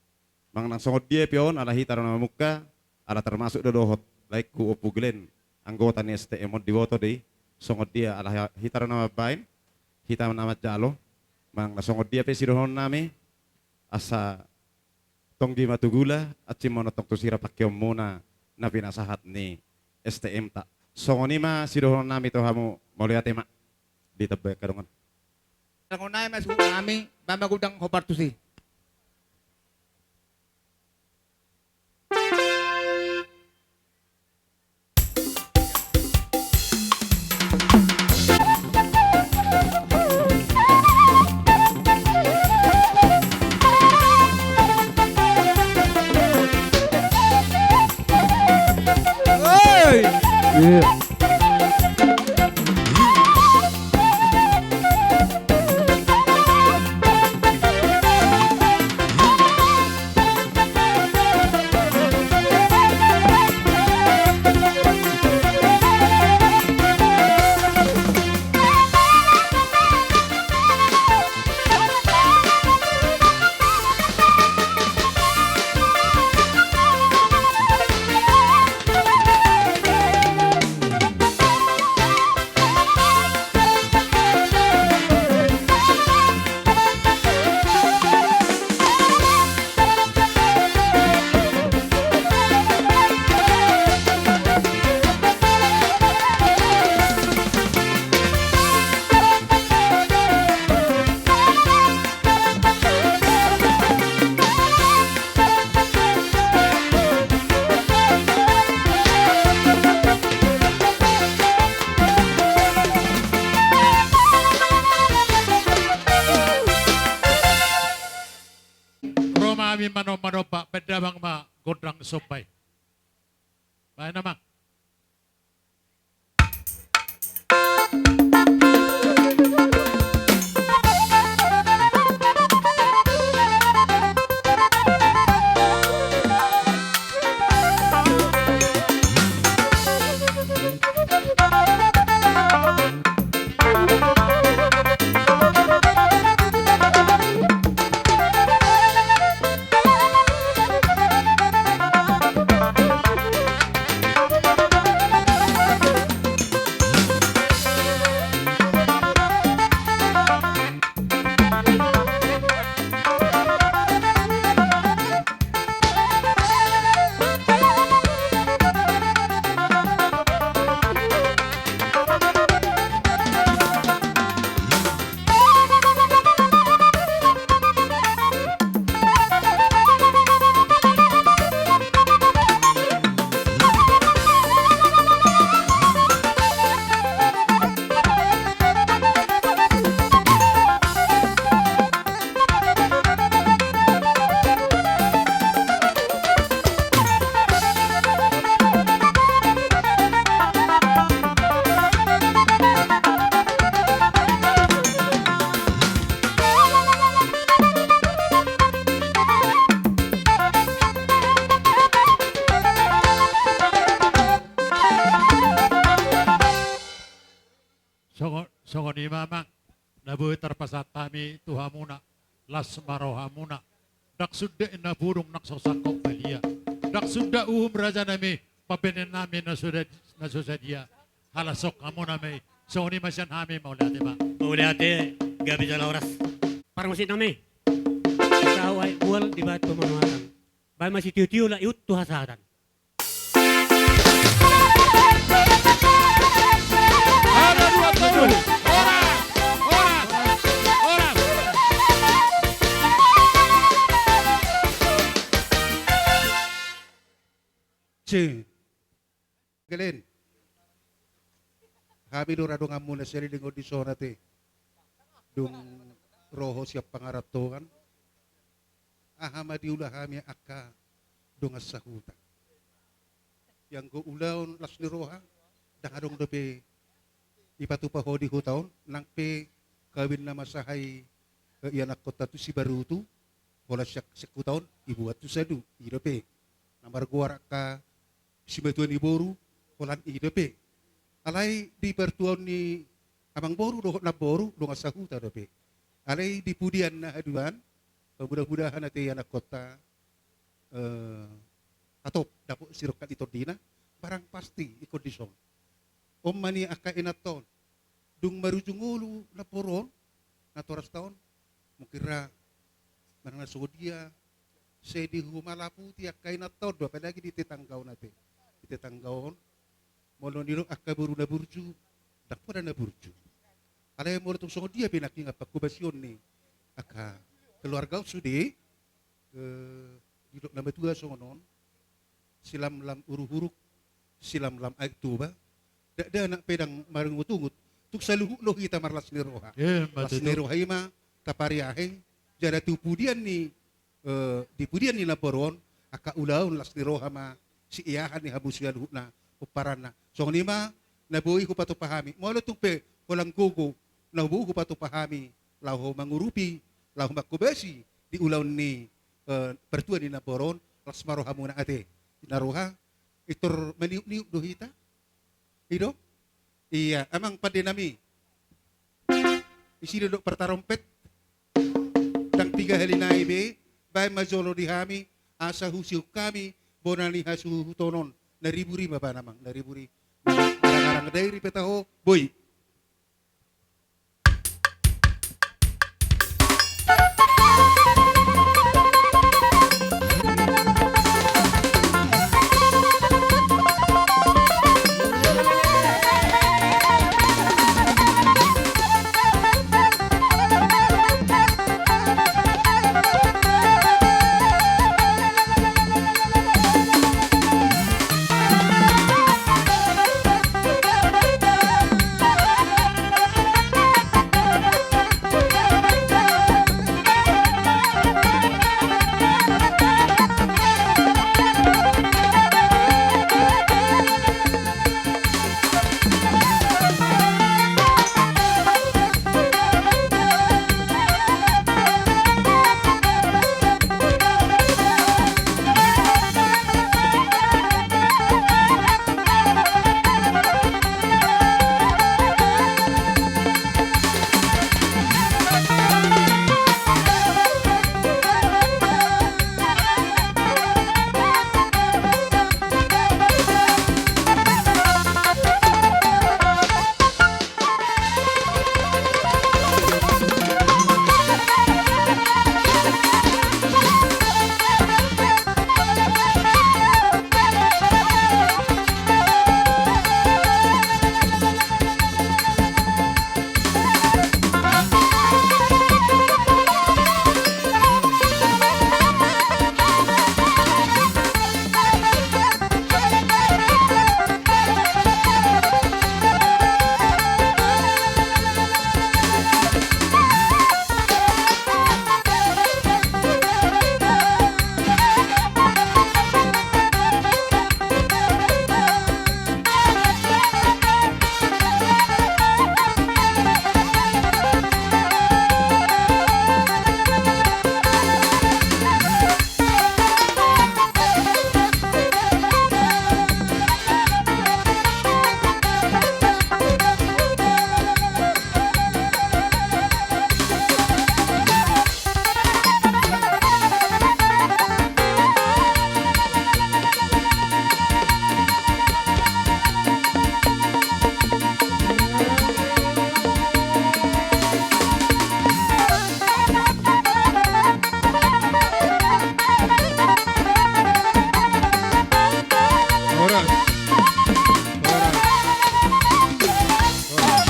Manang songon dia pe on, ala hita do na mamungka, ala termasuk do dohot, laengku Ompu Glenn, anggota ni S T M on diboto do i, songon dia, ala hita do na mambaen, hita na manjalo, manang songon dia pe sidohonon nami, asa tonggi ma tu gula, ansi manongtong tu sira pangkeonmuna, na pinasahat ni S T M ta. Songon i ma sidohonon nami tu hamu, mauliate ma. Di tamba angka dongan. Songon nai ma suhut nami, ba ma godang hombar tusi. Ro ma hami manom-manomba, baen damang ma gondang somba i. Baen damang. Songon, songon i ma amang, na boi tarpasahat hami tu hamuna, las ma rohamuna. Ndang suda inna burung nang so sangkop balia. Ndang suda uhum raja nami, pambahenan nami na so, na so sadia. Halas songon hamuna ma i, songon i ma sian hami, mauliate ma. Mauliate, gabe jala horas. Parmusik nami. Tahu ai bual dibaen tu manuatan. Baen ma sitio-tio laho ihut tu hasahatan. Ada dua tujuh. Horas, horas, horas. Cing. Galen. Hami do ra donganmu na saleleng on dison ate. Dung ro ho sian pangarantoan. Aha ma diula hami angka dongan sahuta. Ianggo ulaon las ni roha, ndang adong dope dipatupa ho di huta on, nang pe kawin na mansai, eh, ianakkonta tu Sibarutu, holan sian, sian huta on, dibuat tu Sadu, i dope. Na margoar angka simatua ni boru, holan i dope. Alai di partuaon ni amangboru dohot namboru, dongan sahuta dope. Alai di pudian na haduan, mudah-mudahan ate ianakkonta, eh, hatop dapot sirongkap ni tondina, barang pasti ingkon dison. On ma nian angka inanta on. Dung marujung ulu namboru on, natorasta on, mungkin ra manang na songon dia, sai dihumalaputi angka inanta on do, apalagi di tetangga on ate. Di tetangga on, molo nidok angka boru na burju, ndang pola na burju. Alai molo tung songon dia pe nangkin panghobasion ni angka keluarga on sude, eh, didok na matua songon on, silamlam uruhuruk, silamlam aek Toba, dakdanak pe ndang marungutungut, tung saluhut do hita marlas ni roha. Eh, ma tutu. Las ni roha i ma tapariahe, jala tu pudian ni, eh, di pudian ni namboru on, angka ulaon las ni roha ma siiahan ni hamu saluhutna, pomparanna. Songon i ma na boi hupatupa hami. Molo tung pe holan gogo na boi hupatupa hami laho mangurupi, laho manghobasi di ulaon ni, eh, partua ni namboru on, las ma rohamuna ate. Na roha, pintor maniuk-niuk do hita. I do? Ia, amang pande nami. Isi do dok partarompet. Ndang piga hali nai be, baen ma jolo di hami, asa husiuk hami bona ni hasuhuton on. Na riburi ma ba, amang, na riburi. Arang-arang dairi pe taho, boi. Horas. Horas.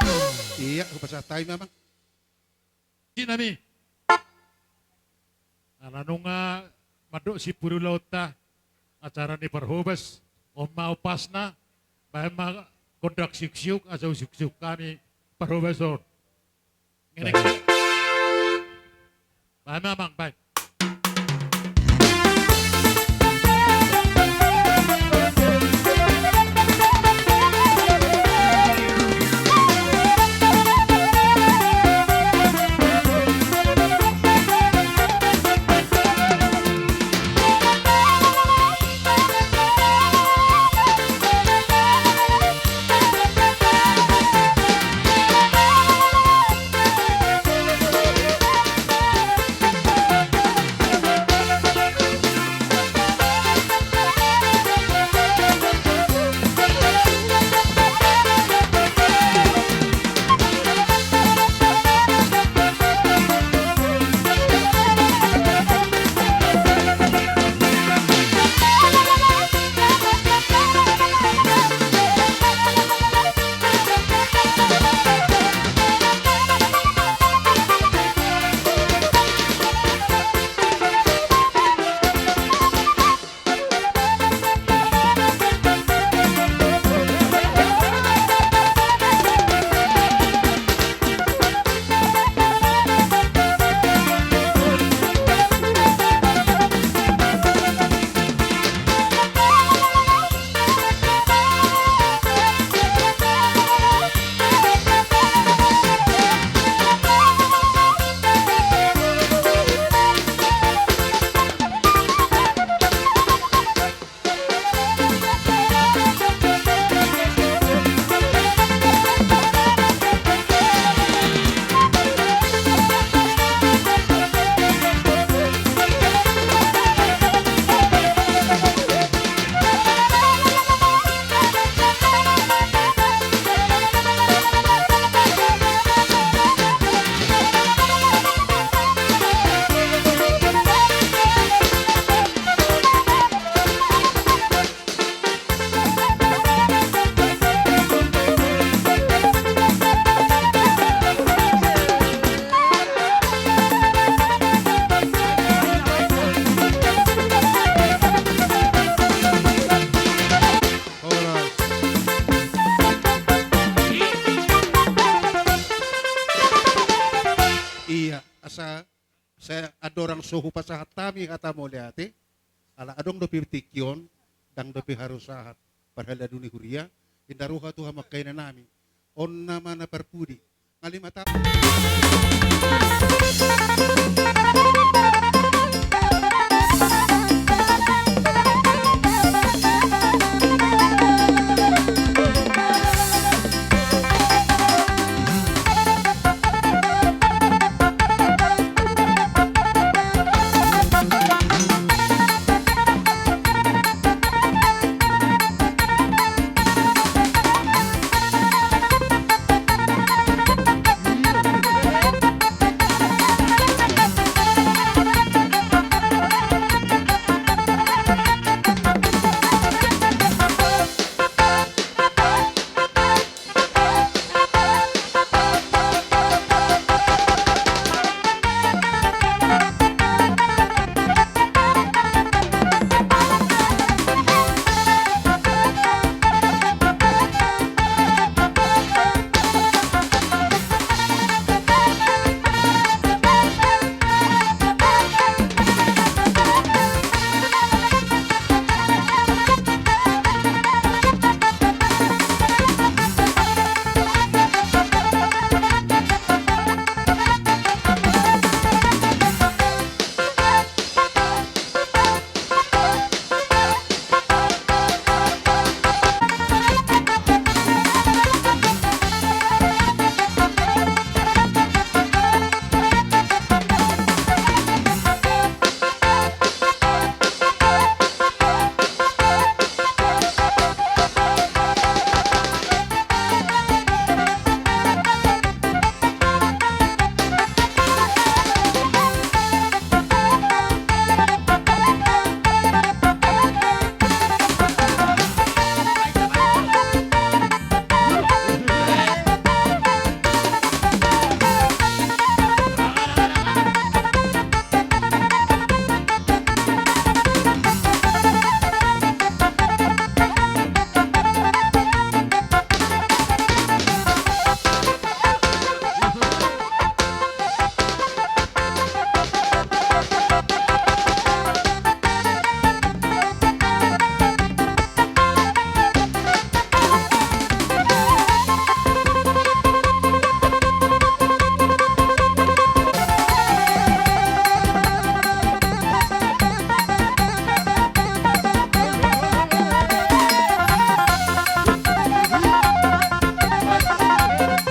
Horas. Ia, hupasahat hami ma, amang. Sinami. Ala nunga mandok simpul ulaonta acara ni parhobas, on ma ompasna, baen ma gondang siuksiuk, asa husiuksiuk hami parhobas on. Ngenek. Baen. Baen ma, amang, baen. so hupasahat hami hata mauliate, ala adong dope tingki on, ndang dope harus sahat parhalado ni huria, inda roha tu hamu angka inanami. On nama na parpudi. Nga lima taon.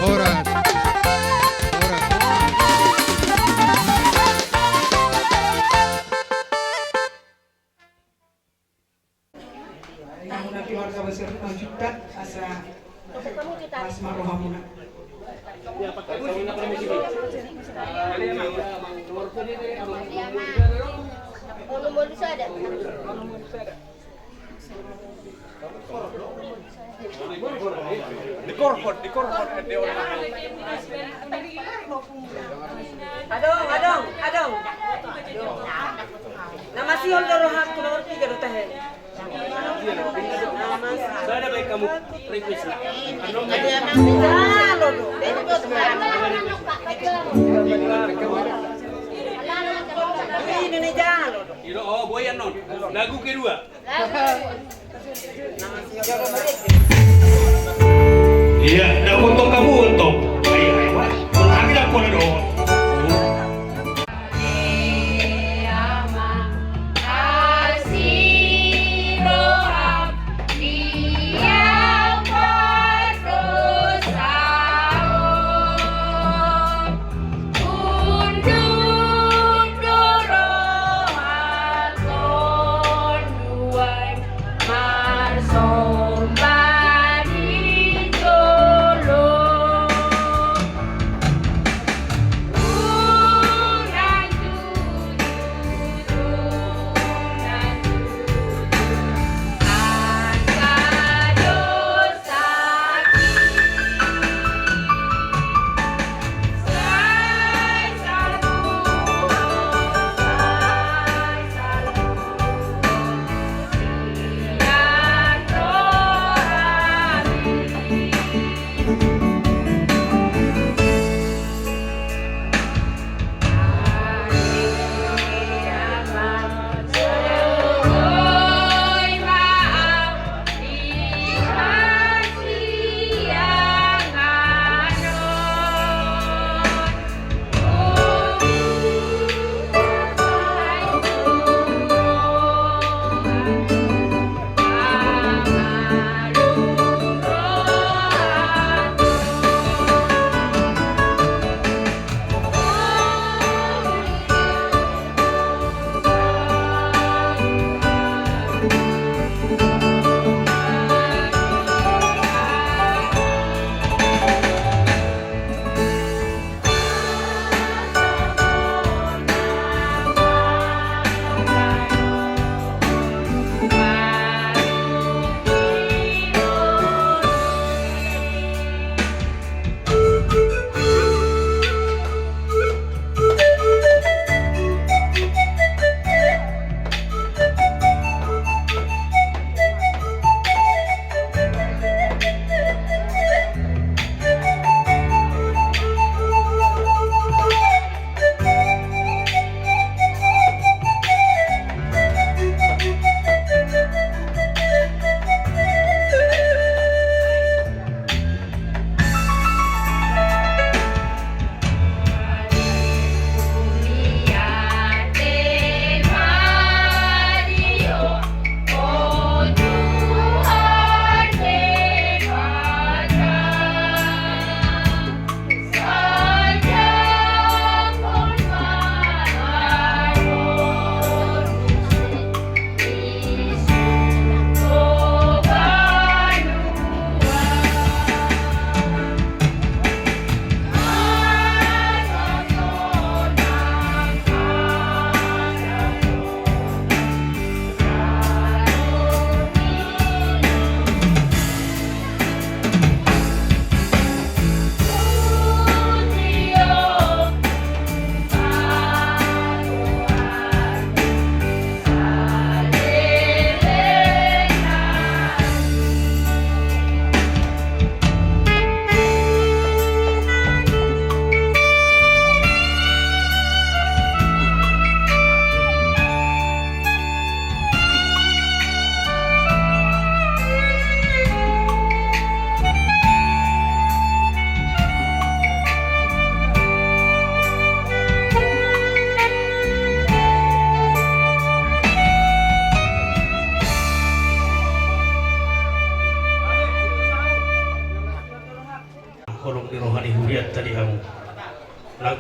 Horas. Horas. Tahu na keluarga besar Simanjuntak asa las ma rohamuna. Dikorhon, dikorhon, ende on. Adong, adong, adong. Na masihol do rohangku, nomor tiga do tahe. Sada baen hamu request na. Jalo do. Ini ni jalo do. Iro, oh, boi annon. Lagu kedua. Iya, dah untung kamu untung. Iya, iya, wah. Lagi dah pun ada.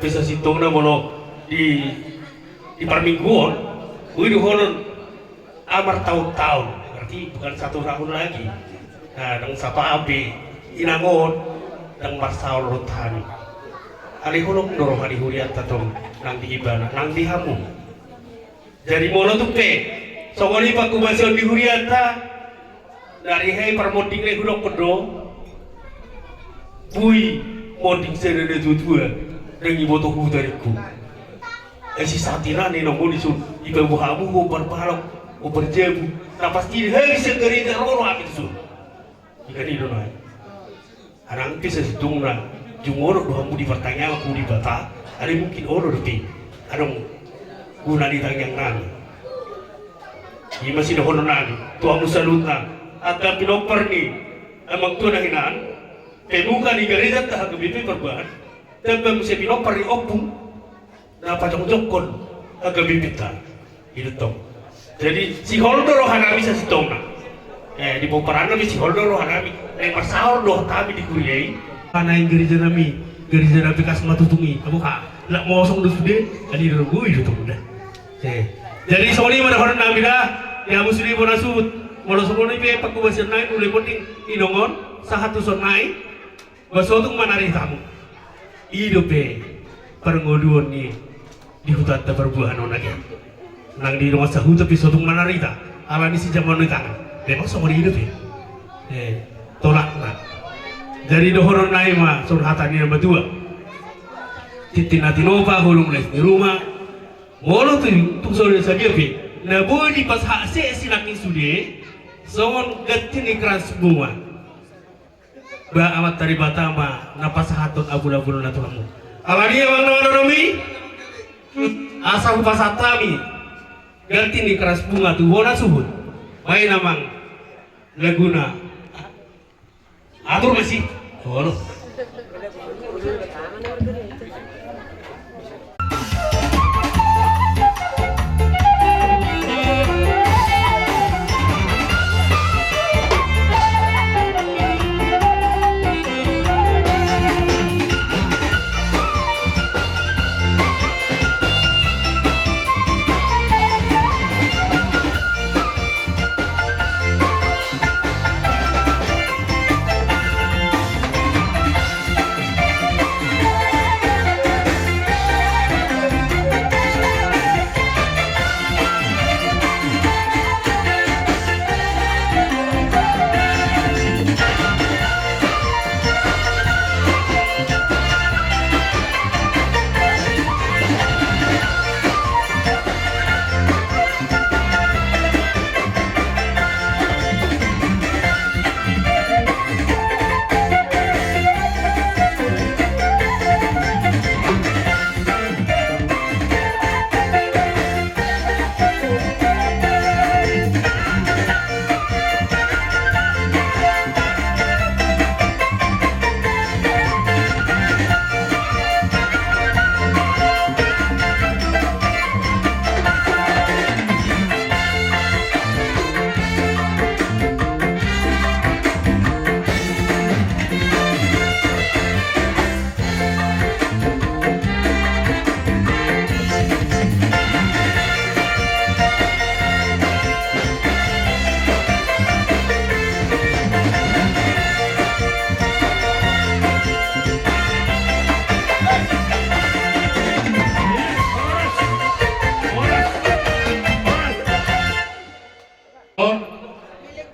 Bisa sitongna molo di, di parmingguon, boi dohonon, ah, martaon-taon, berarti bukan satu tahun lagi. Nah, ndang sapaham be inang on, ndang marsaor dohot hami. Alai holong do roha ni hurianta tong, nang di ibana, nang di hamu. Jadi molo tung pe songon i panghobasion ni hurianta, na rihai parmonding na i hudokkon do, boi monding sada na tua-tua, ndang diboto huta ningku. Ai sisatira ni nongoni sun, dipaboa hamu hombar balok, hombar jabu, na pasti hami sian gareja ro do hami tu sun. Ikan i do nai. Anang pe sasintongna, jumolo do hamu di partangiangan tu Debata, alai mungkin olo dope adong guna ni tangiang nami. Ima sidohonon nami tu hamu saluhutna, angka pinompar ni amang tua na hinan, pemuka ni gareja ta H K B P Parbahan, tamba muse pinompar ni ompung, na pajongjongkon H K B P ta. I do tong. Jadi sihol do roha nami sasintongna. Eh, di pomparan nami sihol do roha nami. Naeng marsaor do hami di kuria i. Naeng gareja nami, gareja na bekas ma tutung i. Aboha, lak mosong do sude, kan i do boi do tong da. Eh. Jadi songon i ma dohonon nami da, di hamu sude bona suhut. Molo songon i pe panghobasion nami mulai monding inong on, sahat tu son nai. Ba so tung manarita hamu. I dope parngoluon ni di hutanta Parbuahan on age. Nang di dongan sahuta pe so tung manarita, ala ni sijamaon ni tangan. Memang songon i dope. Eh, tolakna. Jadi dohonon nai ma songon hata ni na matua. Tintin na tinopa, holong na isi ni ruma. Molo tung, tung so sadia pe na boi dipasahat si nangkin sude, songon ganti ni keras bunga. Ba Amanta Debata ma na pasahathon abulabulna tu hamu. Ala ni i amang na manodomi, asa hupasahat hami ganti ni keras bunga tu bona suhut. Baen amang laguna. Atur ma si. Olo.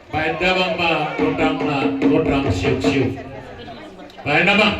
Baen damang ma gondangna, gondang siuk-siuk. Baen damang.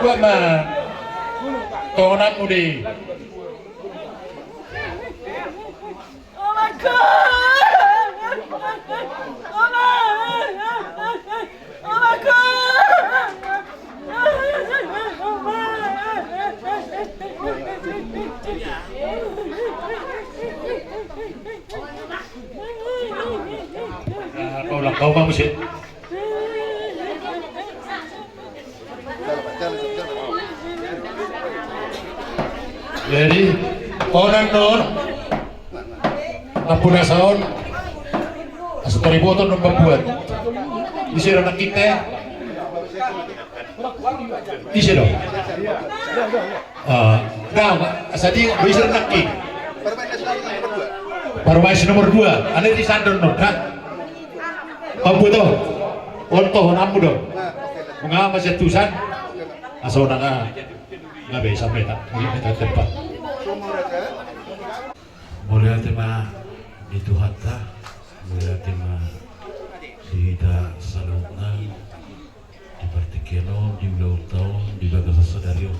Buat ma. Tongonanmu di. Kau ulang kau ma muse. Jadi, onan non, ampun asa on, asa toriboton non pambuat. Ise do nangkin te? Ise do? Ah, nah, asa di, ise do nangkin? Parumaen si nomor dua. Ane di sandon non, ha? Pambuat on. On to, on amu do. Mangama sian tusan. Asa on nga. Nga be sampe ta. Nga be ta tempat. Mauliate ma di Tuhanta. Mauliate ma di hita saluhutna. Di partingkian on, di ulaonta on, di bagasan sadari on.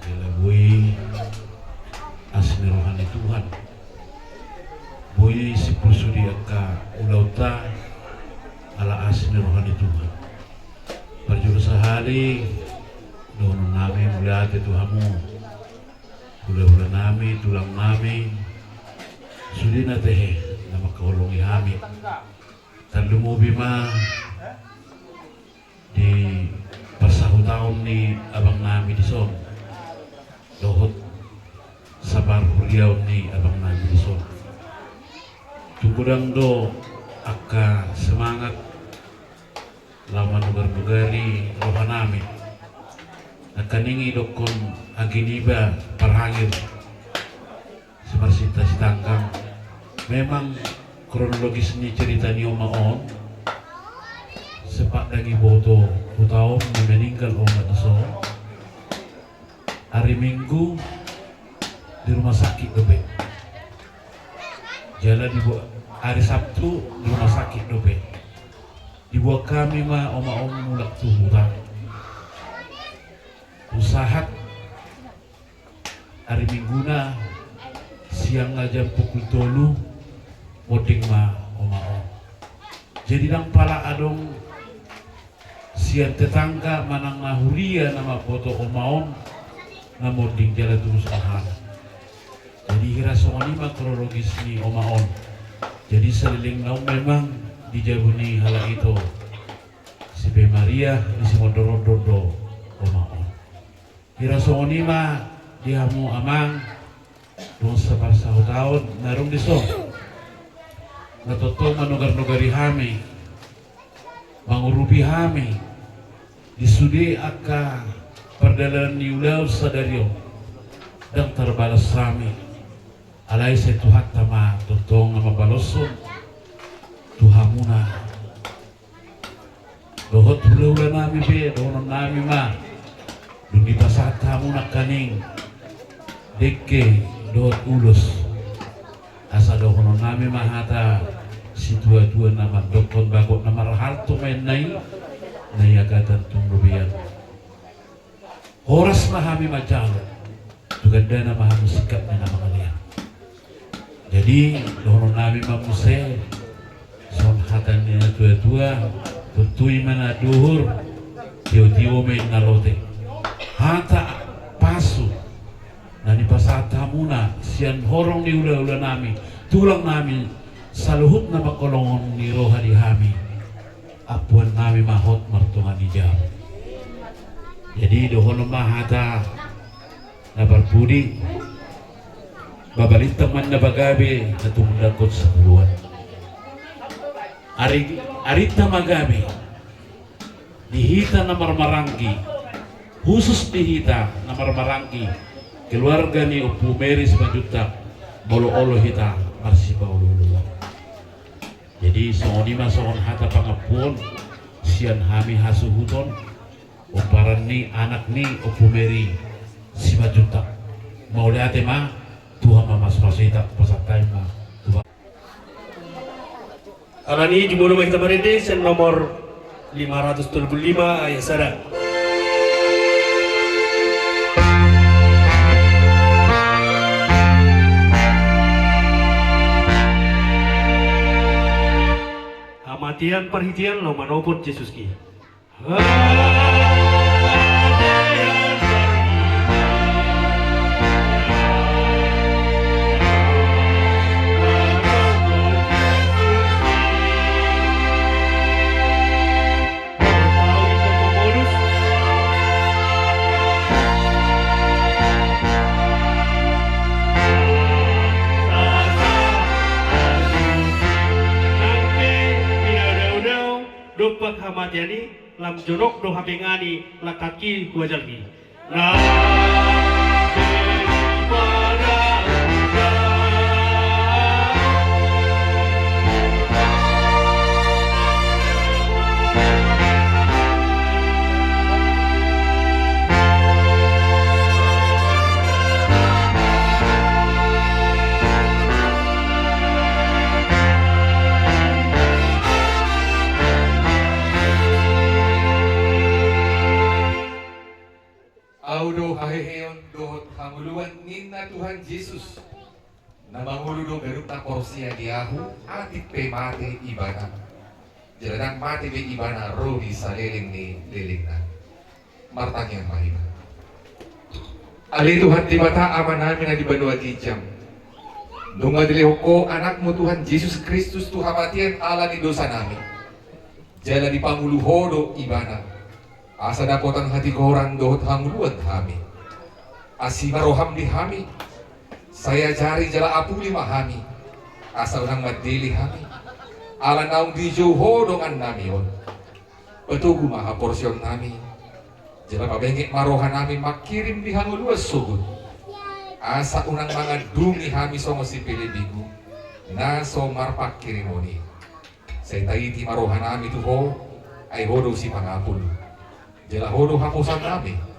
Jala boi asi ni roha ni Tuhan. Boi simpul sude angka ulaonta ala asi ni roha ni Tuhan. Parjolo sahali dohonon nami mauliate tu hamu. Hulahula nami, tulang nami, sude na tehe na mangkaholongi hami. Tarlumobi ma di parsahutaon ni abang nami dison dohot saparhuriaon ni abang nami dison. Tung godang do angka semangat laho manugarnugari roha nami. Nangkaning didokkon age niba parhangir. Simarsinta sitanggang. Memang kronologis ni cerita ni oma on, sempat ndang diboto huta on na meninggal oma dison. Ari Minggu di rumah sakit dope. Jala di ari Sabtu di rumah sakit dope. Diboan hami ma oma on mulak tu huta. Sahat ari Mingguna siang na jam pukul tolu monding ma oma on. Jadi ndang pala adong sian tetangga manang na huria na mamboto oma on na monding jala tulus rohana. Jadi hira songon i ma kronologis ni oma on. Jadi saleleng na on memang di jabu ni halak ito si Pe Maria di simondor-ondor do oma on. Hira songon i ma di hamu amang dohot saparsahuta on na adong dison, na tongtong manugarnugari hami, mangurupi hami di sude angka pardalanan ni ulaon sadari on. Ndang tarbalos hami. Alai sai Tuhanta ma tongtong na mambaloshon tu hamuna. Dohot hulahula nami pe dohonon nami ma, dung dipasahat hamu nangkaning dengke dohot ulos, asa dohonon nami ma hata situatua na mandokkon bagot na marhalto ma inna i, na iagatan tung lobian. Horas ma hami manjalo, tu gandana ma hamu singkat ni na mangalean. Jadi dohonon nami ma muse songon hata ni natuatua, tuntui ma na duhur, tiotio ma inna lote. Hata pasu na nipasahat hamuna sian horong ni hulahula nami, tulang nami, saluhut na mangkaholongi roha di hami. Ampuan nami ma hot martonga ni jabu. Jadi dohonon ma hata na parpudi, babalintang ma na pagabe na tumundalhon sapuluan. Ari, arinta ma gabe di hita na marmaranggi, khusus di hita na marmaranggi keluarga ni Ompu Meri Simanjuntak, molo olo hita marsipaolooloan. Jadi songon i ma songon hata pangampuon sian hami hasuhuton, pomparan ni anak ni Ompu Meri Simanjuntak. Mauliate ma, Tuhan ma mamasu-masu hita, pasahat hami ma. Alani i jumolo ma hita marende sian nomor lima ratus tolu puluh lima ayat sada. Tian parhitean laho manopot Jesus i. Dompak hamatean i, lam jonok do hape ngani langkatki huajalki. Ahu do haheheon dohot hangoluan ninna Tuhan Jesus. Na mangolu do ganup na porsea di Ahu, atik pe mate ibana, jala ndang mate be ibana ro di saleleng ni lelengna. Martangiang ma hita. Ale Tuhan Debata Amanami na di banua ginjang, nunga dilehon Ho Anakmu Tuhan Jesus Kristus tu hamatean ala ni dosanami. Jala dipangolu Ho do ibana, asa dapotan hatigoran dohot hangoluan hami. Asi ma roham di hami, sai ajari jala apuli ma hami, asa unang mandele hami, ala naung dijou Ho dongannami on. Patogu ma haporseaonnami, jala pabenget ma rohanami mangkirim di hangoluan sogot, asa unang mangandungi hami songon sipelebegu na so marpangkirimon i. Sai taiti ma rohanami tu Ho, ai Ho do sipangapul, jala Ho do haposaonnami.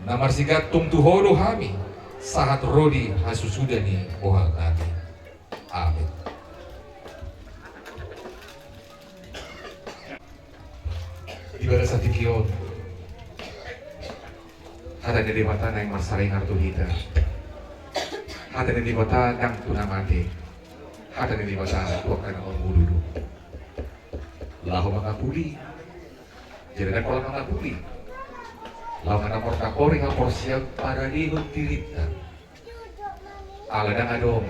Na marsigantung tu Ho do hami, sahat ro di hasusuda ni bohalnami. Amen. Di bagasan tingki on, hata ni Debata naeng marsaringar tu hita. Hata ni Debata ndang tu na mate. Hata ni Debata tu angka na marngolu do. Laho mangapuli. Jadi ndang pola mangapuli, laho manamordapori haporseaon paradehon dirinta. Ala ndang adong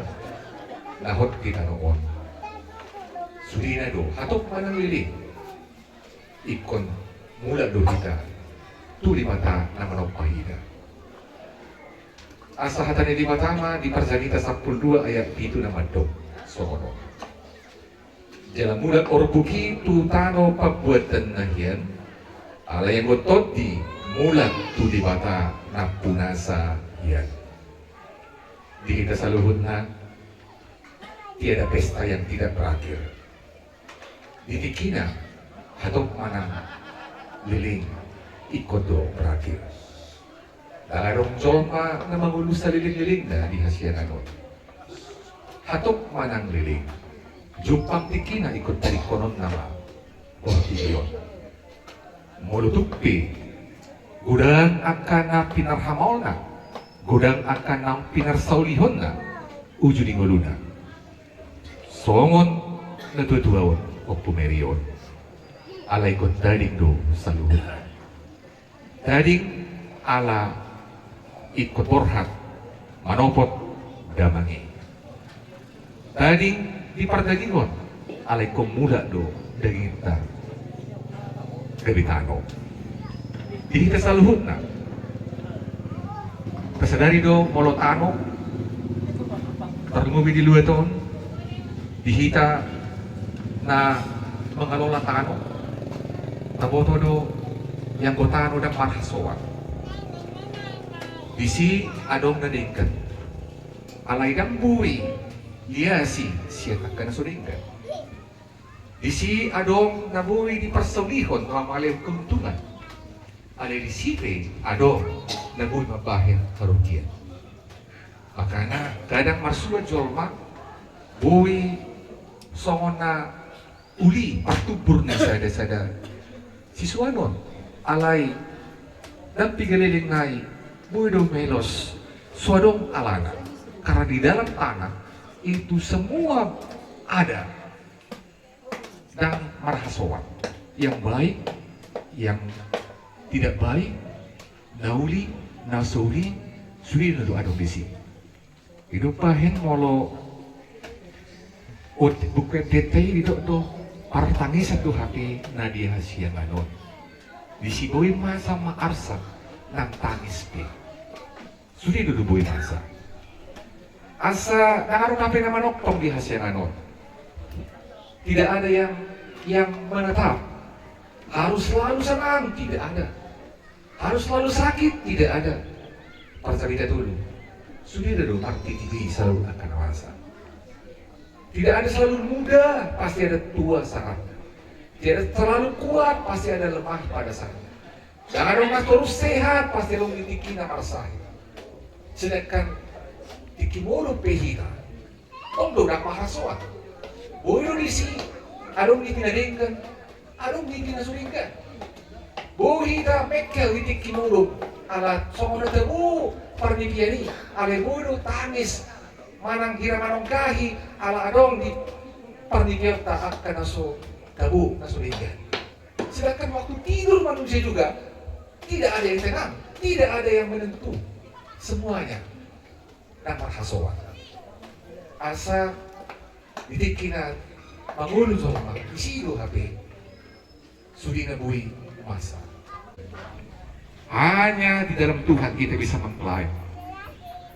na hot di tano on. Sudena do, hatop manang leleng, ingkon mulak do hita tu Debata na manompa hita. Asa hata ni Debata ma di Parjanjian sampulu dua ayat pitu na mandok songon on. Jala mulak orbuk i tu tano pambuatanna hian, alai anggo tondi mulak tu Debata nampunasa hian. Di hita saluhutna, tiada pesta yang tidak berakhir. Di tingkina, hatop manang leleng, ingkon do berakhir. Ndang adong jolma na mangolu saleleng-lelengna di hasiangan on. Hatop manang leleng, jumpang tingkina ingkon tadingkononna ma portibi on. Molo tung pe godang angka na pinarhamaolna, godang angka na pinarsaulihonna, uju di ngoluna. Songon na tua-tua on, Ompu Mary on. Alai ingkon tading do saluhutna. Tading ala ingkon borhat manopot damang i. Tading di pardagingon ala ingkon mulak do dagingta gabe tano. Di hita saluhutna, tasadari do molo tano tarlumobi di luat on, di hita na mangelola tano, taboto do ianggo tano ndang marhasoan. Disi adong na denggan, alai ndang boi liasi sian angka na so denggan. Disi adong na boi diparsaulihon laho mangalehon keuntungan. Alai disi pe adong na boi mambahen harugian. Makana kadang marsua jolma boi songon na uli partumbur ni sada-sada sisuan on. Alai ndang piga leleng nai boi do melos, so adong alana. Karena di dalam tanah itu semua ada. Ndang marhasoan. Yang baik, yang tidak baik, na uli, na so uli, sude na do adong disi. Ido bahen molo buku M D T i didok do, partangisan do hape na di hasiangan on. Disi boi masa maarsak nang tangis pe. Sude do boi masa. Asa ndang adong hape na manongtong di hasiangan on. Tidak ada yang, yang menetap. Harus selalu senang, tidak ada. Harus selalu sakit, tidak ada. Parjamita tolu. Sude do martiti be selalu angka na masa. Tidak ada selalu muda, pasti ada tua saatnya. Tidak ada selalu kuat, pasti ada lemah pada saatnya. Ndang adong na torus sehat, pasti adong di tingki na marsahit. Sedangkan tingki modom pe hita, tong do na marhasoan. Boi do disi adong di tingki na denggan, adong di tingki na so denggan. Boi hita mengkel di tingki modom, ala songon na tabo parnipian i, alai boi do tangis manang hira manonggahi, ala adong di parnipianta angka na so tabo, na so denggan. Sedangkan waktu tidur manusia juga, tidak ada yang tenang, tidak ada yang menentu. Semuanya na marhasoan. Asa di tingki na mangolu jolma, disi do hape sude na boi masa. Hanya di dalam Tuhan kita bisa mengklaim,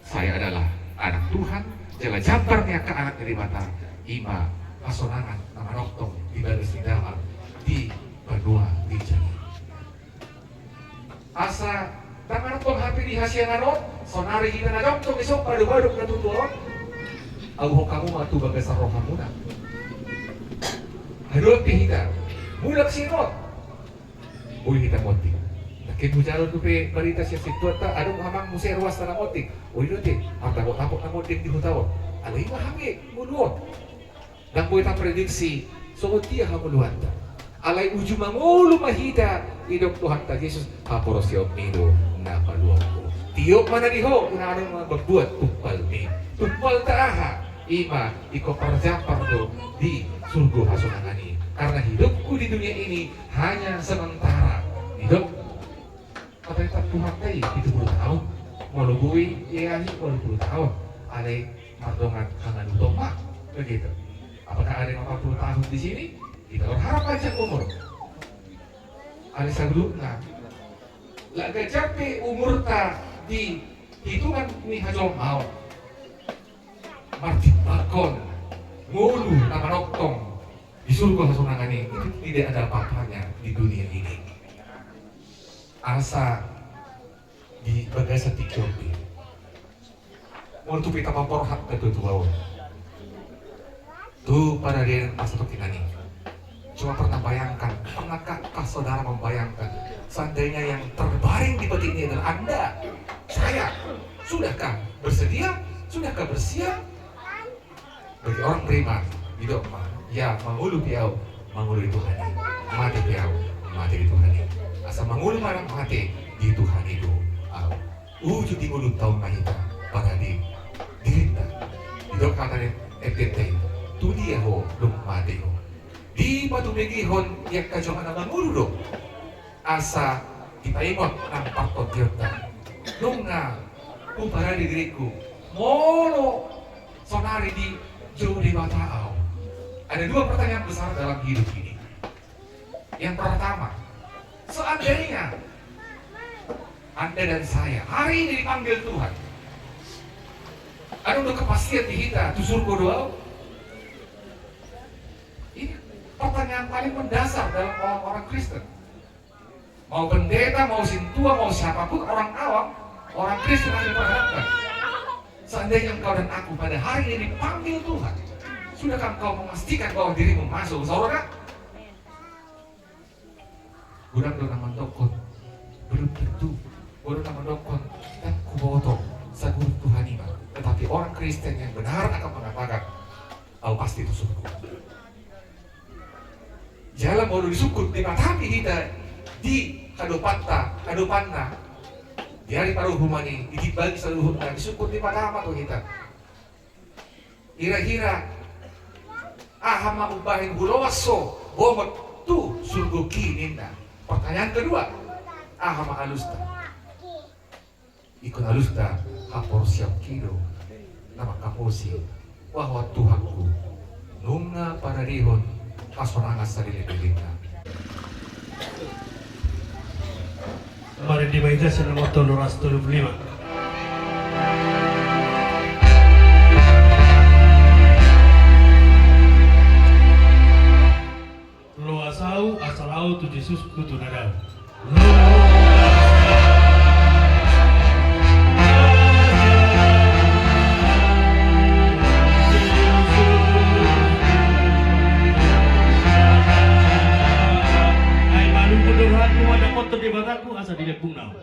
"Saya adalah anak Tuhan, jala jambar ni angka anak ni Debata, i ma hasonangan na manongtong di bagas ni damang di banua ginjang i." Asa ndang manongtong hape di hasiangan on, saonari hita na jongjong dison, badobadok na tutu on, aluhon hamu ma tu bagasan rohamuna. Haduan pe hita, mulak sian on. Boi hita monding. Nangkin hujalo dope barita sian sintuanta, adong amang muse ruasta na monding. Oi dope, martapotapot na monding di huta on. Alai i ma hami ngolu on. Ndang boi taprediksi songon dia hangoluanta. Alai uju mangolu ma hita, didok Tuhanta Jesus, haporseaonmi do na paluahon ho. Tiop ma na di ho, unang adong na mambuat tumpalmi. Tumpalta aha? I ma ingkon parjambar do di surgo hasonangan i. Karena hidupku di dunia ini hanya sementara. Didok, patarintah Tuhanta i pitu pulu taon. Molo boi, ia i walu pulu taon. Alai mardongan hangan utong ma. Begitu. Apakah ada yang empat puluh tahun di sini? Kita berharap panjang umur. Alai saluhutna, laga jampe umurta di hitungan ni hajolmaon, martimbangkon ngolu na manongtong di surgo hasonangan i, itu tidak ada apa-apanya di dunia ini. Asa di bagasan tingki on pe, molo tutu hita mamborhat tu tua on, tu paradian asa tokinan i. Coba pernah bayangkan, pernahkah saudara membayangkan, seandainya yang terbaring di peti ini adalah Anda, saya, sudahkah bersedia? Sudahkah bersiap? Bagi orang beriman, didok ma, ia mangolu pe ahu, mangolu di Tuhan i, mate pe ahu, mate di Tuhan i. Asa mangolu manang mate, di Tuhan i do ahu. Uju di ngolunta on ma hita, parade dirinta. Didok hata ni M D T i, tu dia ho dung mate ho? Dipatumegihon di angka jolma na mangolu do. Asa dipaingot nang partontionta. Nunga huparade diringku, molo saonari dijou Debata ahu. Ada dua pertanyaan besar dalam hidup ini. Yang pertama, seandainya Anda dan saya hari ini dipanggil Tuhan, adong do kepastian di hita tu surgo do ahu? Ini pertanyaan paling mendasar dalam orang-orang Kristen. Mau pendeta, mau sintua, mau siapapun orang awam, orang Kristen akan diperhadapkan. Seandainya engkau dan aku pada hari ini dipanggil Tuhan, sudahkah engkau memastikan bahwa dirimu masuk surga? Godang do na mandokkon, belum tentu. Godang na mandokkon, ndang huboto, sagurup Tuhan i ma. Tetapi orang Kristen yang benar akan mengatakan, ahu pasti tu surgo. Jala molo disungkun Debata pe hita di hadopanta, hadopanna, di ari paruhuman i, ditimbangi saluhutna, disungkun Debata ma tu hita. Hira-hira aha ma umbahen huloas ho, Bongot tu surgoki ninna. Pertanyaan kedua, aha ma alusta? Ingkon alusta haporseaonki do na mangkaposi bahwa Tuhanku nunga paradehon hasonangan saleleng ni lelengna. Marende ma hita sian nomor tolu ratus tolu pulu lima. Loas ahu asa lao tu Jesus hutu na dao. Ai malum do rohangku mandapothon Debatangku asa dilempung na ahu.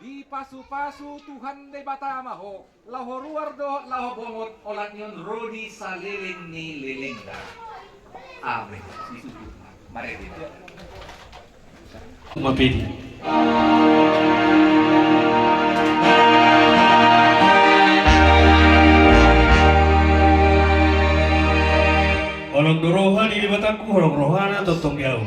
Dipasupasu Tuhan Debata ma ho, laho ruar dohot laho bongot, olat ni on ro di saleleng ni lelengna. Amen. Ditutup. Marende. Mapedi. Holong do roha ni Debatangku, holong rohana tongtong di ahu.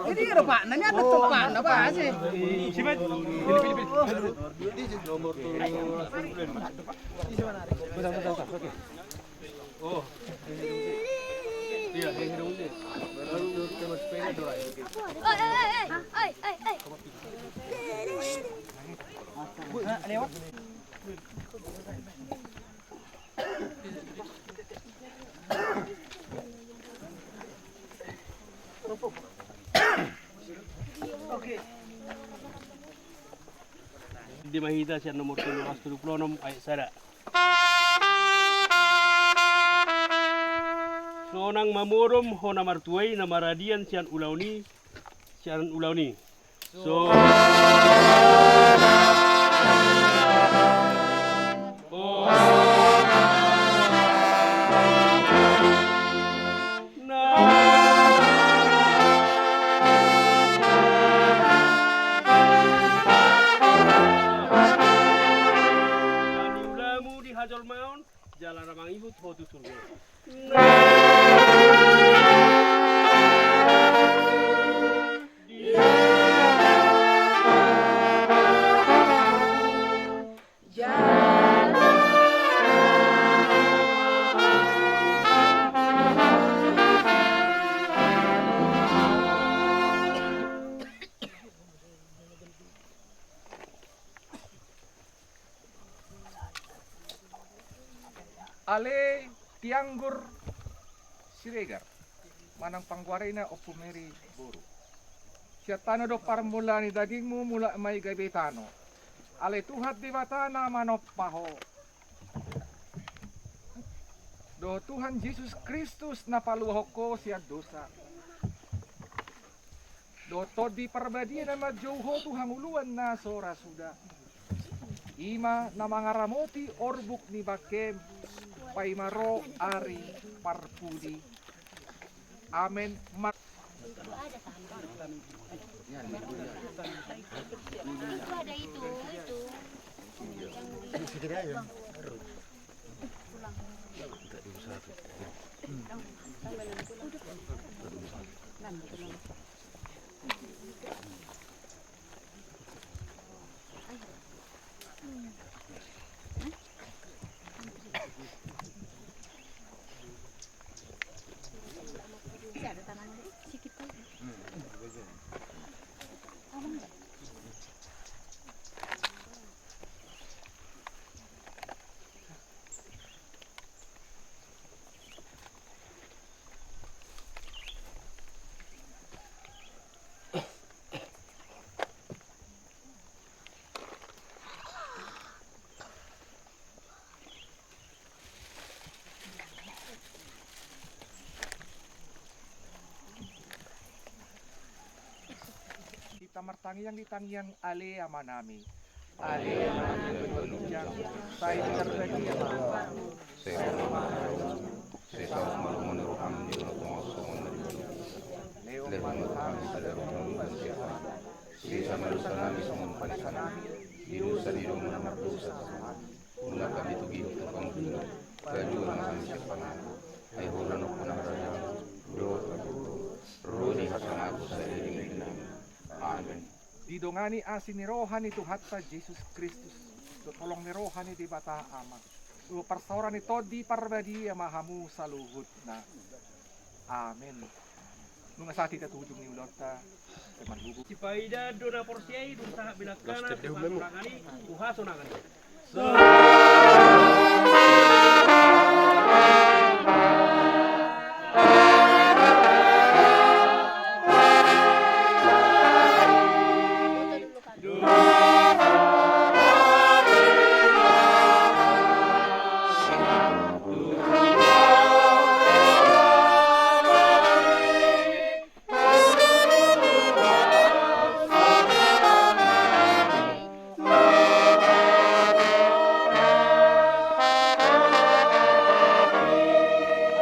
Ini ada Pak, nanya apa tuh Pak? Apa sih? Di ma hita sian nomor tolu ratus tolu pulu onom ayat sada. Sonang mamodom ho na martua i na maradian sian ulaon i, sian ulaon i. So. Na niulamu di hajolmaon, jala na mangihut ho tu surgo. Ale Tianggur Siregar, manang panggoarina Ompu Meri boru. Sian tano do parmulaan ni dagingmu, mulak ma i gabe tano. Ale Tuhan Debata na manompa ho, dohot Tuhan Jesus Kristus na paluahon ho sian dosa, dohot Tondi Parbadia na manjou ho tu hangoluan na so ra suda. I ma na mangaramoti orbuk ni bangkem, paima ro ari parpudi. Amen. Mar- Hita martangiang di tangiang Ale Amanami. Ale Amanami na di banua, sai pinarbadia ma. Sai ro ma harajaonmu, sai saut ma lomo ni roham di banua tonga on songon na di banua. Lehon ma tu hami sadari on harajaon siapari. Sesa ma dosanami songon panesanami di dosa ni dongan na mardosa tu hami. Unang hami togihon tu pangunjunan, pajual ma hami sian pangago. Ai Ho do nampuna harajaon, dohot hagogoon, ro di hasangapon sadari on. Amen. Didongani asi ni roha ni Tuhanta Jesus Kristus, dohot holong ni roha ni Debata Ama, dohot parsaoran ni Tondi Parbadia ma hamu saluhutna. Amen. Nunga sahat hita tu ujung ni ulaonta. Sipaidaan do na porsea i, dung sahat belangkana tu hasonangan i, tu hasonangan i.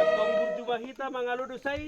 Antong burju ma hita mangalo dosa i.